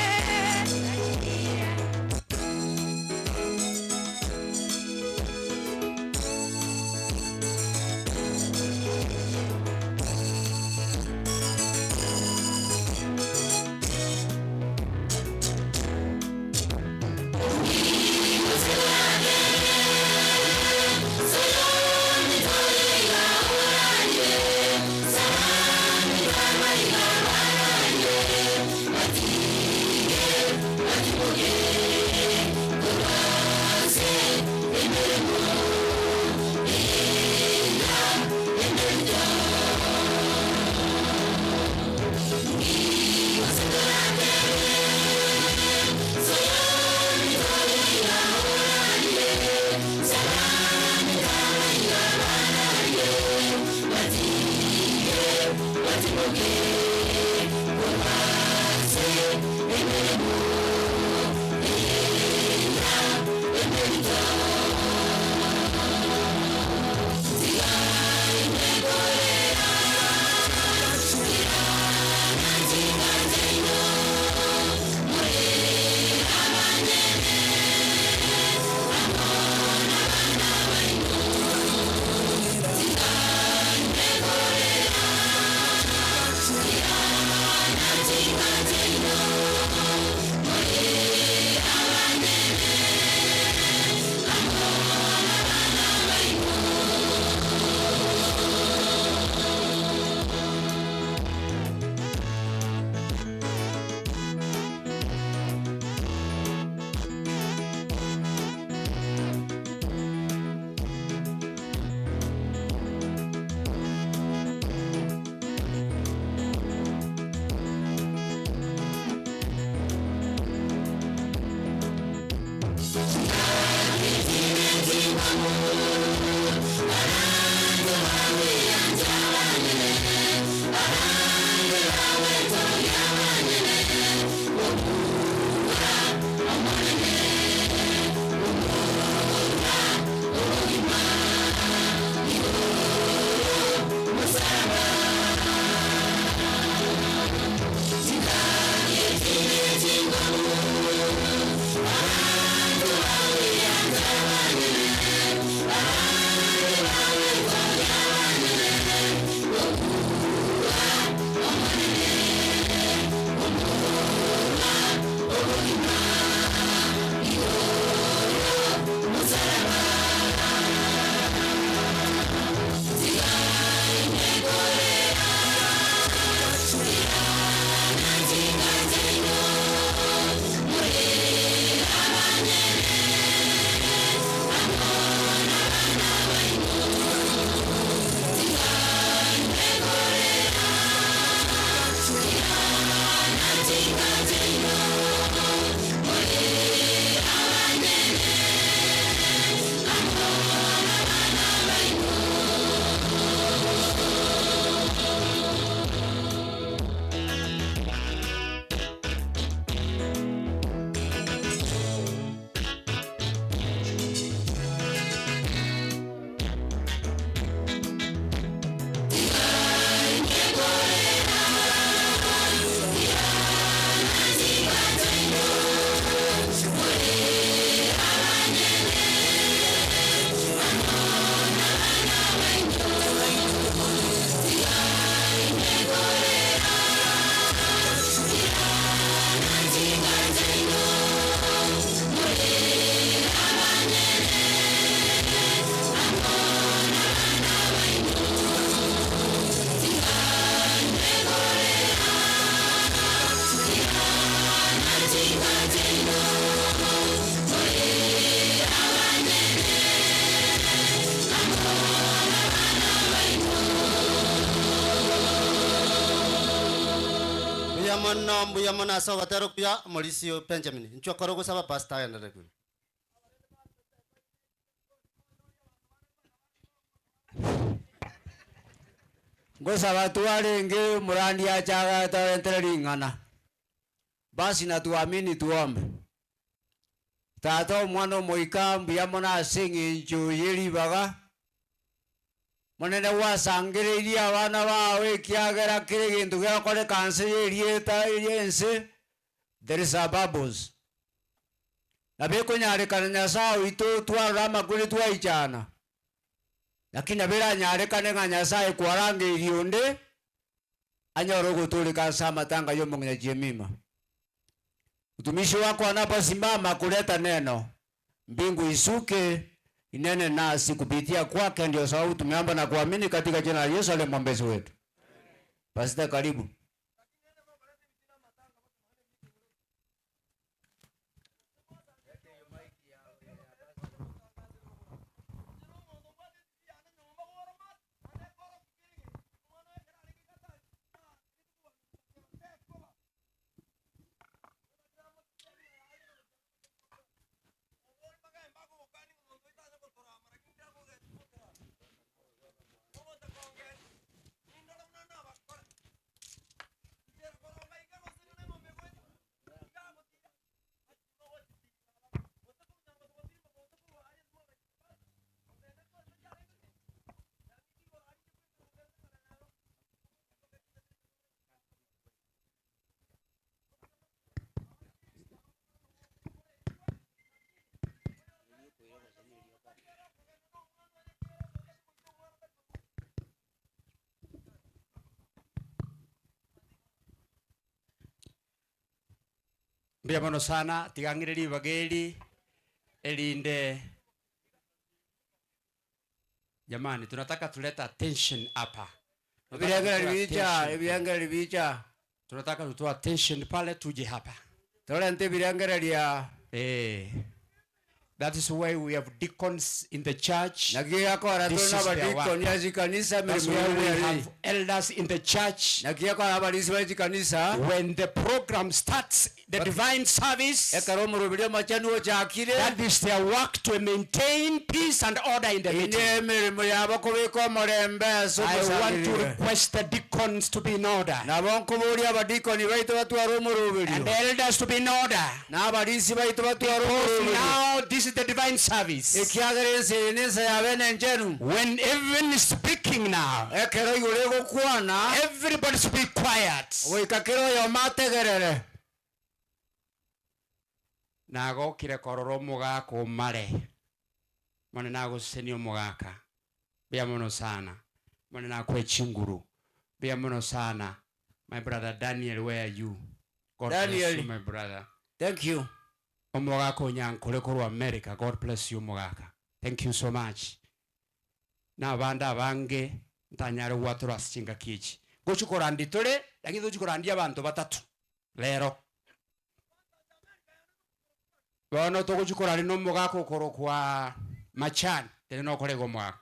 mono, mbuya mono ase ogotera okuya, Omorisia Benjamin. Inchuo kore ogosaba Pastor agenderere kure. Ngosaba twarenge omorandia ache agatorentere ring'ana, basi na tuamini tuombe. Tata Omwana Omoika mbuya mono ase eng'encho ye ribaga, Monene gwasangereirie abana bao ekiagera kera egento gegokoreka nse y'erieta ri'ense, there is a bubbles. Nabo ekonyarekana Nyasae oito twarora amakweri twaichana, lakini nabo eranyarekane ng'a Nyasae kwarangeirie onde anyore ogotooreka ase amatanga y'omong'ina Jemima. Mtumishi wako anaposimama kuleta neno, mbingu isuke inene nasi kupitia kwake, ndio sababu tumeomba na kuamini katika jina la Yesu aliye mwombezi wetu. Pastor, karibu. Mbuya mono sana, tiga ng'ire ribaga eri, erinde Jamani, tunataka tulete attention hapa. Tunataka Ebirengererio tutoe bicha, attention. ebirengererio bicha. Tunataka tutoe attention pale tuje hapa. Torente ebirengereria. Eh. That is why we have deacons in the church. Naki gekora This tore is their work. nabadikoni ase chikanisa That's emeremo why yabo we ere. have elders in the church. Naki gekora abarisia bare chikanisa. When the program starts, the divine service, Ekero omoroberi omochenu ochakire. that is their work to maintain peace and order in the meeting. Ine emeremo yabo kobeka omorembe ase I want to omosangererio. request the deacons to be in order Nabo nkoboria abadikoni baito batware omoroberio. and the elders to be in order. Na abarisia baito batware Because omoroberio. now this is the divine service. Ekiagera ense eye nense ya bene enchenu. When even speaking now, Ekero igoro egokwana. everybody should be quiet. Goika kera oyomo ategerere. Nagokire korora omogaka omare. Mone nagosesenia omogaka. Mbuya mono sana. Mone nakoe chinguru. Mbuya mono sana. My brother Daniel, where are you? God bless Daniel. you, my brother. Thank you. Omogaka onyankore korwa America, God bless you omogaka. Thank you so much. Na abande abange ntanyare gwatorwa ase chingaki echi. Gochi korandia tore, lakini tochi korandia abanto batato rero. Bono togochi korandia na omogaka okorokwa Machani, teri nokora iga omogaka.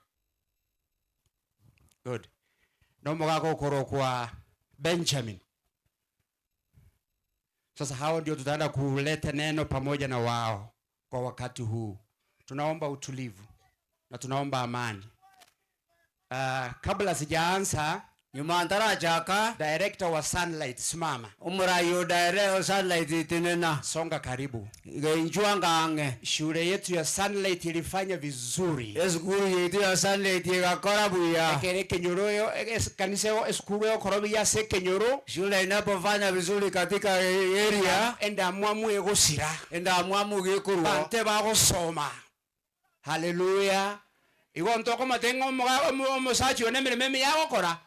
Good. Na omogaka okorokwa Benjamin. Sasa hao ndio tutaenda kuleta neno pamoja na wao kwa wakati huu. Tunaomba utulivu na tunaomba amani. Kabla sijaanza, Nyuma ntarachaka. Director wa Sunlight simama. Omorai o dire o Sunlight itenena. Songa karibu. Inchwa ng'ang'e. Shule yetu ya Sunlight ilifanya vizuri. Esukuru yetu ya Sunlight igakora buya. Ekere ekenyoro yo kanisa yo esukuru yokora buya ase ekenyoro. Shule inapofanya vizuri katika area. Endamwamu egosira. Endamwamu gekorwa. Bante bagosoma. Haleluya. Igo ntokomate ng'a omoga omosacha oyo na emeremo emiya agokora.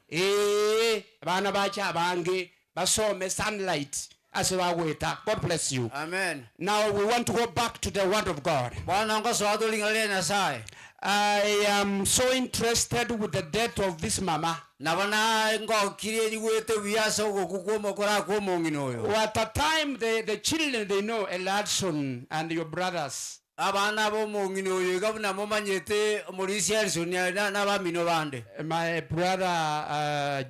Eeh, abana bache abange basome Sunlight ase bagoeta. God bless you. Amen. Now we want to go back to the word of God. Bono ngosoa tore ring'ana ria Nyasaye. I am so interested with the death of this mama. Nabo na ngokirie nyigwete buya ase ogokwa kwa omokora kwa omong'ina oyo. At a time the, the children they know Eladson and your brothers. Abana b'omong'ina oyo iga buna momanyete omorisia Harrison na abamino bande. My brother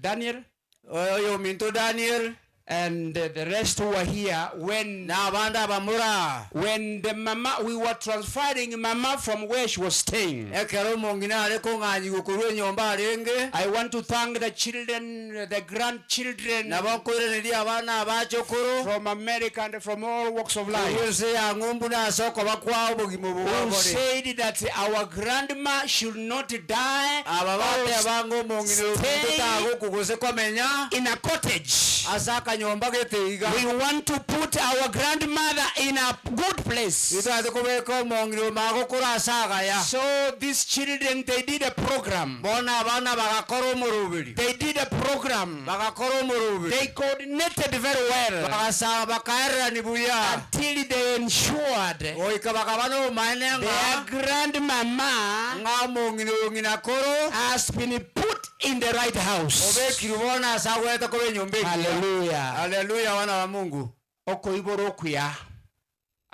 Daniel. Oyo ominto Daniel. And the rest who are here when Na abande abamura. When the mama we were transferring mama from where she was staying. Ekero omong'ina are kong'anyigwa korwa enyomba arenge. I want to thank the children, the grandchildren. Nabo nkoiraneria abana abachokoro. From America and from all walks of life. Korwa ense ya ng'umbu na ase okoba kwao obogima obo Who bwa bore. said that our grandma should not die Aba or bateba ng'a omong'ina oyo ominto stay tagokwa gose komenya. in a cottage. Ase akanyomba gete iga. We want to put our grandmother in a good place. Nitotagete kobeka omong'ina oyo magokoro ase agaya. So these children they did a program. Bono abana bagakora omoroberi. They did a program. Bagakora omoroberi. They coordinated very well. Bagasa bakaererani buya. Until they ensured Goika bakaba nobomaene ng'a their grandmama ng'a omong'ina oyo ng'ina koro has been put in the right house. Obekirwe bono ase agwenerete koba enyomba engiya. Hallelujah. Haleluya abana ba Mungu. Okoibora okuya.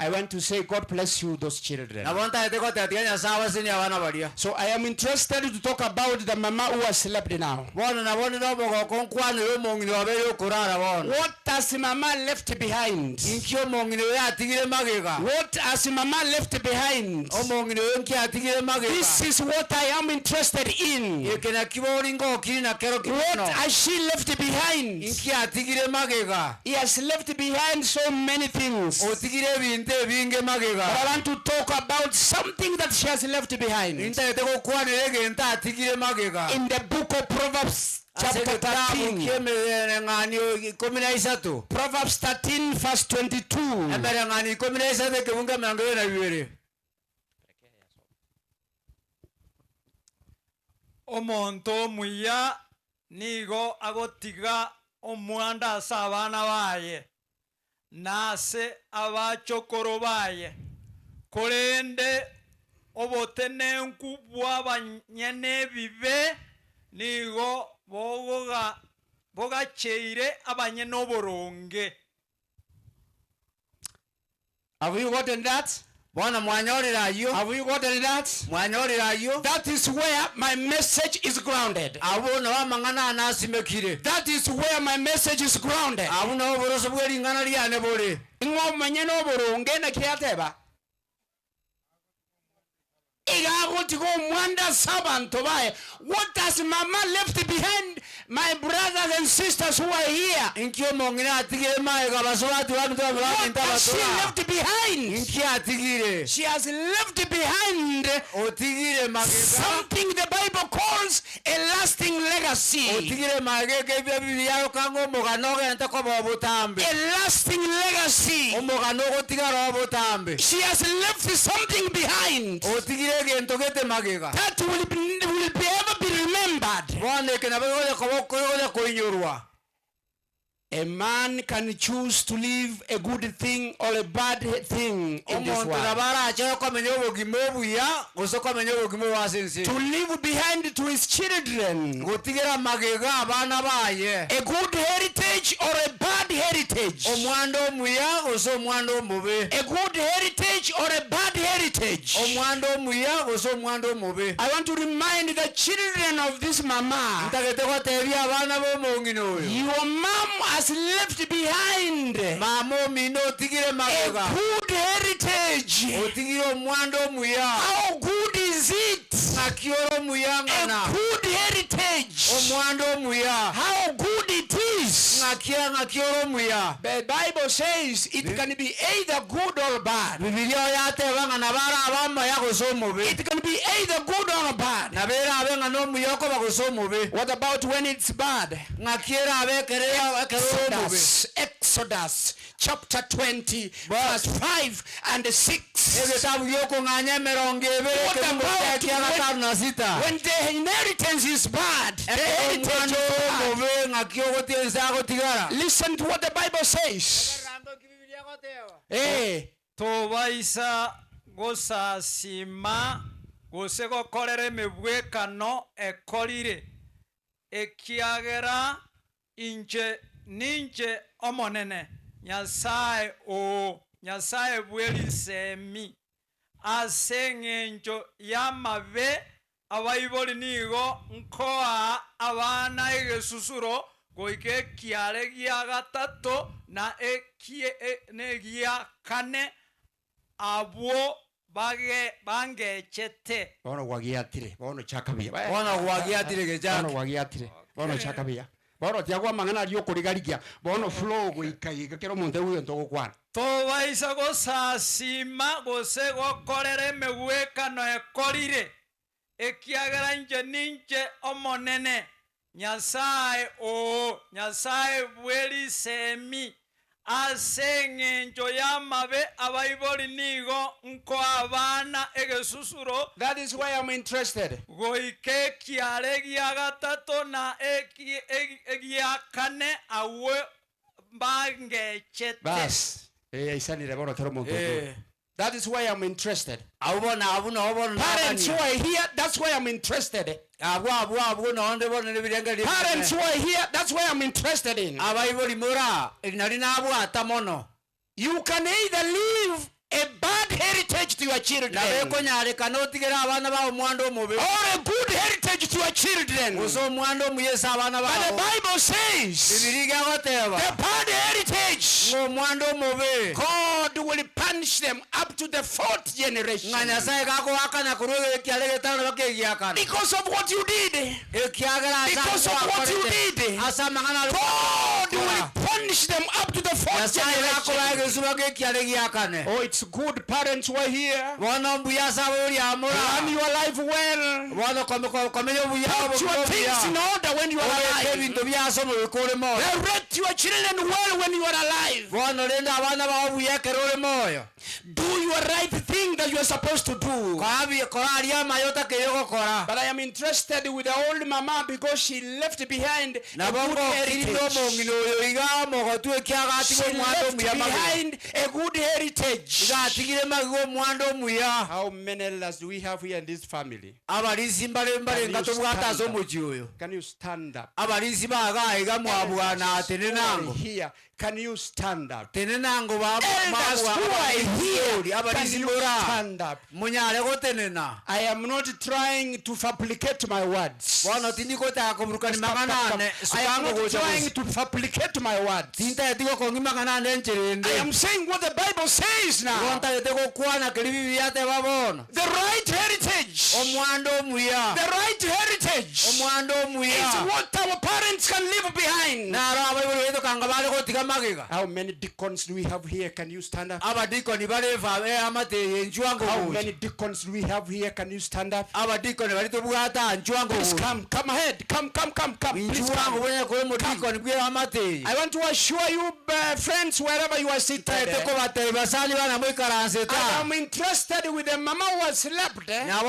I want to say God bless you those children. Nabo ntagete goteba tiga Nyasae abasenie abana baria. So I am interested to talk about the mama who has slept now. Bono nabo ninde omogoko nkwanere omong'ina obeire okorara bono. What has mama left behind? Inki omong'ina oyo atigire magega? What has mama left behind? Omong'ina oyo nki atigire magega? This is what I am interested in. Eke nakio bori ngokiri nakero ki What mono. has she left behind? Inki atigire magega? He has left behind so many things. Otigire ebinto ebinge magega. But I want to talk about something that she has left behind. Intagete gokwanera egento atigire magega. In the book of Proverbs Ase chapter egetabu 13. ki'emereng'anio ikomi na isato. Proverbs 13 verse 22. Emereng'anio ikomi na isato ekebungo emerongo ebere na bibere. Omonto omuya nigo agotiga omwando ase abana baye, na ase abachokoro baye, korende obotenenku bw'abanyene ebibe nigo bogacheire abanyene oboronge. Have you gotten that? Bono mwanyorire ayio? Have you gotten that? Mwanyorire ayio? That is where my message is grounded. Abwo nao amang'ana ane asimekire. That is where my message is grounded. Abwo nao oboroso bwe ring'ana riane bore. Ing'o omonyene oboronge naki ateba? Iga agotiga omwando ase abanto baye. What has mama left behind my brothers and sisters who are here? Inki omong'ina atigire magega abasubati baminto bamura What baminto has she abatura? left behind? Inki atigire? She has left behind Otigire magega. something the Bible calls a lasting legacy. Otigire magega ebio Bibilia egoka ng'a omogano ogente koba obotambe. A lasting legacy. Omogano ogotigara obotambe. She has left something behind. Otigire egento gete magega. That will be, will be ever be remembered. Bono eke nabo egocha koba okonya koinyorwa. A man can choose to leave a good thing or a bad thing in this Omonto world. nabo arache komenya obogima obuya gose komenya obogima obwa ase ense. To leave behind to his children. Gotigera magega abana baye. A good heritage or a bad heritage. Omwando omuya gose omwando omobe. A good heritage or a bad heritage. Omwando omuya gose omwando omobe. I want to remind the children of this mama. Ntagete gotebia abana b'omong'ina oyo. Your mom has left behind Mama omino otigire a magega. good heritage. Otigire omwando omuya. How good is it? Ng'aki ore omuya A ng'ana. good heritage. Omwando omuya. How good it is. Ng'aki ng'aki ore omuya. The Bible says it can be either good or bad. Bibilia oyateba ng'a nabo arabe amaya gose omobe. It can be either good or bad. Nabo erabe ng'a nomuya okoba gose omobe. What about when it's bad? Ng'aki erabe ekere ekere ore omobe. Exodus, Exodus chapter 20, verse 5 and 6. Egetabu giokong'anya emerongo ebere What ekebugo about kia gatano na when, sita. when the inheritance is bad? The heritage Omwando is bad. omobe ng'aki ogotia ense agotigara. Listen to what the Bible says. Eh, Tobaisa gosasima gose gokorera emebwekano ekorire, ekiagera inche ninche Omonene, Nyasae oo, Nyasae bwe risemi. Ase eng'encho y'amabe abaibori nigo nkoa abana egesusuro. goika ekiare gia gatato na ekie negia kane, abwo bage bangechete. Bono gwagiatire, bono chaka buya. Bono gwagiatire gechake. Bono gwagiatire, bono chaka buya. Bono tiga amang'ana aria okoriga-rigia, bono flow goika iga kera omonto aigwe egento ogokwana. Tobaisa gosasiima gose gokorera emegwekano ekorire, ekiagera inche ninche Omonene, Nyasae oo, Nyasae bwe risemi. Ase engencho y'amabe abaibori nigo nkoa abana egesusuro. That is why I'm interested. Goika ekiare gia gatato na egia kane agwo mbangechete. Bas, eh, aisanire bono kera omonto Eh. okure. That is why I'm interested. Abwo bono abwo noo bono Parents who nagania. are here, that's why I'm interested. Abwo abwo abwo nonde bono nebirengererio Parents who are here, that's why I'm interested in. Abaibori mora, eri nari nabwata mono. You can either leave a bad heritage to your children. Nabo ekonyarekana otigere abana bao omwando omobe. Or a good heritage to your children. Gose omwando omuya ase abana But the bao. Bible says. Bibilia iga egoteba. The bad heritage. Ng'a omwando omobe. God will punish them up to the fourth generation. Ng'a Nyasae gakoakana korwa ekiare getano mpaka egiakana. Because of what you did. Ekiagera ase Because of what you gwakorete, did. ase amang'ana aria God will gwakora. punish them up to the fourth Nyasae gakobae generation. egesuba gekiare giakane. Oh, it's good parents who are here. Bono mbuya ase abaibori amora. Run your life well. Bono komenya obuya Put your obuya. things in order when you are Obeke alive. ebinto biase omobeke ore moyo. Direct your children well when you are alive. Bono rende abana bao buya ekero ore moyo. Do your right thing that you are supposed to do. Kora bi- kora aria amaya otakeire gokora. But I am interested with the old mama because she left behind a Nabo good ngokiri heritage. omong'ina oyo iga omogotu ekiagera She atige omwando left omuya magega. behind a good heritage. Iga atigire magega omwando omuya. How many elders do we have here in this family? Abarisi mbare mbare Can you ngatobwate ase stand up? omochie oyo. Can you stand up? Abarisi baga iga mwabwana Elders tene who are nango. here, can you stand up? Tene nango ba Elders who are here, can abarisi you mbora. stand up? Munyare gotenena. I am not trying to fabricate my words. Bono tindi gotaka koburukani Stop, mang'ana stop, ane stop. I am sukango not gocha trying gosi. to fabricate my words. Tintageti gokong'i mang'ana ane enchera ende. I am saying what the Bible says Igo now. ntagete gokwana keri Bibilia ateba bono. The right heritage. Omwando omuya. The right heritage. Omwando omuya. Is what our parents can leave behind. Naro abaibori baito kanga bare gotiga magega. How many deacons do we have here? Can you stand up? Abadikoni bare efa eamate eye nchwango How gocha. many deacons do we have here? Can you stand up? Abadikoni bari tobwata nchwango Please gocha. come, come ahead. Come, come, come, come. Please Nchwango come. bwenye kore modikoni bwe eamate eye. I want to assure you, uh, friends, wherever you are seated, Ntagete kobatebia basani bana moikaransete I aa. am interested with the mama who has slept. Eh? Nabo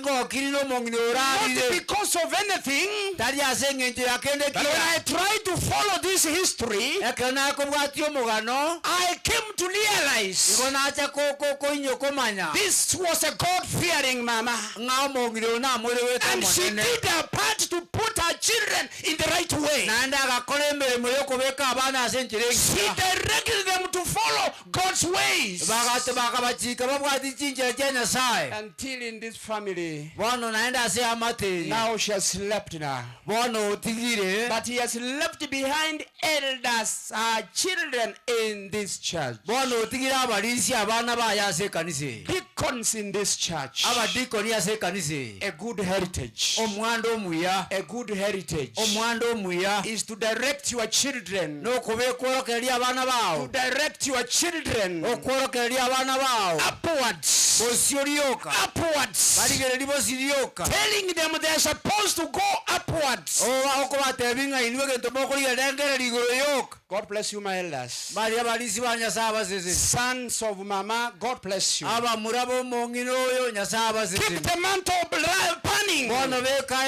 ngokiri nomong'ina Not orarire. because of anything, Tari ase eng'encho ya kende but when kia. I try to follow this history, Ekero nakobwatia omogano, I came to realize igo nacha ko- ko- koinyo komanya this was a God-fearing mama. ng'a omong'ina oyo namwerewete And she omonene. did her part to put her children in the right way. Naende agakora emeremo yokobeka abana ase enchera She engiya. directed them to follow God's ways. Bagate bakabachika babwati chinchera chia Nyasaye. Until in this family, Bono naende ase eamate eye. now she has slept now. Bono otigire. But he has left behind elders, her children in this church. Bono otigire abarisi abana baye ase ekanisa eye. Deacons in this church. Abadikoni ase ekanisa eye. A good heritage. Omwando omuya. A good heritage. Omwando omuya. Is to direct your children. Nokobekworokereria abana bao. To direct your children. Okworokereria abana bao. Upwards. Bosio rioka. Upwards. Barigereria bosio rioka. Telling them they are supposed to go upwards. Oba okobatebia ng'a inwe egento mokorigereria engereri igoro yoka. God bless you, my elders. Baria barisi ba Nyasaye abaseseni. Sons of mama, God bless you. Abamura b'omong'ina oyo Nyasaye abaseseni. Keep the mantle burning. Bono beka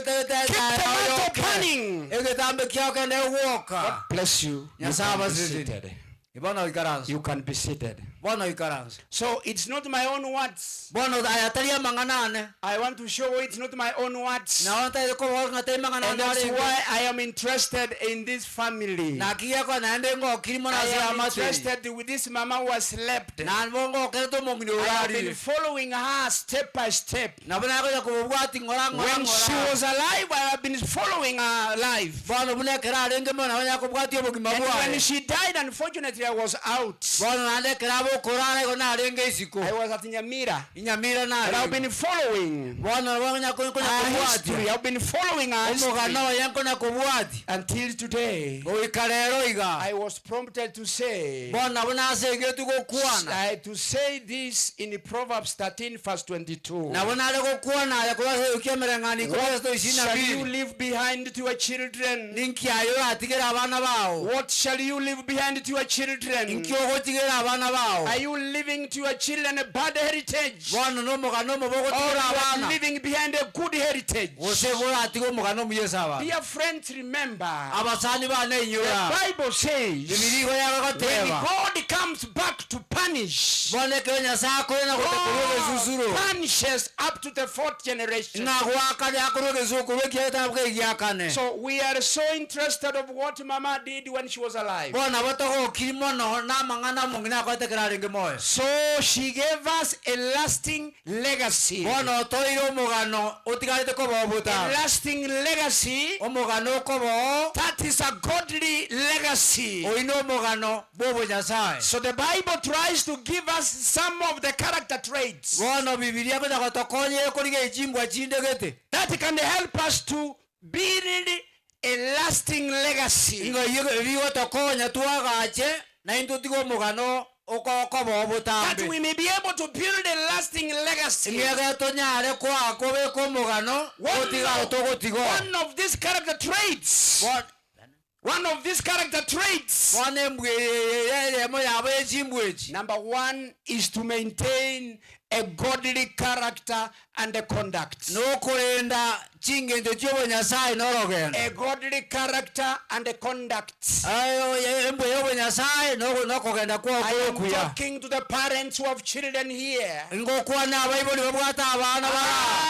Keep the mantle burning. egetambe kiao kende gwoka. God bless you. You Nyasaye can be abaseseni. seated. Bono ikaransa. You can be seated. Bono ikaranse. So it's not my own words. Bono aya tari amang'ana ane. I want to show it's not my own words. Nabo ntaete koboka ng'a tari mang'ana And ane that's arenge. why I am interested in this family. Naki gekogera naende ngokiri mono I ase am amate eye. interested with this mama who has slept. Nabo ngokerete omong'ina I have been orarire. following her step by step. Nabo nagocha kobobwati ng'ora ng'ora When she ng'ora. was alive, I have been following her life. Bono buna ekero arenge mono nabo nyakobwatia obogima And when bwaye. she died, unfortunately, I was out. Bono naende ekero abokorara igo narenge isiko. I was at Nyamira. Nyamira But I've narenge. been following Bono nabo nyakonya her history. kobwatia. I've been following her history Omogano oye nkonya kobwatia. until today. Goika rero iga. I was prompted to say, Bono nabo nasegetwe gokwana. I, to say this in Proverbs 13, verse 22. Nabo nare gokwana aya korwa ase ekia emereng'ani ikomi What ase ishirini na shall you mbili. leave behind to your children? Ninki aye oratigere abana bao. What shall you leave behind to your children? Inki ogotigera abana bao. Are you leaving to your children a bad heritage? Bono nomogano omobe Or ogotigera you are abana. leaving behind a good heritage? Gose boratiga omogano omuya ase abana. Dear friends, remember, Abasani bane the inyora. Bible says, Bibiri igo when yagogoteba. God comes back to punish, Bono ekero Nyasaye akorena gotekorwa egesusuro. God punishes up to the fourth generation. Ng'a akorwa egesukuru ekiagetabo kegiakane. So we are so interested of what Mama did when she was alive. Bono nabo togokiri mono na amang'ana omong'ina akorete ekero arenge moyo. So she gave us a lasting legacy. Bono otoire omogano otigarete kobao A botambe. lasting legacy. Omogano okobao. That is a godly legacy. Oino omogano bwa obonyasaye. So the Bible tries to give us some of the character traits Bono Bibilia ekonya gotokonya ekorigia echimbwa chinde gete. that can help us to build a lasting legacy. Ng'a ebigotokonya twagache naintwe totige omogano okobao That botambe. we may be able to build a lasting legacy. Ng'ege tonyare koa kobeka omogano gotiga otogotiga. One of these character traits. One of these character traits. Bono embwa eye eyemo yabo echimbwa echi. Number one is to maintain a godly character and a conduct. Nokorenda ching'encho chia obonyasaye na orogendo. A godly character and a conduct. Ayo embwa ya obonyasaye nokogenda kwao I am okuya. talking to the parents who have children here. Ngokwana abaibori babwate abana bara.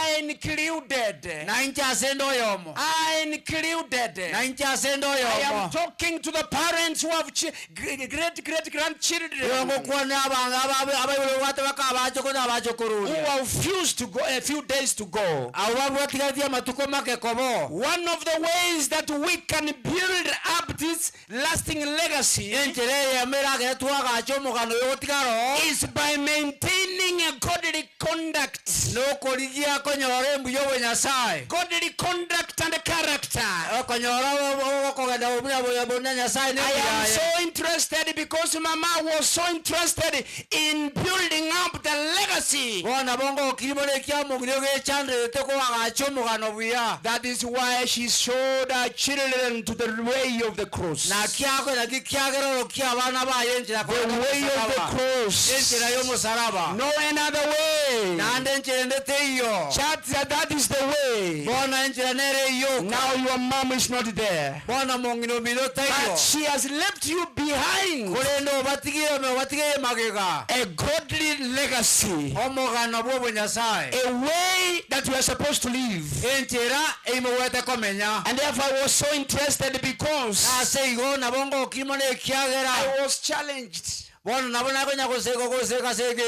I included. Na inche ase ende oyomo. I included. Na inche ase ende I am oyomo. talking to the parents who have great great grandchildren Ngokwana abaibori babwate baka abachokoro na who abachokoruria. have refused to go a few days to go. Abo babwatigatie amatuko make kobo. One of the ways that we can build up this lasting legacy Enchera eyemo eragere twagacha omogano oyo gotigara oo. is by maintaining a godly conduct. Nokorigia konyora embuya obonyasaye. Godly conduct and character. Okonyora okogenda buna buna Nyasaye I am nembuyaye. so interested because Mama was so interested in building up the legacy. Bono nabo ngokiri mono ekia omong'ina ogechanderete koagacha omogano buya. That is why she showed her children to the way of the cross. Naki ako naki kiagera orokia abana baye enchera The way of the cross. Enchera y'omosalaba. No another way. Naende enchera ende teiyo. Chat that is the way. Bono enchera nere eyoka. Now your mom is not there. Bono mong'ina omino teiyo. But she has left you behind Korende obatigire obatigire magega. a godly legacy. Omogano bwa obonyasaye. A way that you are supposed to live. Enchera eimogwete komenya. And therefore I was so interested because Ase igo nabo ngokiri mono ekiagera. I was challenged. Bono nabo nakonya goseka goseka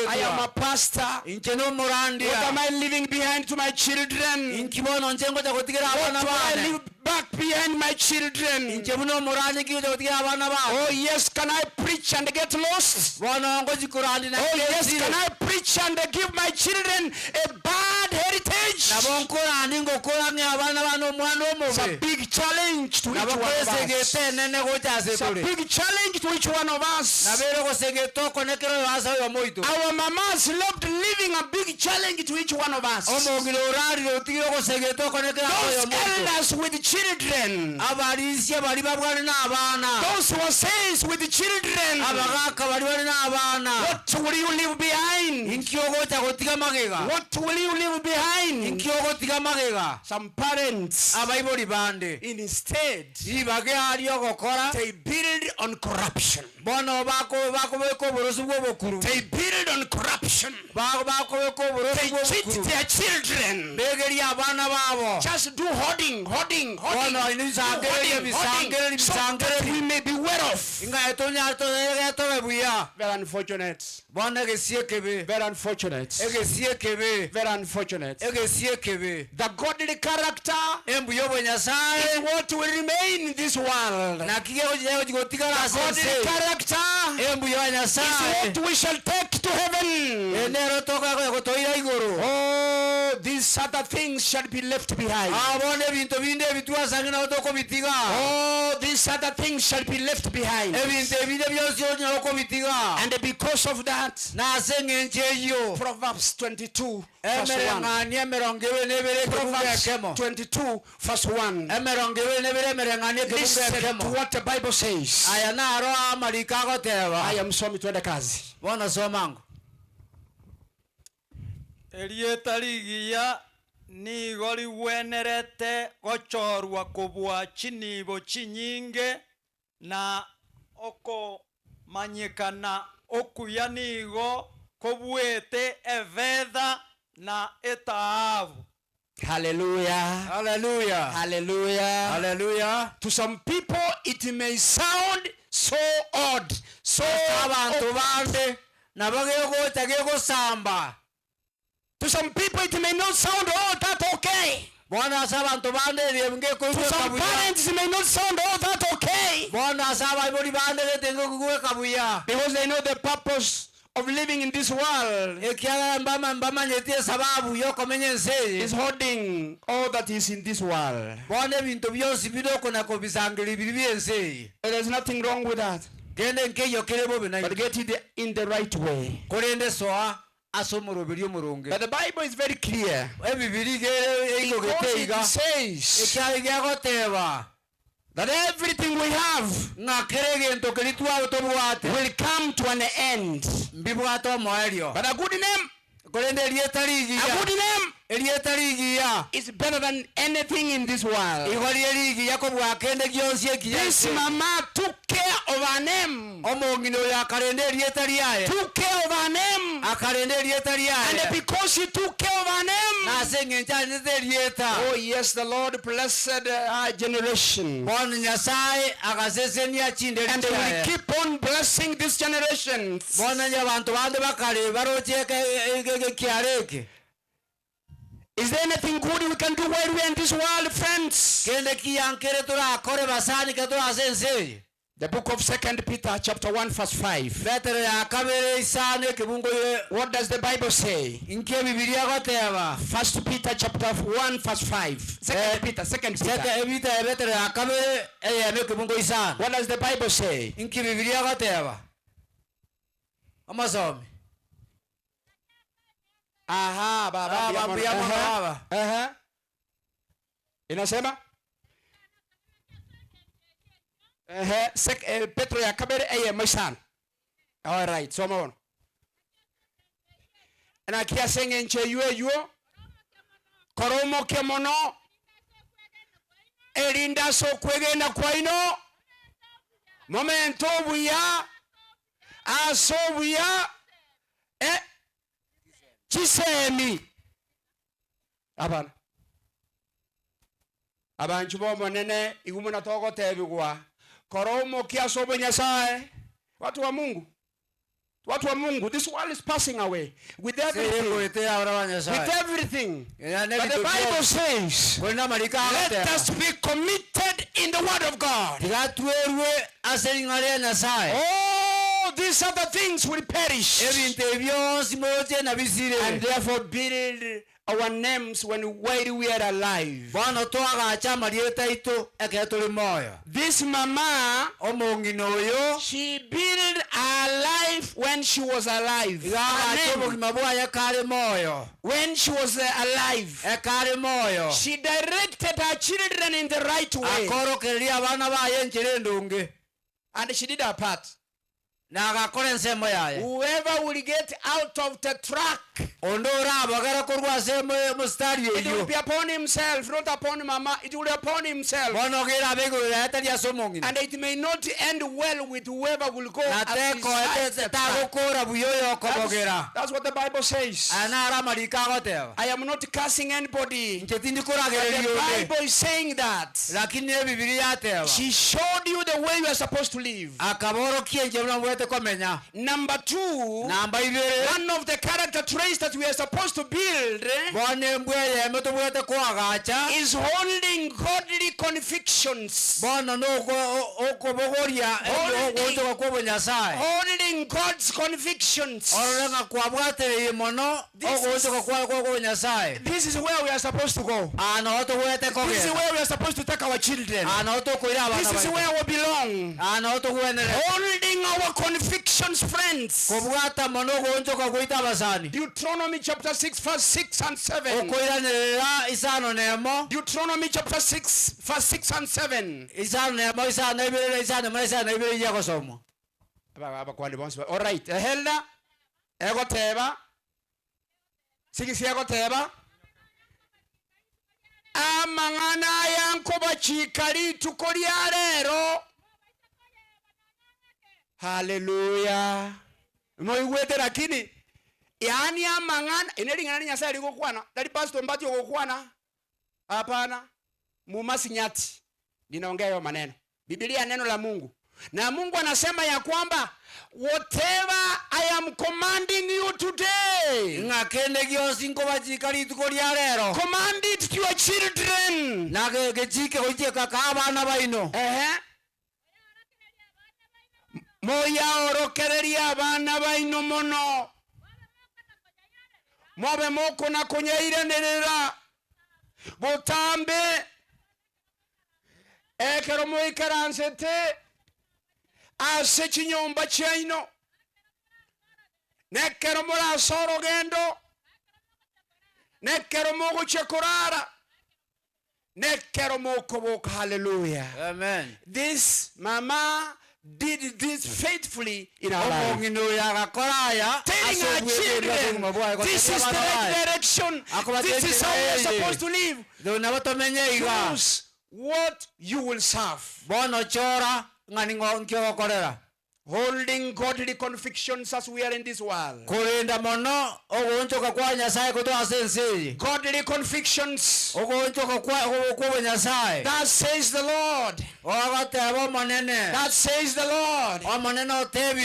I am a segetwa. pastor. Inche nomorandia. What am I leaving behind to my children? Inki bono nche ngocha gotigera What abana do I bane. leave back behind my children? Inche buna omorani ki gocha gotigera abana bane. Oh yes, can I preach and get lost? Bono ngochikorandi na Oh yes, can I preach and give my children a bad heritage? Nabo nkorandi ngokora ng'e abana bane omwana It's a omobe. big challenge to each Nabo one of us. koesegete enene gocha ase It's a tore. big challenge to each one of us. Nabere gosegete okonekero ase oyomo oito. Our mamas loved leaving a big challenge to each one of us. Omong'ina orarire otigire ogosegete okonekero ase Those oyomo oito. elders with children, Abarisia bari babwane n'abana. those who are saints with children, Abagaka bari bari n'abana. what will you leave behind? Inki ogocha gotiga magega. What will you leave behind? behind? Inki ogotiga magega? Some parents, Abaibori bande, instead, ribaga aria ogokora, they build on corruption. Bono bako bakobeka oboroso bwa obokuru. They build on corruption. Ba bakobeka oboroso They bwa cheat obokuru. their children. Begeria abana babo. Just do hoarding, hoarding, hoarding. Bono Do nibisangererie, hoarding, hoarding, bisangererie, so that bisangererie. we may be well off. Inga etonyare toyege tobe buya. Very unfortunate. Bono egesie ekebe. Very unfortunate. Egesie ekebe. Very unfortunate. Egesie ekebe. The godly character Embuya obonyasaye is what will remain in this world. Naki gegotigara The ase godly ense. character Embuya ya is Nyasaye what we shall take to heaven. enero togotoira igoro. Oh, these other things shall be left behind. Ah, bono ebinto binde ebi twasange nabo tokobitiga. Oh, these other things shall be left behind. Ebinto ebinde bionsi onyara okobitiga. And because of that, Na ase eng'encho eyio Proverbs 22 verse 1. emereng'ania emerongo ebere na ebere ekebungo Proverbs ekemo. 22 verse 1. Emerongo ebere na ebere emereng'ania ekebungo Listen to ekemo. what the Bible says. Aya naro amariko agoteba. I am Somi twende kazi. Bono somango. Erieta rigiya nigo rigwenerete gochorwa kobua chinibo chinyinge na okomanyekana okuya nigo kobuete efedha na etaabu. Hallelujah. Hallelujah. Hallelujah. Hallelujah. To some people, it may sound so odd, so Ase abanto awkward. bande nabo gegocha gegosamba. To some people, it may not sound all that okay. Bono ase abanto bande To ngekoigweka some buya. parents, it may not sound all that okay. Bono ase abaibori bande gete ngekogweka buya. Because they know the purpose of living in this world Ekiagera mbama mbamanyeti esababu yokomenya ense eye. is holding all that is in this world. Bono ebinto bionsi bire okona kobisangeria biri bia ense eye. There's nothing wrong with that. Kende nkeiyo kere bobe But naintwe. get it in the right way. Korende soa ase omoroberi omorunge. But the Bible is very clear. Ebibiri gere Because eigogete it iga. says Ekiagera giagoteba that everything we have ng'a kere egento keri twabo tobwate will come to an end. mbibwate omoerio. But a good name, Korende erieta a rigiya good name erieta rigiya is better than anything in this world. igo rie rigiya kobua kende gionsi ekiya This ense. mama took care of her name. Omong'ina oyo akarenda erieta riaye. Took care of her name. Akarenda erieta And riaye. because she took care of her name, Na ase eng'encho arendete erieta. oh yes, the Lord blessed her generation. Bono Nyasaye agasesenia chinderi And they will chiaye. keep on blessing this generation. Bono onye abanto bande bakare baroche ekiara eke. Is there anything good we can do while we are in this world, friends? Kende kiyankere torakore basani ke torase ense eye. The book of Second Peter chapter 1 verse 5. Petero ya kabere isano ekebungo ye What does the Bible say? inki ebibiria goteba. First Peter chapter 1 verse 5. Second Peter, Second Seke Peter. ebita ya Petero ya kabere eyemo ekebungo isano. What does the Bible say? Inki bibiria goteba. Amasomi. Aha, baba Ah, mbuya baba mono. mbuya mono, Aha, baba. aha. Inasema? Ehe, sek, eh, Petro ya kabere eyemo isano. All right, soma bono. Na kiase eng'encho eywo eywo koromoke mono erinde ase okwegenda kwaino momento obuya ase obuya eh, chisemi abana abanchu bomonene igu muna togotebigwa koromokia ase obonyasaye watu wa mungu watu wa mungu this world is passing away with everything Seyekoete abra ba Nyasaye. with everything Era but the n'ebinto bible byonsi. says Korende amariko let agoteba. us be committed in the word of god Tiga twerwe ase ring'ana ria Nyasaye. all these other things will perish Ebinto ebi bionsi moche and nabisire. therefore build our names when while we are alive Bono twagacha amarieta aito ekero tore moyo. this mama Omong'ina oyo she built her life when she was alive iga Her agacha name, obogima bwaye kare moyo. when she was alive Ekare moyo. she directed her children in the right way Akorokereria abana baye enchera endunge. and she did her part Na agakora ensemo yaye. whoever will get out of the track. Onde orabogere korwa ase emo- emostari It will eywo. be upon himself, not upon mama. It will be upon himself. Bono gera abe igoro yaye tari ase omong'ina. And it may not end well with whoever will go Na as his tekoete side. tagokora buya oyo okobogera. That's what the Bible says. Aya naro amariko agoteba. I am not cursing anybody. Inche tindi But koragereria the onde. Bible is saying that. Lakini ebibiri yateba. She showed you the way you are supposed to live. Akaborokia inche buna mbwete komenya. Number 2. Namba ibere. One of the character traits that we are supposed to build Bono embwa eyemo tobwete koagacha. is holding godly convictions. Bono noko okobogoria ogoonchoka kwa obonyasae. Holding God's convictions. Orore ng'a kwabwatereirie mono ogoonchoka kwa kwa obonyasae. This is where we are supposed to go. Aa noo tobwete This is kogenda. where we are supposed to take our children. Aa noo tokoira abana This is baito. where we belong. Aa noo togwenerete. Holding our convictions, friends. Kobwata mono ogoonchoka gwaito abasani. Deuteronomy chapter 6, verse 6 and 7. Okoiranerera isano na emo. Deuteronomy chapter 6, verse 6 and 7. Isano na emo, isano na ibere, isano na emo, isano na ibere iria egosomwa. Aba- abakwani bonsi ba- Alright, ehelda egoteba sigisi egoteba amang'ana aya nkobachika rituko ria rero haleluya moigwete lakini yaani amang'ana ine ring'ana ria nyasaye rigokwana tari pastor mbati ogokwana hapana mumasinyati ninaongea hayo maneno Biblia neno la Mungu na Mungu anasema ya kwamba whatever I am commanding you today Ng'a kende gionsi nkobachika rituko ria rero. command it to your children Na ge- gechike gochieka ka abana baino. Ehe. Moyaorokereria abana baino mono mobe mokona konyairanĩrĩra botambe ekero moikaransete ase chinyomba chiaino nekero morase orogendo nekero mogochia korara nekero mokoboka haleluya Amen. this mama did this faithfully in our life Omong'ina oyo agakora aya telling ase our obwegerwa children obogima bwaye this is gotebia the abana right baye. direction Akabatebia this is how we are eye. supposed to live Though nabo tomenye iga. choose what you will serve Bono chora ng'a ning'o nkiogokorera. holding godly convictions as we are in this world Korenda mono ogoonchoka kwa Nyasaye kotwa ase ense eye. godly convictions Ogoonchoka kwa kwa obonyasaye. that says the Lord Ogoteba omonene. that says the Lord Omonene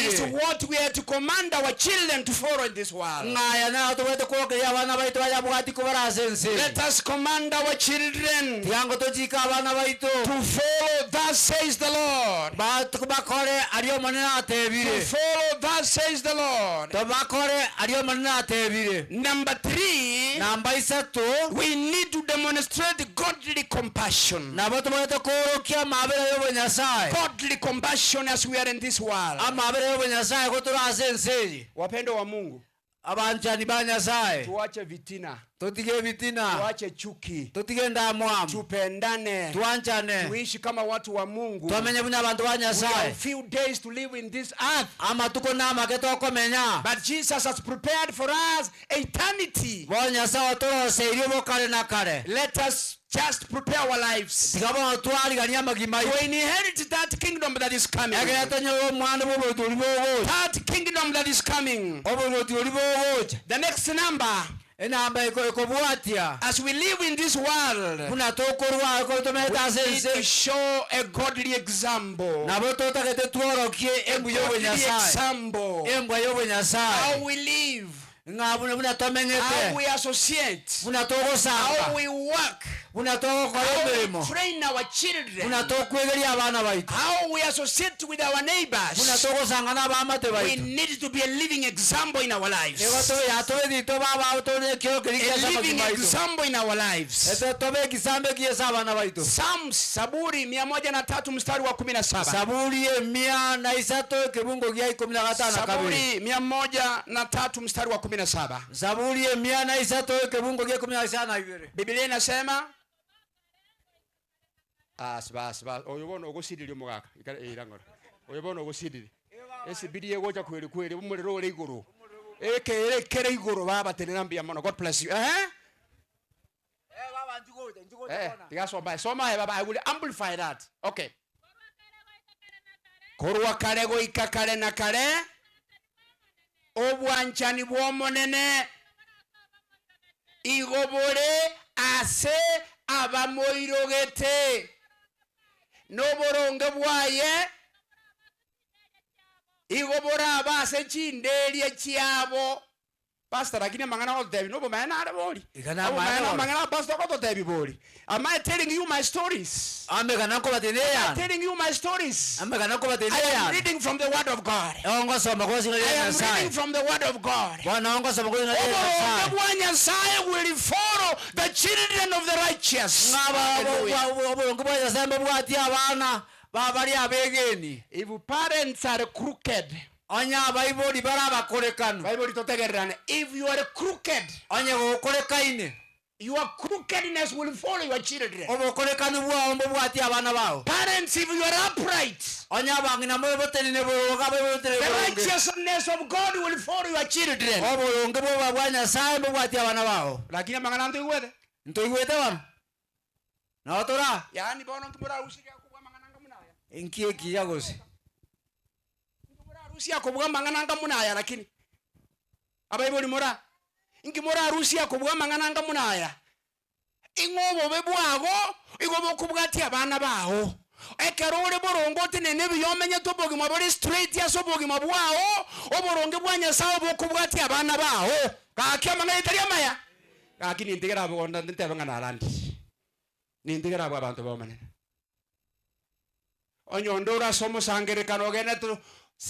is otebire. what we are to command our children to follow in this world Ng'aya naro tobwate kworokeria abana baito baria bwati kobara ase ense eye. let us command our children Tiango tochike abana baito. to follow thus says the Lord Ba- bakore aria omonene to atebire. follow thus says the Lord Tobakore aria omonene atebire. number 3 Namba isato. we need to demonstrate godly compassion Nabo tobwate kworokia amabera y'obonyasaye. godly compassion as we are in this world Amabera y'obonyasaye gotura ase ense eye. wapendo wa Mungu Abanchani ba Nyasaye. tuache vitina Totige bitina. tuache chuki Totige ndamwamu. tupendane Twanchane. tuishi kama watu wa Mungu Twamenye buna abantu ba we have Nyasaye. few days to live in this earth Amatuko namake tokomenya. but Jesus has prepared for us eternity Bo Nyasaye otoroseirie bo kare na kare. let us just prepare our lives Tiga bono twarigania amagima to aito. inherit that kingdom that is coming Ekero tonyore omwana bwa oboroti oria bogocha. that kingdom that is coming Oboroti oria bogocha. the next number Enamba eko ekobwatia. as we live in this world Buna tokorwa ko tomerete ase we need to ense. show a godly example Nabo totagete tworokie a embwa godly y'obonyasaye. example Embwa y'obonyasaye. how we live Ng'a buna buna how tomenyete. we associate Buna how togosanga. we work Buna togokora how we emirimo. train our children Buna tokwegeria abana baito. how we associate with our Buna neighbors togosanga n'abamate we baito. need to be a living example in our lives Nigo toyatobethitwe baba tore ekio keri a kiasa living amagima aito. example in our lives Ete tobe ekisambe kiesa abana baito. Psalms Saburi 103 mstari wa 17 Saburi emia na isato ekebungo gia ikumi na gatano na kabere. Saburi 103 mstari wa 17 Zaburi emia na isato ekebungo gia ikumi na isano na ibere. Biblia inasema Bas bas bas oyo bono ogosiririe omogaka irang'ora oyo bono ogosiririe esibiri egocha kweri kweri omorero ore igoro. Ekeere ekere igoro baba tenena mbuya mono. God bless you. Ehe. Eh, tiga soma aye. Soma aye baba, I will amplify that. Okay. Korwa kare goika kare na kare, obwanchani bw'Omonene igo bore ase abamoirogete, na oboronge bwaye igo borabe ase chinderia chiabo. Pastor lakini amang'ana agototebia nobomaene nare bori? Iga namaene Obomaene bono. amang'ana pastor agototebia bori? Am I telling you my stories? Amegana nkobatebia Am I eyane. telling you my stories? Amegana nkobatebia I am eyane. reading from the word of God. Ego ngosoma korwa ase ring'ana I ria am Nyasaye. reading from the word of God. Bono ngosoma korwa ring'ana ria Oboronge Nyasaye. bwa Nyasaye will follow the children of the righteous. Ng'a Hallelujah. oboronge bwa Nyasaye mbobwatie abana ba baria abegeni. If parents are crooked, Onye abaibori bare abakorekanu. Baibori totegererane, if you are crooked, Onye gokorekaine. your crookedness will follow your children. Obokorekanu bwao mbobwatie abana bao. Parents, if you are upright, Onye abang'ina more botenene boronge, abaibori botenene the boronge. righteousness of God will follow your children. Oboronge bwoba bwa Nyasaye mbobwatie abana bao. Lakini amang'ana ntoigwete? Ntoigwete bono? Nao tora? Yaani bono nki morarusie kobua amang'ana anga buna aya? Nki ekiya gose? Nki morarusie kobua amang'ana anga buna aya lakini? Abaibori mora? Nki morarusie kobua amang'ana anga buna aya? Ing'o obobe bwago igo bokobwatia abana bao. Ekero ore boronge otenene buya omenyete obogima bore straight ase obogima bwao, oboronge bwa Nyasaye obokobwatia abana bao. Gaki amang'ana etari amaya? Gaki nintigere abwo ntebe ng'a narandire. Nintigere abwo abanto b'Omonene. Onye onde ore ase omosangererekano ogenete,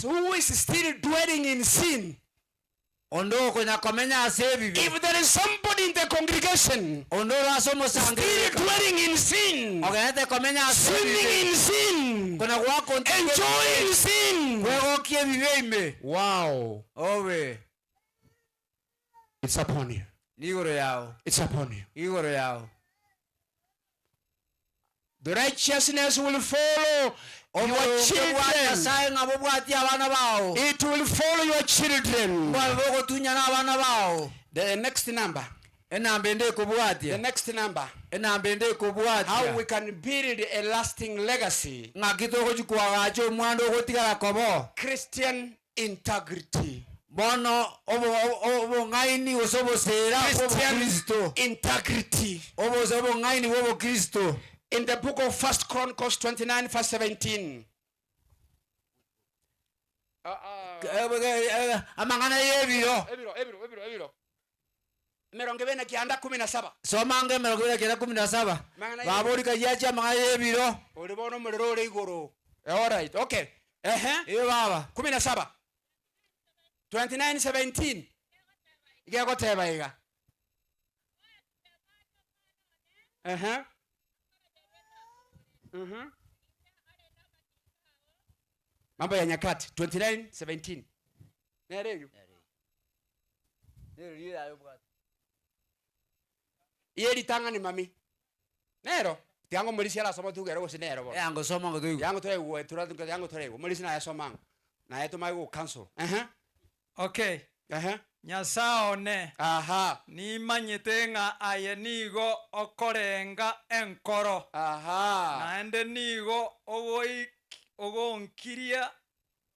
who is still dwelling in sin. Onde okonya komenya ase ebibe. If there is somebody in the congregation Onde ore ase still omosangererekano dwelling in sin, ogenete komenya ase swimming ebibe. in sin, Kona gwakontiga enjoying sin. Kwegokia ebibe ime. Wow. Obe. It's upon you. Nigoro yao. It's upon you. Igoro yao. The righteousness will follow your Oboronge bwa children. Nyasaye ng'a bobwatie abana bao. It will follow your children. Bwabe bogotunyana abana bao. The next number. Enamba ende ekobwatia. The next number. Enamba ende ekobwatia. How we can build a lasting legacy. Ng'aki togochikwagacha omwando ogotigara kobo. Christian integrity. Bono obong'aini gose obosera Christian bw'obokristo. integrity. Obose obong'aini bw'obokristo. In the book of First Chronicles 29 verse 17. Amang'ana y'ebiro. Ebiro, ebiro, ebiro, ebiro. Emerongo ebere na kianda kumi na saba. Somanga emerongo ebere na kianda kumi na saba. Amang'ana y'ebiro. Baborika giachia amang'ana y'ebiro. Ore bono omorero ore igoro. All right, okay. Ehe. Ee baba. Kumi na saba. 29 17. Iga egoteba iga. Ehe. Mambo ya Nyakati 29 17. Nere eyo. Iye ritang'ani mami. Nero. Tiango morisi arasoma tugere gose nero bono. Yango soma ngo tuigwe. Yango toraigwe tura yango toraigwe. Morisi naye asoma ngo. Naye tomaye go counsel. Ehe. Okay. Ehe. Nyasaye one. Aha. Nimanyete ng'a aye nigo okorenga enkoro. Aha. Naende nigo ogonkiria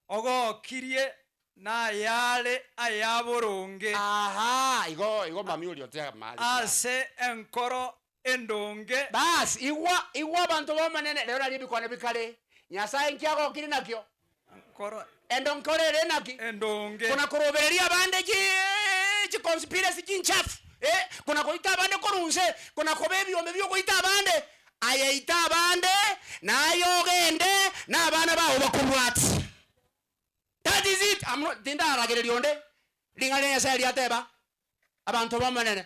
ogokirie nayare ayaboronge. Aha, igo igo mami oria otega mali. Ase enkoro endonge. Bas, igwa igwa abanto b'Omonene rero nario ebikone bikare. Nyasaye nki agokire nakio? Enkoro Endonkoro ere naki? Endonge. Kona korobereria abande chi chi conspiracy chinchafu eh, kona goita abande korwa inse, kona koba ebiombe biogoita abande. Aye ita abande, naye ogende, na abana bao bakobwatie. That is it. I'm not, tindaragereria onde. Ring'ana ria Nyasaye riateba, abanto b'Omonene.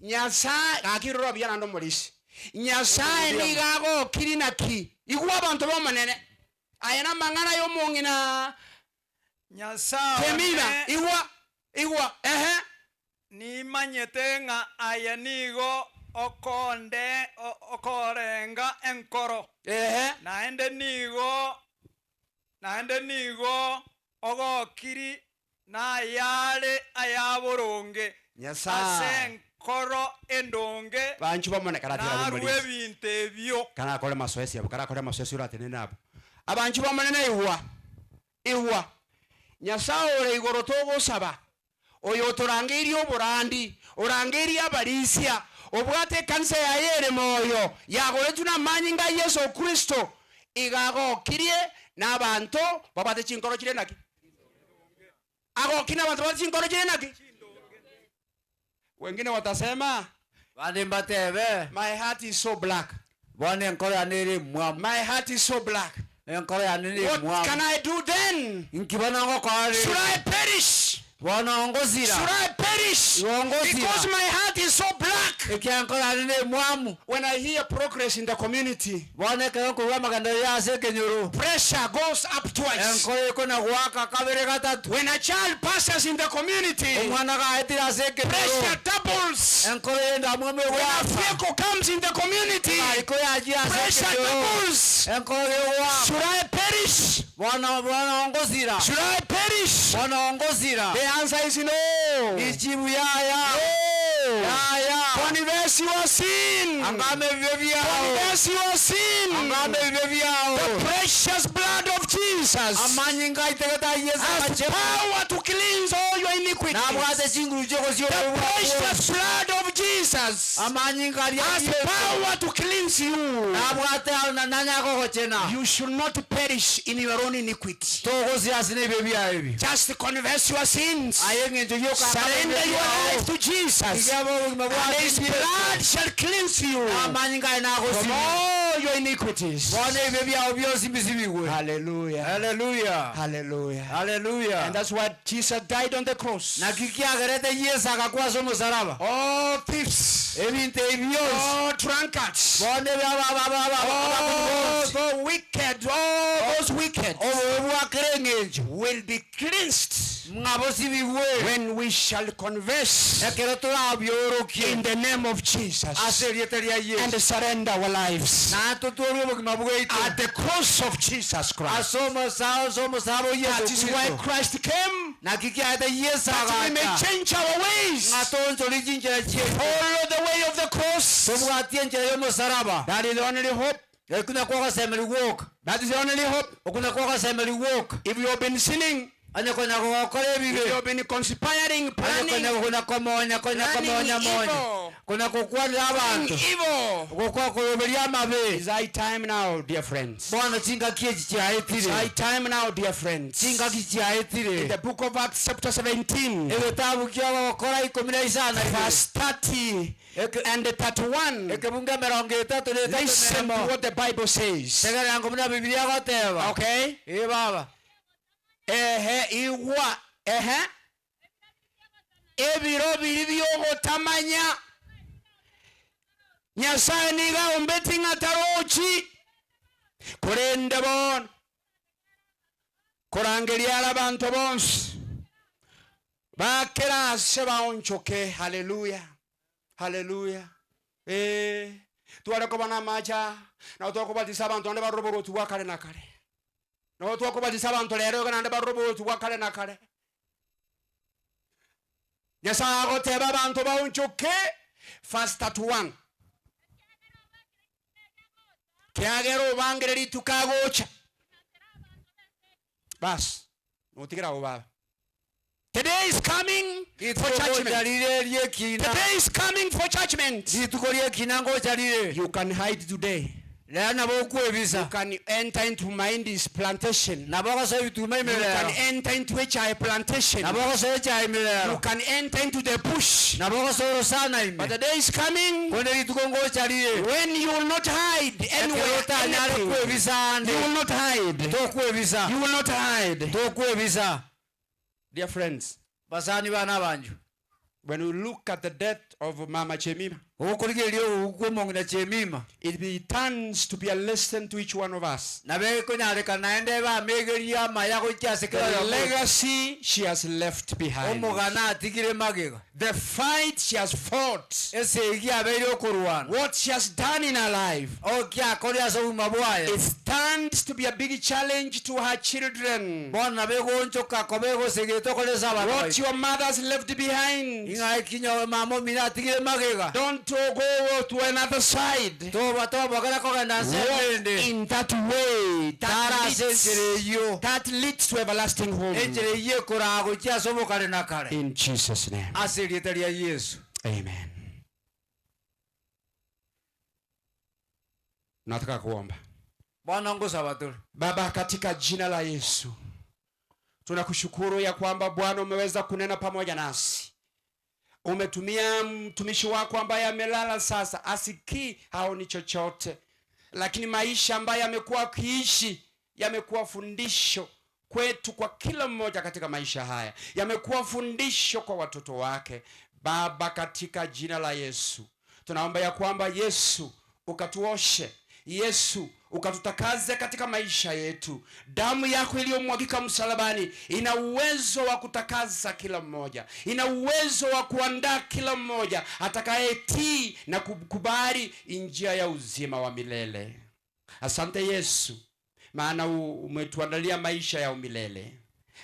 Nyasae, gaki rora buya naende omorisia. Nyasae nigo agokiri naki? Igwa abanto b'Omonene. Aya namang'ana y'omong'ina Nyasae Temina. one. Igwa, igwa, ehe. Nimanyete ng'a aye nigo okonde okorenga enkoro, Ehe. naende nigo naende nigo ogokiri. Nayare ayaboronge Nyasae. ase enkoro endonge, Banchu bamone karatira narue bomorisia. ebinto ebio. Karakore amasoesi abwo, karakore amasoesi oratenene abwo. Abanchu b'Omonene igwa, igwa. Nyasae ore igoro togosaba, oyo otorangeirie oborandi, orangeirie abarisia, obwate ekanisa yaye ere moyo, yagoretwe namanyinga a Yeso Kristo, iga agokirie nabanto babwate chinkoro chire naki? Agokirie nabanto babwate chinkoro chire naki? Wengine watasema, Bande mbatebe, My heart is so black. Bono enkoro yane ere emwamu. My heart is so black. Enkoro yane ne What emwamu. can I do then? Inki bono ngokora Should rende? I perish? Bono ngosira. Should I perish? Igo ngosira. Because my heart is so black. Ekiagera enkoro yane ne emwamu. When I hear progress in the community, Bono ekero nkorua amagenderero ase ekenyoro, pressure goes up twice. Enkoro ekona goaka kabere gatato. When a child passes in the community, Omwana gaetire ase ekenyoro, pressure doubles. Enkoro y'endamwamu When a egoaka. vehicle comes in the community, Emariko yachia ase pressure ekenyoro, doubles. enkoro egoaka. Should I perish? Bono bono ngosira. Should I perish? Bono ngosira. The answer is no. Richibu yaya. No. Yaya. Confess your sin. Angama ebibe biao. Confess your sin. Angama ebibe biao. The precious blood of Jesus Amanyinga aitegete a Yeso has amachenu. power to cleanse all your iniquities. Nabwate chinguru chi'ogosia The obobe bwao precious bwonsi. blood of Jesus Amanyinga aria has Yeso. power to cleanse you. Nabwate nanya gogochena. You should not perish in your own iniquity. Togosira ase nebibe biao ebi. Just confess your sins. Aye eng'encho yoka Surrender your life to Jesus. Tiga obogima bwao And his ase Yeso. blood shall cleanse you Amanyinga aye from nagosibie. all your iniquities. Bono ebibe biao bionsi mbisibigwe. Hallelujah. Hallelujah. Hallelujah. Hallelujah. And that's why Jesus died on the cross. Naki kiagerete Yeso agakwa ase omosalaba. All thieves, Ebinto ebi bionsi. all drunkards, Bono ebi aba- aba- aba- aba- all abakungu bonsi. the wicked, all those wicked Obobe bwa kera eng'encho. will be cleansed Ng'a bosibigwe. when we shall confess Ekero torabiorokie. in the name of Jesus Ase erieta ria and Yeso. surrender our lives Na totworwe obogima bwaito. at the cross of Jesus Christ. Ase omosa ase omosalaba o Yeso That is why Kristo. Christ came Naki kiaete Yeso that we may agacha. change our ways, Ng'a toonchore chinchera chiaito. follow the way of the cross. Tobwatie enchera y'omosalaba. That is the only hope. Okuna kwagosemeri gwoka. That is the only hope. Okuna kwagosemeri gwoka. If you have been sinning, Onye konya gokora if you ebibe. have been conspiring, Onye planning, konya kona komonya konya planning komonya monya. evil, Kona gokwanera planning abanto. evil. Gokwa koroberia amabe. It's high time now, dear friends. Bono chingaki echi It's high chiaetire. time now, dear friends. Chingaki In chiaetire. the book of Acts, chapter 17, Egetabu kia gokora ikumi na isano na ibere. verse 30 and 31, Ekebunga emerongo etato na etato listen to na emo. what the Bible says. Tegerera ngo buna Bibilia egoteba. Okay? Ee baba. Ehe, igwa, ehe. Ebiro biri biogotamanya. Nyasaye nigo aombeti ng'a tarochi. Korende bono, korangeria are abanto bonsi, bakera ase baonchoke. Haleluya, haleluya. Eh, tware koba na amache aa, nabo twakobatisa abanto naende barore oborwoti bwa kare na kare. Nabo twakobatisa abanto rero iga naende barore oborwoti bwa kare na kare. Nyasaye agoteba abanto baonchoke, verse 31. Kiagera obangere rituko agocha. Bas, notigera abwo baba. The day is coming for Rituko judgment. ngocha rire ri'ekina. The day is coming for judgment. Rituko ri'ekina ngocha rire. You can hide today. Rero nabo okwebisa. You can enter into Mindy's plantation. Nabo ogosoa ebituma You ime can rero. enter into HI plantation. Nabo ogosoa echae ime You rero. can enter into the bush. Nabo ogosoa orosana ime. But the day is coming Konde rituko ngocha rire. when you will not hide Ekero anywhere. otanyare anything. kwebisa ande. You will not hide. Tokwebisa. You will not hide. Tokwebisa. Dear friends, Basani bana banju. when we look at the death of Mama Jemima, Ogokorigereria ogoku kw'omong'ina Jemima. It turns to be a lesson to each one of us. Nabo ekonyarekana naende ebe amegerio amaya gochia ase kera The oyomo oito. legacy she has left behind. Omogano atigire magega. The fight she has fought. Esegi abeire okorwana. What she has done in her life. Oki akorire ase obogima bwaye. It stands to be a big challenge to her children. Bono nabo egoonchoka koba egosegete okore ase abana What baito. your mothers left behind. Ing'a eki mama omino atigire magega. Don't go to another side. Toba tobogera kogenda nsemo Walk ende. in that way Tara that ase leads, enchera eyio. that leads to everlasting home. Enchera eyio ekoraa gochia ase obokare na kare. In Jesus' name. Ase erieta ria Yeso. Amen. Nataka kuomba. Bono ngosaba tore. Baba, katika jina la Yesu tunakushukuru ya kwamba Bwana umeweza kunena pamoja nasi. Umetumia mtumishi wako ambaye amelala sasa, asikii haoni chochote, lakini maisha ambayo amekuwa akiishi yamekuwa fundisho kwetu, kwa kila mmoja katika maisha haya, yamekuwa fundisho kwa watoto wake. Baba, katika jina la Yesu tunaomba ya kwamba Yesu ukatuoshe, Yesu ukatutakaze katika maisha yetu. Damu yako iliyomwagika msalabani ina uwezo wa kutakaza kila mmoja, ina uwezo wa kuandaa kila mmoja atakayetii na kukubali njia ya uzima wa milele. Asante Yesu, maana umetuandalia maisha ya umilele.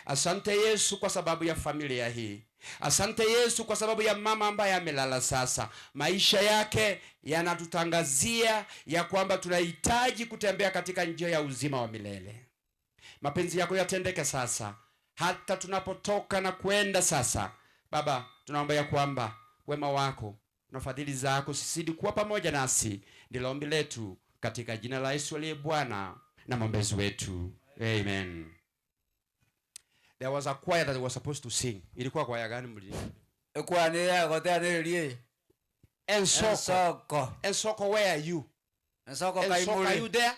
Asante Yesu kwa sababu ya familia hii. Asante Yesu kwa sababu ya mama ambaye amelala sasa. Maisha yake yanatutangazia ya kwamba tunahitaji kutembea katika njia ya uzima wa milele. Mapenzi yako yatendeke sasa, hata tunapotoka na kwenda sasa. Baba, tunaomba ya kwamba wema wako na fadhili zako zizidi kuwa pamoja nasi. Ndilo ombi letu katika jina la Yesu aliye Bwana na mwombezi wetu. Amen. There was a choir that was supposed to sing. Ilikuwa kwaya gani mli? Ekwaya niyo yagoteanererie. Ensoko. Ensoko. Ensoko, where are you? Ensoko Ensoko, are kaimuri. you there?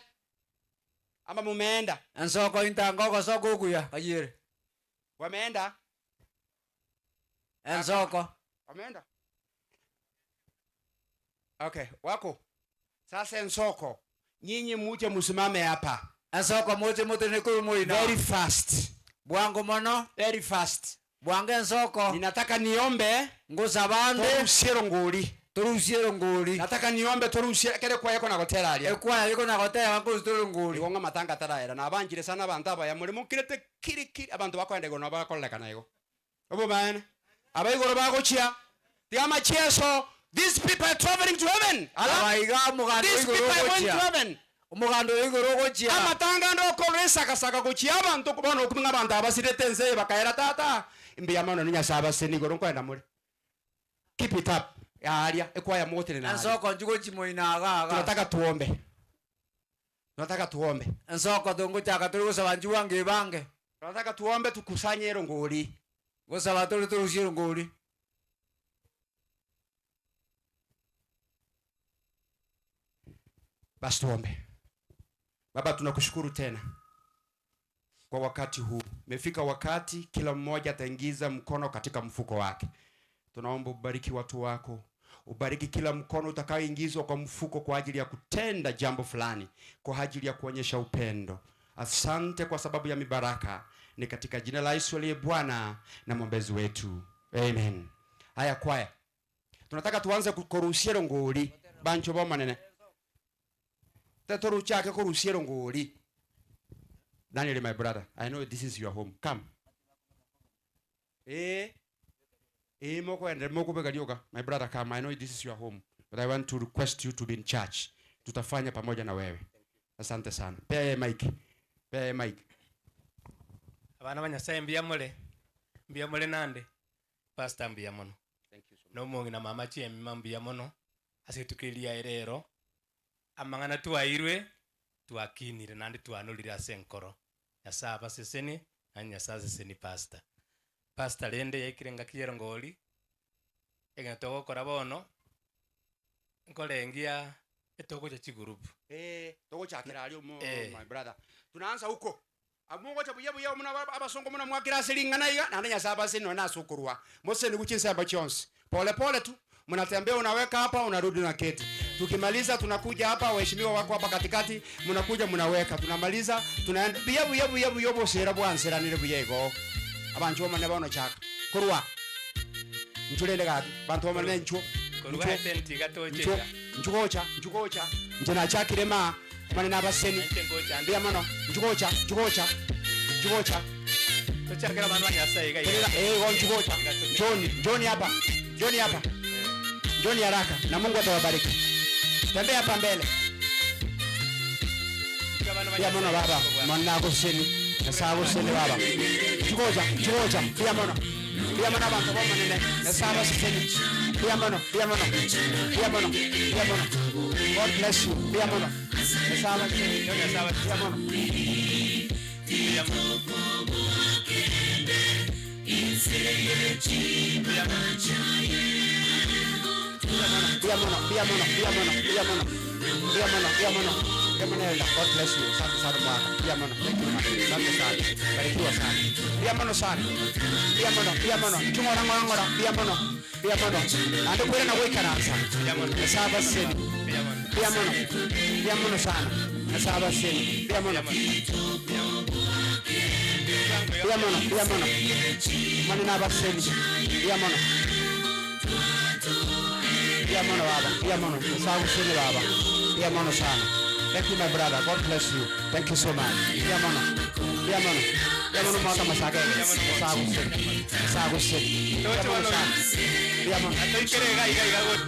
Ama mumeenda? Ensoko intango ogosoko okuya kayere. Wameenda? Ensoko. Wameenda? Okay, wako. Sasa Ensoko, nyinyi muje musimame hapa. Ensoko muje mutene kuru muina. Very fast. Bwangu mono. Very fast. Bwange Ensoko. Ninataka niombe ngusabande torusiero nguri. Torusiero nguri. Nataka niombe torusiero kere kwaya kona gotera aria. Ekwaya iko na gotera nkurusiero nguri. Igo ng'amatanga taraera na abanjire sana abantu abaya muri mukirete kiri kiri abantu bakoenda igoro nabo bakorekana igo. Obo bana. Abaigoro bagochia. Tiga amachieso. These people are traveling to heaven. Ala? Abaiga omogando These oigoro people are going to ogochia. heaven. Omogando oigoro ogochia. Amatanga ndo okorora esakasaka gochia abanto bono okuming'a abanto abasirete ense bakaera tata. Mbuya mono ni Nyasaye abaseni igoro nkoenda more. Keep it up. Aria ekwaya motere na. Ensoko nchugochi moina aga aga. Tunataka tuombe. Tunataka tuombe. Ensoko tungochaka turi gosaba nchuange bange. Tunataka tuombe tukusanye ero ngori. Gosaba turi turusie ngori. Basi tuombe. Baba, tunakushukuru tena kwa wakati huu. Imefika wakati kila mmoja ataingiza mkono katika mfuko wake. Tunaomba ubariki watu wako, ubariki kila mkono utakaoingizwa kwa mfuko kwa ajili ya kutenda jambo fulani, kwa ajili ya kuonyesha upendo. Asante kwa sababu ya mibaraka. Ni katika jina la Yesu aliye Bwana na mwombezi wetu. Amen. Haya kwaya, tunataka tuanze kurusiero nguri bancho bomanene tetoruchake kurusiero nguri. Daniel, my brother, I know this is your home. Come. Moko ende, moko bega lioga. My brother, come. I know this is your home. But I want to request you to be in church. Tutafanya pamoja na wewe. Asante sana. Pea ye mic. Pea ye mic. Abana ba Nyasaye mbuya more. Mbuya more nande. Pastor mbuya mono. Thank you so much. No mongi na mama chiemi mbuya mono. Ase tukeria erero. Amang'ana twairwe twakinire nande twanurire ase enkoro. Nyasaye abaseseni na Nyasaye aseseni pastor. Pastor rende yaikire ngaki yero ngori. Egento togokora bono nkorengia etogocha chigurupu. Togochakira ario mo, my brother. Tunaanza huko. Amungocha buya buya muna abasongo muna mwakira siringana iga na Nyasaye abaseni na asukurwa. Mose ni guchinsa chonse. Pole pole tu. Mnatembea unaweka hapa, unarudi na keti. Tukimaliza tunakuja hapa, waheshimiwa wako hapa katikati, mnakuja mnaweka. Tunamaliza, tunaenda buya buya buya buya obosera bwanseranire buya igo. Abanchwa omone bono chaka. Korwa. Inchuo rende gaki, banto omone inchuo. Korwa Inchuo. ete ntiga toche Inchuo. iga. Inchuo gocha, inchuo gocha. Inche nachakire maa, omone nabaseni. Inche ngocha ande. Mbuya mono. Inchuo gocha, inchuo gocha. Inchuo gocha. Tochakere abana ba Nyasaye iga iga. Terera, eh, igo inchuo gocha. Njooni, njooni hapa. Njooni hapa. Njooni haraka na Mungu atawabariki. Tembea hapa mbele. Mbuya mono baba, mono nagoseni. Nyasaye agoseni baba. Inchuo gocha, inchuo gocha. Mbuya mono. Mbuya mono abanto b'Omonene. Nyasaye abaseseni. Mbuya mono, mbuya mono. Mbuya mono, mbuya mono. God bless you. Mbuya mono. Nyasaye abaseseni. Mbuya mono. Mbuya mono, mbuya mono, mbuya mono, mbuya mono. Mbuya mono, mbuya mono. Mbuya mono Elder. God bless you. Asante sana mwaka. Mbuya mono. Thank you. Asante sana. Barikiwa sana. Mbuya mono sana. Mbuya mono, mbuya mono. Inchu ng'ora ng'ora ng'ora. Mbuya mono. Mbuya mono. Naende kwere na goikaransa. Nyasaye abaseni. Mbuya mono. Mbuya mono sana. Nyasaye abaseni. Mbuya mono. Mbuya mono, mbuya mono. Omonene abaseni. Mbuya mono. Mbuya mono baba. Mbuya mono. Nyasaye agoseni baba. Mbuya mono sana. Thank you my brother. God bless you. Thank you so much. Mbuya mono. Mbuya mono. Mbuya mono mwaka masakege. Nyasaye agoseni. Nyasaye agoseni. Mbuya mono sana. Mbuya mono. Atoikere iga iga iga gocha.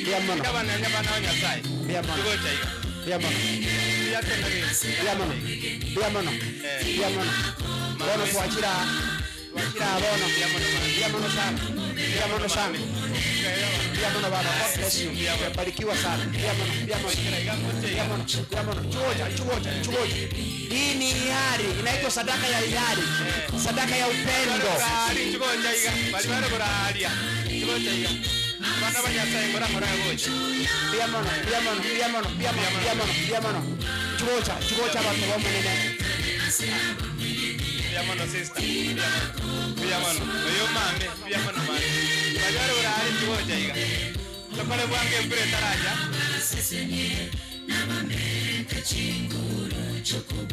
Mbuya mono. Abana abana ba Nyasaye. Mbuya mono. Gocha iga. Mbuya mono. Mbuya mono. Mbuya mono. Mbuya mono. Bono twachire aa. Twachire aa bono. Mbuya mono sana. Mbuya mono sana. Mbuya mono baba. God bless you. Barikiwa sana. Mbuya mono. Mbuya mono. Mbuya mono. Mbuya mono. Chugocha, chugocha, chugocha. Hii ni hiari, inaitwa sadaka ya hiari. Sadaka ya upendo. Bari chugocha iga. Bari bare koraria. Chugocha iga. Abana ba Nyasaye ngora ngora gocha. Mbuya mono, mbuya mono, mbuya mono, mbuya mono, mbuya mono, mbuya mono. Chugocha, chugocha abanto b'Omonene. Mbuya mono sister. Mbuya mono. Mbuya mono. Oyo mame, mbuya mono mame. Bari bare korari chugocha iga. Tokore bwango embura etaracha.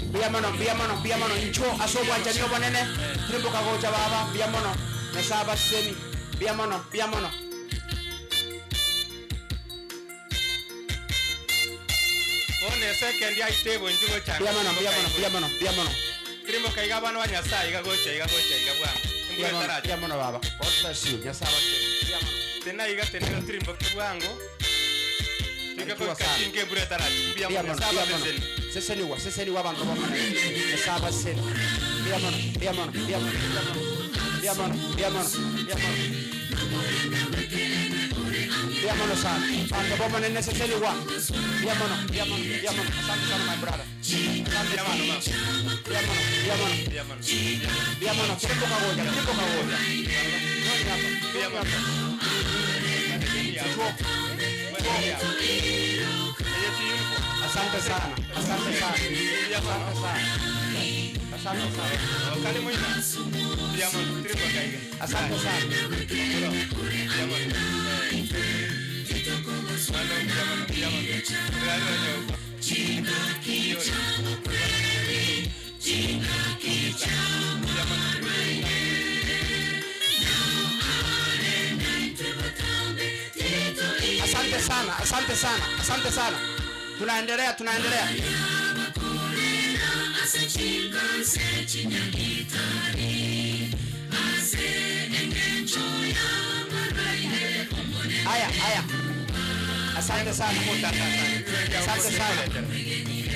Mbuya mono, mbuya mono, mbuya mono. Inchuo ase obwanchani obonene, tirimboka gocha baba, mbuya mono. Nyasaye abaseseni. Mbuya mono, mbuya mono. Bono esekendi aite ebonchi gocha Mbuya mono, mbuya mono, mbuya mono, mbuya mono. Tirimboka iga abana ba Nyasaye iga gocha iga gocha iga bwango. Embura Mbuya mono, etaracha. mbuya mono baba. God bless you. Nyasaye abaseseni. Mbuya mono. Tena iga tena tirimboke bwango. Tuike Barikiwa goika sana. chinka embura etaracha. Mbuya Mbuya mono, mono, Nyasaye mbuya mono. abaseseni. Seseniwa, seseniwa abanto b'Omonene. Nyasaye abaseseni. Mbuya mono, mbuya mono, mbuya mono, mbuya mono. Mbuya mono, mbuya mono, mbuya mono. Mbuya mono sana. Abanto b'Omonene seseniwa. Mbuya mono, mbuya mono, mbuya mono. Asante sana my brother. Asante sana. Mbuya mono, mbuya mono. Mbuya mono. Tirimboka gocha, tirimboka gocha. Njoni hapa, njoni hapa. Chuo. Asante sana, asante sana, asante sana, asante sana. Asante sana. Asante sana, asante sana, asante sana. Tunaendelea, tunaendelea. Haya, haya. Asante sana. Asante sana.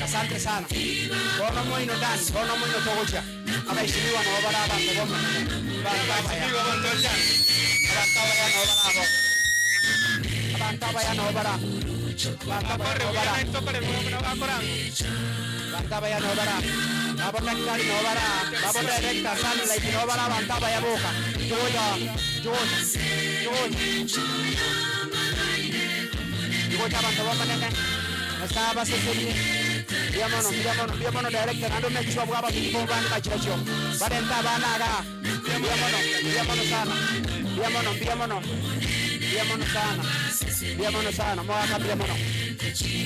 Asante sana. Bono moino dani, bono moino togocha. Abaheshimiwa nabo bare abanto b'Omonene. Abanto abaya. Abanto abaya nabo bare abo. Abanto abaya nabo bare abo. Abanto abaya nabo bare abo. Abanto abaya nabo bare abo. Babo daktari nabo bare aa. Babo director Sunlight nabo bare abanto abaya boka. Jogocha, jogocha, jogocha. Jogocha abanto b'Omonene. Nyasaye abasesenie. Mbuya mono, mbuya mono, mbuya mono director naende omeke sure bwa ababiri bo bande bachirachio. Barente abana igaa. Mbuya mono, mbuya mono sana. Mbuya mono, mbuya mono. Mbuya mono sana. Mbuya mono sana. Omogaka mbuya mono.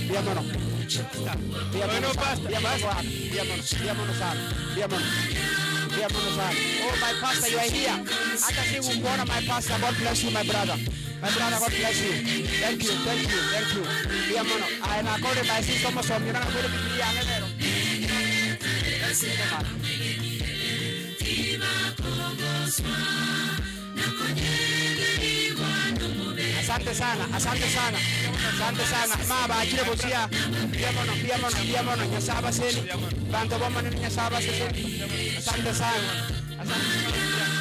Mbuya mono. Mbuya mono sana. Mbuya mono omogaka. Mbuya mono. Mbuya mono sana. Mbuya mono. Mbuya mono sana. Oh my pastor you are here. Hata sikukuona my pastor. God bless you my brother. My brother God bless you. Thank you. Thank you. Thank you. Mbuya mono. Aye nakore my sister omosomi ona nakwire bibilia yane rero. Asante sana, asante sana, asante sana. Ma bachire bosia. Mbuya mono, mbuya mono, mbuya mono. Nyasaye abaseni. Banto b'Omonene Nyasaye abaseseni. Asante sana. Asante sana.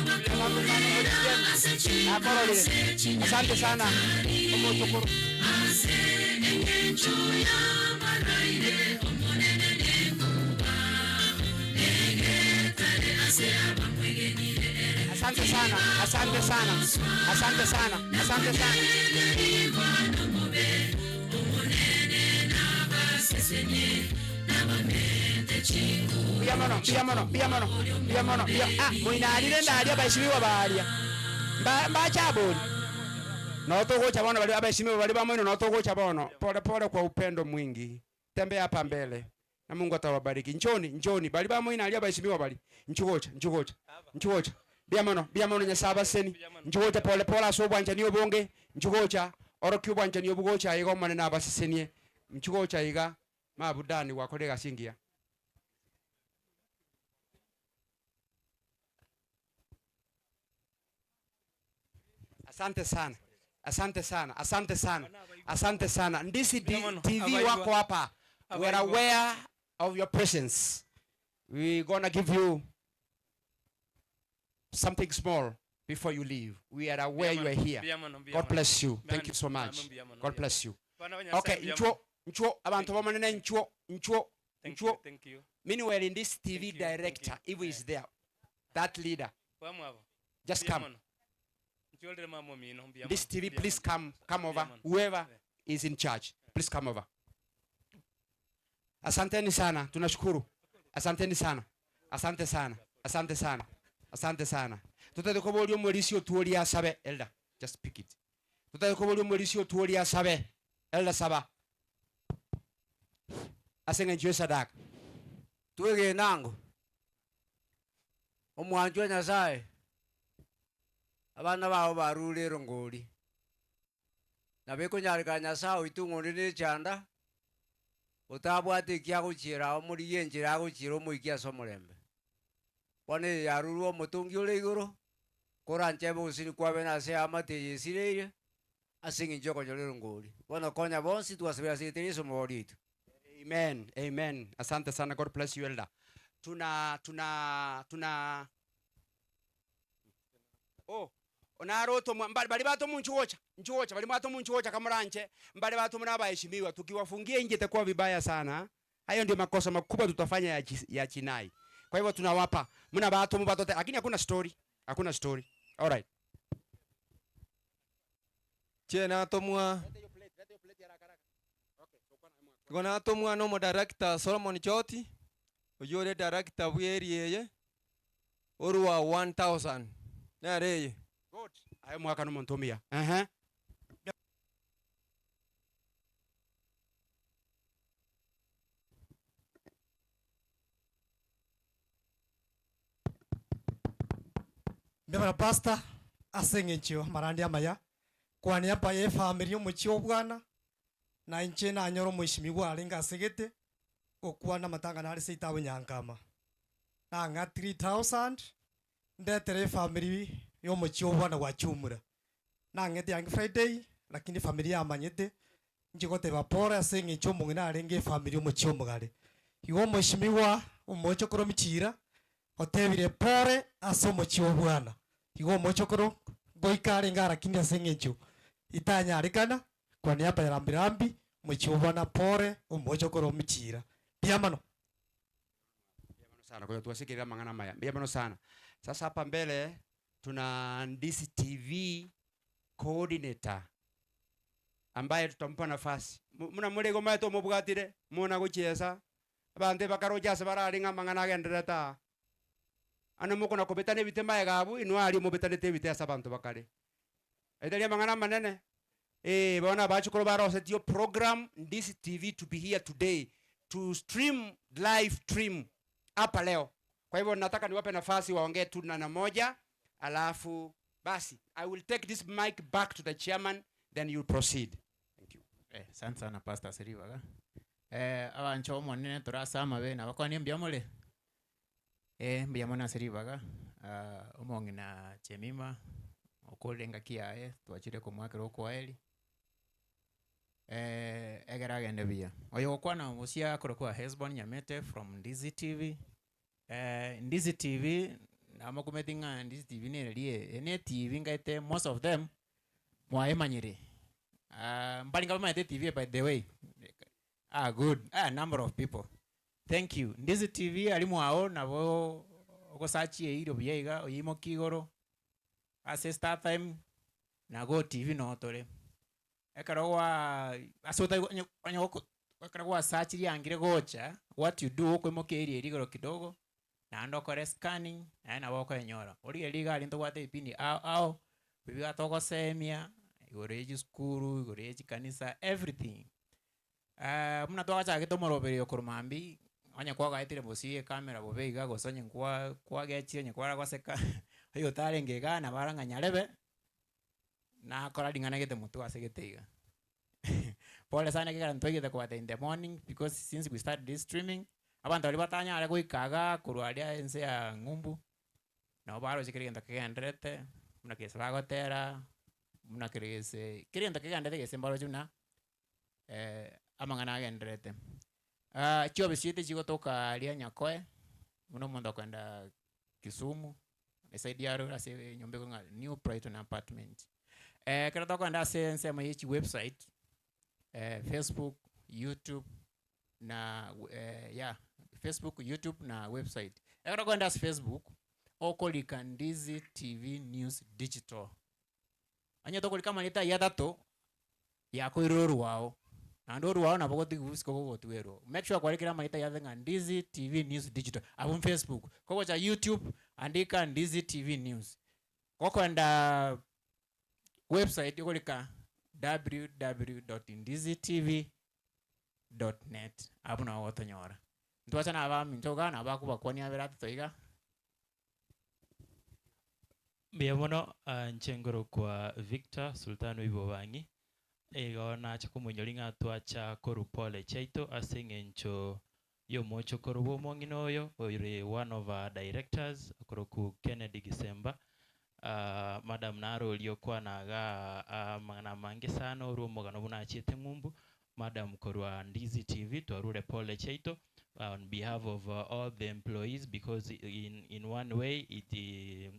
Nakororire. Asante sana omochokoro. Asante sana, asante sana, asante sana, asante sana. Mbuya mono, mbuya mono, mbuya mono, mbuya mono, mbuya. Ah, moinarire ndaria abaheshimiwa baria. Mba mbacha bori. No togocha bono bari abaheshimiwa bari bamoino no togocha bono. Pole pole kwa upendo mwingi. Tembea hapa mbele. Na Mungu atawabariki. Njoni, njoni. Bari bamoino aria abaheshimiwa bari. Nchugocha, nchugocha. Nchugocha. Mbuya mono, mbuya mono Nyasaye abaseni. Nchugocha pole pole ase obwanchani obonge. Nchugocha orokia obwanchani obugocha iga Omonene abasesenie. Nchugocha iga mabudani gwakora egasi engiya. Asante sana. Asante sana. Asante sana. Asante sana. Ndisi TV wako hapa. We are aware of your presence. We gonna give you something small before you leave. We are aware you are here. God bless you. Thank you so much. God bless you. Okay, nchuo nchuo abantu bamanene nchuo nchuo nchuo. Meanwhile, in this TV director, if he is there, that leader, just come. This TV, please come, come over. Whoever is in charge, please come over. Asanteni sana, tunashukuru. Asanteni sana. Asante sana. Asante sana. Asante sana. Tutade koboria omorisi otuoria asabe. Elder, just pick it. Tutade koboria omorisi otuoria asabe. Elder saba. Ase eng'encho ya esadaka. Twegenango omwancho wa Nyasaye abana bao barure erongori nabo ekonyarekana Nyasaye oito ng'onde na echanda otabwate eki agochiera ao morigie enchera agochiera omoikia ase omorembe. Bono eye yarurwe omotongi ore igoro koranchebe ogosini kwabe na ase eamate eye esireire ase eng'encho ya okonyora erongori. Bono konya bonsi twasabire ase egete Yeso omobori oito. Amen. Amen. Asante sana. God bless you elder. Tuna tuna tuna Oh, onaro to mbali bali bato munchu gocha. Nchugocha bali bato munchu gocha kamuranche. Mbali bato mna baheshimiwa tukiwafungia nje itakuwa vibaya sana. Hayo ndio makosa makubwa tutafanya ya chinai. Kwa hivyo tunawapa mna bato mubatote lakini hakuna story. Hakuna story. All right. Che natomwa Igo natomwa na omodirector Solomon Choti oywo ore director bwa area eye orwa 1000 nere eye. Good. Aye omwaka na omonto omuya. Ehe. Mbebara pastor ase eng'encho amarandi amaya kwania mpa ya efamiri omochie obwana na inche nanyora omoishimiwa arenge asegete gokwana amatanga nare seito abo Nyankama nang'a 3000 ndetere efamiri ya omochie obwana gwachumura nang'ete yange Friday lakini efamiri yamanyete inche goteba pore ase eng'encho omong'ina arenge efamiri omochie omogare igo omoishimiwa omochokoro michira otebire pore ase omochie obwana igo omochokoro goika arenge lakini ase eng'encho itanyarekana kwa niaba ya rambirambi omochie obwana pore omochokoro michira mbuya sana kwa hiyo tuwasikiria mang'ana maya mbuya mono sana. Sasa hapa mbele tuna Ndisi TV coordinator ambaye tutampa nafasi. Muna murego maeto mubwatire muna guchiesa abande bakaroja ase bararinga mang'ana agenderete ta ano mukona kobetana ebite maega abu inwe aria mobetanete ebite ase abanto bakare. Aye tari amang'ana amanene? Eeh, bono abachukuru barosetio program Ndizi TV to be here today to stream live stream hapa leo. Kwa hivyo nataka niwape nafasi waongee tu neno moja, alafu basi I will take this mic back to the chairman then you proceed. Eh, asante sana Pastor Siribaga. Eh, abancho omonene torase amabe nabakwanie mbuya more? Eh, mbuya mono ase ribaga, ah, omong'ina Jemimah okorire engaki yaye twachire komoakera okoaeri, egere agende buya. Oyo ogokwana omosia akorokwa Hesbon Nyamete from Ndizi TV, Ndizi TV namokumeti ng'a Ndizi TV nere eye, eye ne etibi ngaete most of them mwayemanyire, mbari bamanyete etibi eye by the way, ah good, a number of people. Thank you. Ndizi TV aria mwao nabo ogosearch eiro buya iga oyeimokie igoro ase startime na Go TV noo tore. Ekero gwa ase otari onye onye goko ekero gwasearchiri yangire gocha, what you do okoimokia eiro eria igoro kidogo, naende okore scanning, naende nabo okoenyora. Origereria iga aria ntobwate ebipindi ao ao, ebi togosemia, igoro ya chisukuru, igoro ya chikanisa, everything. Buna twagachagete omoroberio oyo korwa mambia, onye kwagaetire bosio ekamera bobe iga gose onye kwa kwagechire onye kwaragoseka, oyo otarenge igaa nabo ara ng'a nyarebe, nakora ring'ana gete motwe ase gete iga. Pole sana ekero ntwaigete kobata in the morning because since we started this streaming, abanto baria batanyare goika igaa korwa aria ense ya ng'umbu, nabo baroche kera egento kegendererete, buna gese bagotera, buna kere gese kera egento kegendererete gese mbaroche buna. amang'ana agendererete. Chiofisi chiaito chigotoka aria Nyakoe, buna omonto okoenda Kisumu, eside ya aroro ase enyomba ekong'a New Brighton Apartment. Ekero tokoenda ase ensemo ya chiwebsite, Facebook, YouTube na yeah, Facebook, YouTube na website. Ekero okoenda ase Facebook, okorika Ndizi TV News Digital. Onye tokorika amarieta ayio atato, yakoirire orwao, naende orwao nabo ogotigwa isiko gogotwerwa. Make sure kwarikire amarieta ayio ase ng'a Ndizi TV News Digital, abwo Facebook. Kogocha YouTube, andika Ndizi TV News. Gokoenda website okorika www dot ndizi tv dot net, abwo nabo ogotonyora. Ntwacha na abaminto igaa nabo bakobakwania abere atato iga. Mbuya mono inche nkorokwa Victor Sultan Oibobang'i, igo nacha komoinyori ng'a twacha korwa pole chiaito ase eng'encho y'omochokoro bw'omong'ina oyo ore one of our directors okorokwa Kennedy Gisemba, madam naro oria okwana igaa amang'ana amange sana orwa omogano buna achiete ng'umbu, Madam korwa Ndizi TV twarure pole chiaito on behalf of all the employees because in, in one way it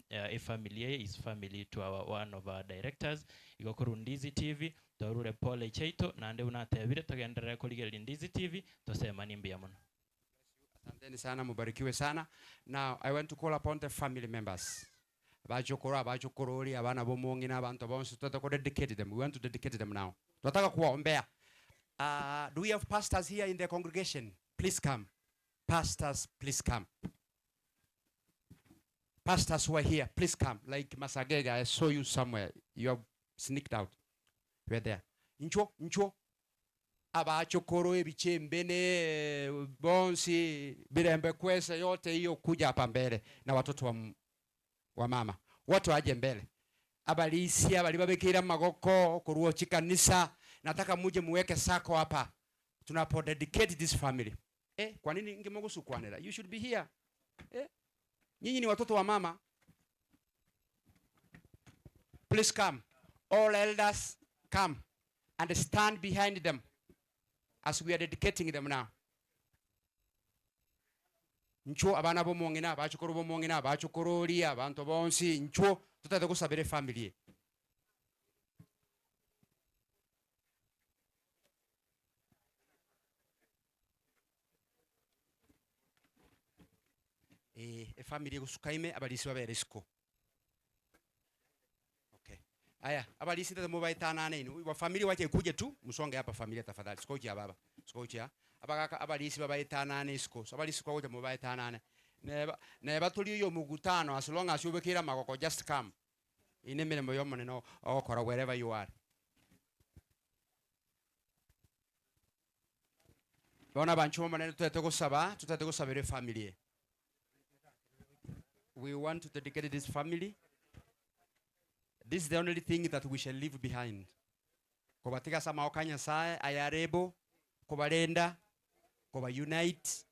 efamily eye is family to our one of our directors igo korwa Ndizi TV twarure pole chiaito naende buna atebire togenderere korigereria Ndizi TV tosemanie mbuya mono. Asanteni sana, mubarikiwe sana. Now I want to call upon the family members. Abachokoro, abachokorori, abana bomong'ina, abanto bonsi, twataka ko dedicate them. We want to dedicate them now. Twataka kuwaombea. Uh, do we have pastors here in the congregation? Please come. Pastors, please come. Pastors who are here, please come. Like Masagega, I saw you somewhere. You have sneaked out. You are there. Ncho, ncho. Abachokoro, ebichembene, bonsi, birembe kwese yote hiyo kuja hapa mbele na watoto wa, wa mama. Watu waje mbele. Abalisia bali babekera magoko kuruo chikanisa. Nataka muje muweke sako hapa. Tunapo dedicate this family. Eh, kwa nini ngemogusu kwanera? You should be here. Eh? Nyinyi ni watoto wa mama. Please come. All elders come and stand behind them as we are dedicating them now. Nchuo abana bomong'ina abachukuru bomong'ina abachukururi abanto bonsi nchuo tutate gusabira efamily. Eh, efamily egosuka ime abarisi babere isiko. Okay. Aya, abarisi tete mubaetanane inu. Wa familia wache kuje tu, musonge hapa familia tafadhali. Sikochi ya baba. Sikochi ya. Abagaka abarisi babaetanane isiko. So abarisi kwa kuja mubaetanane. Neba neba tuli yo mugutano as long as ubekira magoko just come. Ine emeremo ya omonene ogokora wherever you are. Bono abanchwa b'Omonene totagete gosaba, totagete gosabera efamily eye. We want to dedicate this family. This is the only thing that we shall leave behind. Kobatiga ase amagoko a Nyasaye ayare able kobarenda, koba unite,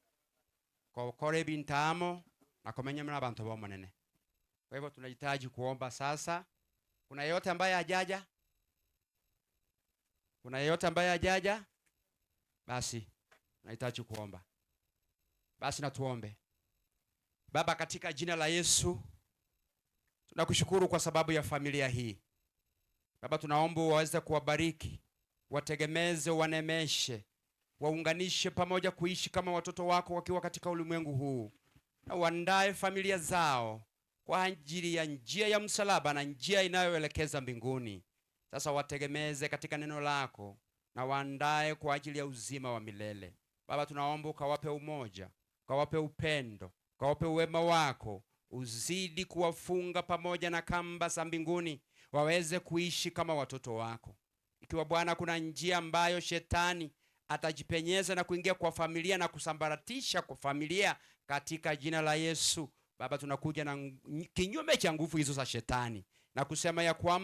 gokora ebinto amo, na komenya buna abanto b'Omonene. Kwa hivyo tunahitaji kuomba sasa. Kuna yeyote ambaye hajaja? Kuna yeyote ambaye hajaja? Basi tunahitaji kuomba. Basi na tuombe. Baba, katika jina la Yesu tunakushukuru kwa sababu ya familia hii. Baba, tunaomba waweze kuwabariki, wategemeze, wanemeshe, waunganishe pamoja kuishi kama watoto wako wakiwa katika ulimwengu huu, na uandae familia zao kwa ajili ya njia ya msalaba na njia inayoelekeza mbinguni. Sasa wategemeze katika neno lako na waandae kwa ajili ya uzima wa milele. Baba, tunaomba ukawape umoja, ukawape upendo, ukawape uwema wako, uzidi kuwafunga pamoja na kamba za mbinguni, waweze kuishi kama watoto wako. Ikiwa Bwana kuna njia ambayo shetani atajipenyeza na kuingia kwa familia na kusambaratisha kwa familia, katika jina la Yesu Baba, tunakuja na kinyume cha nguvu hizo za shetani na kusema ya kwamba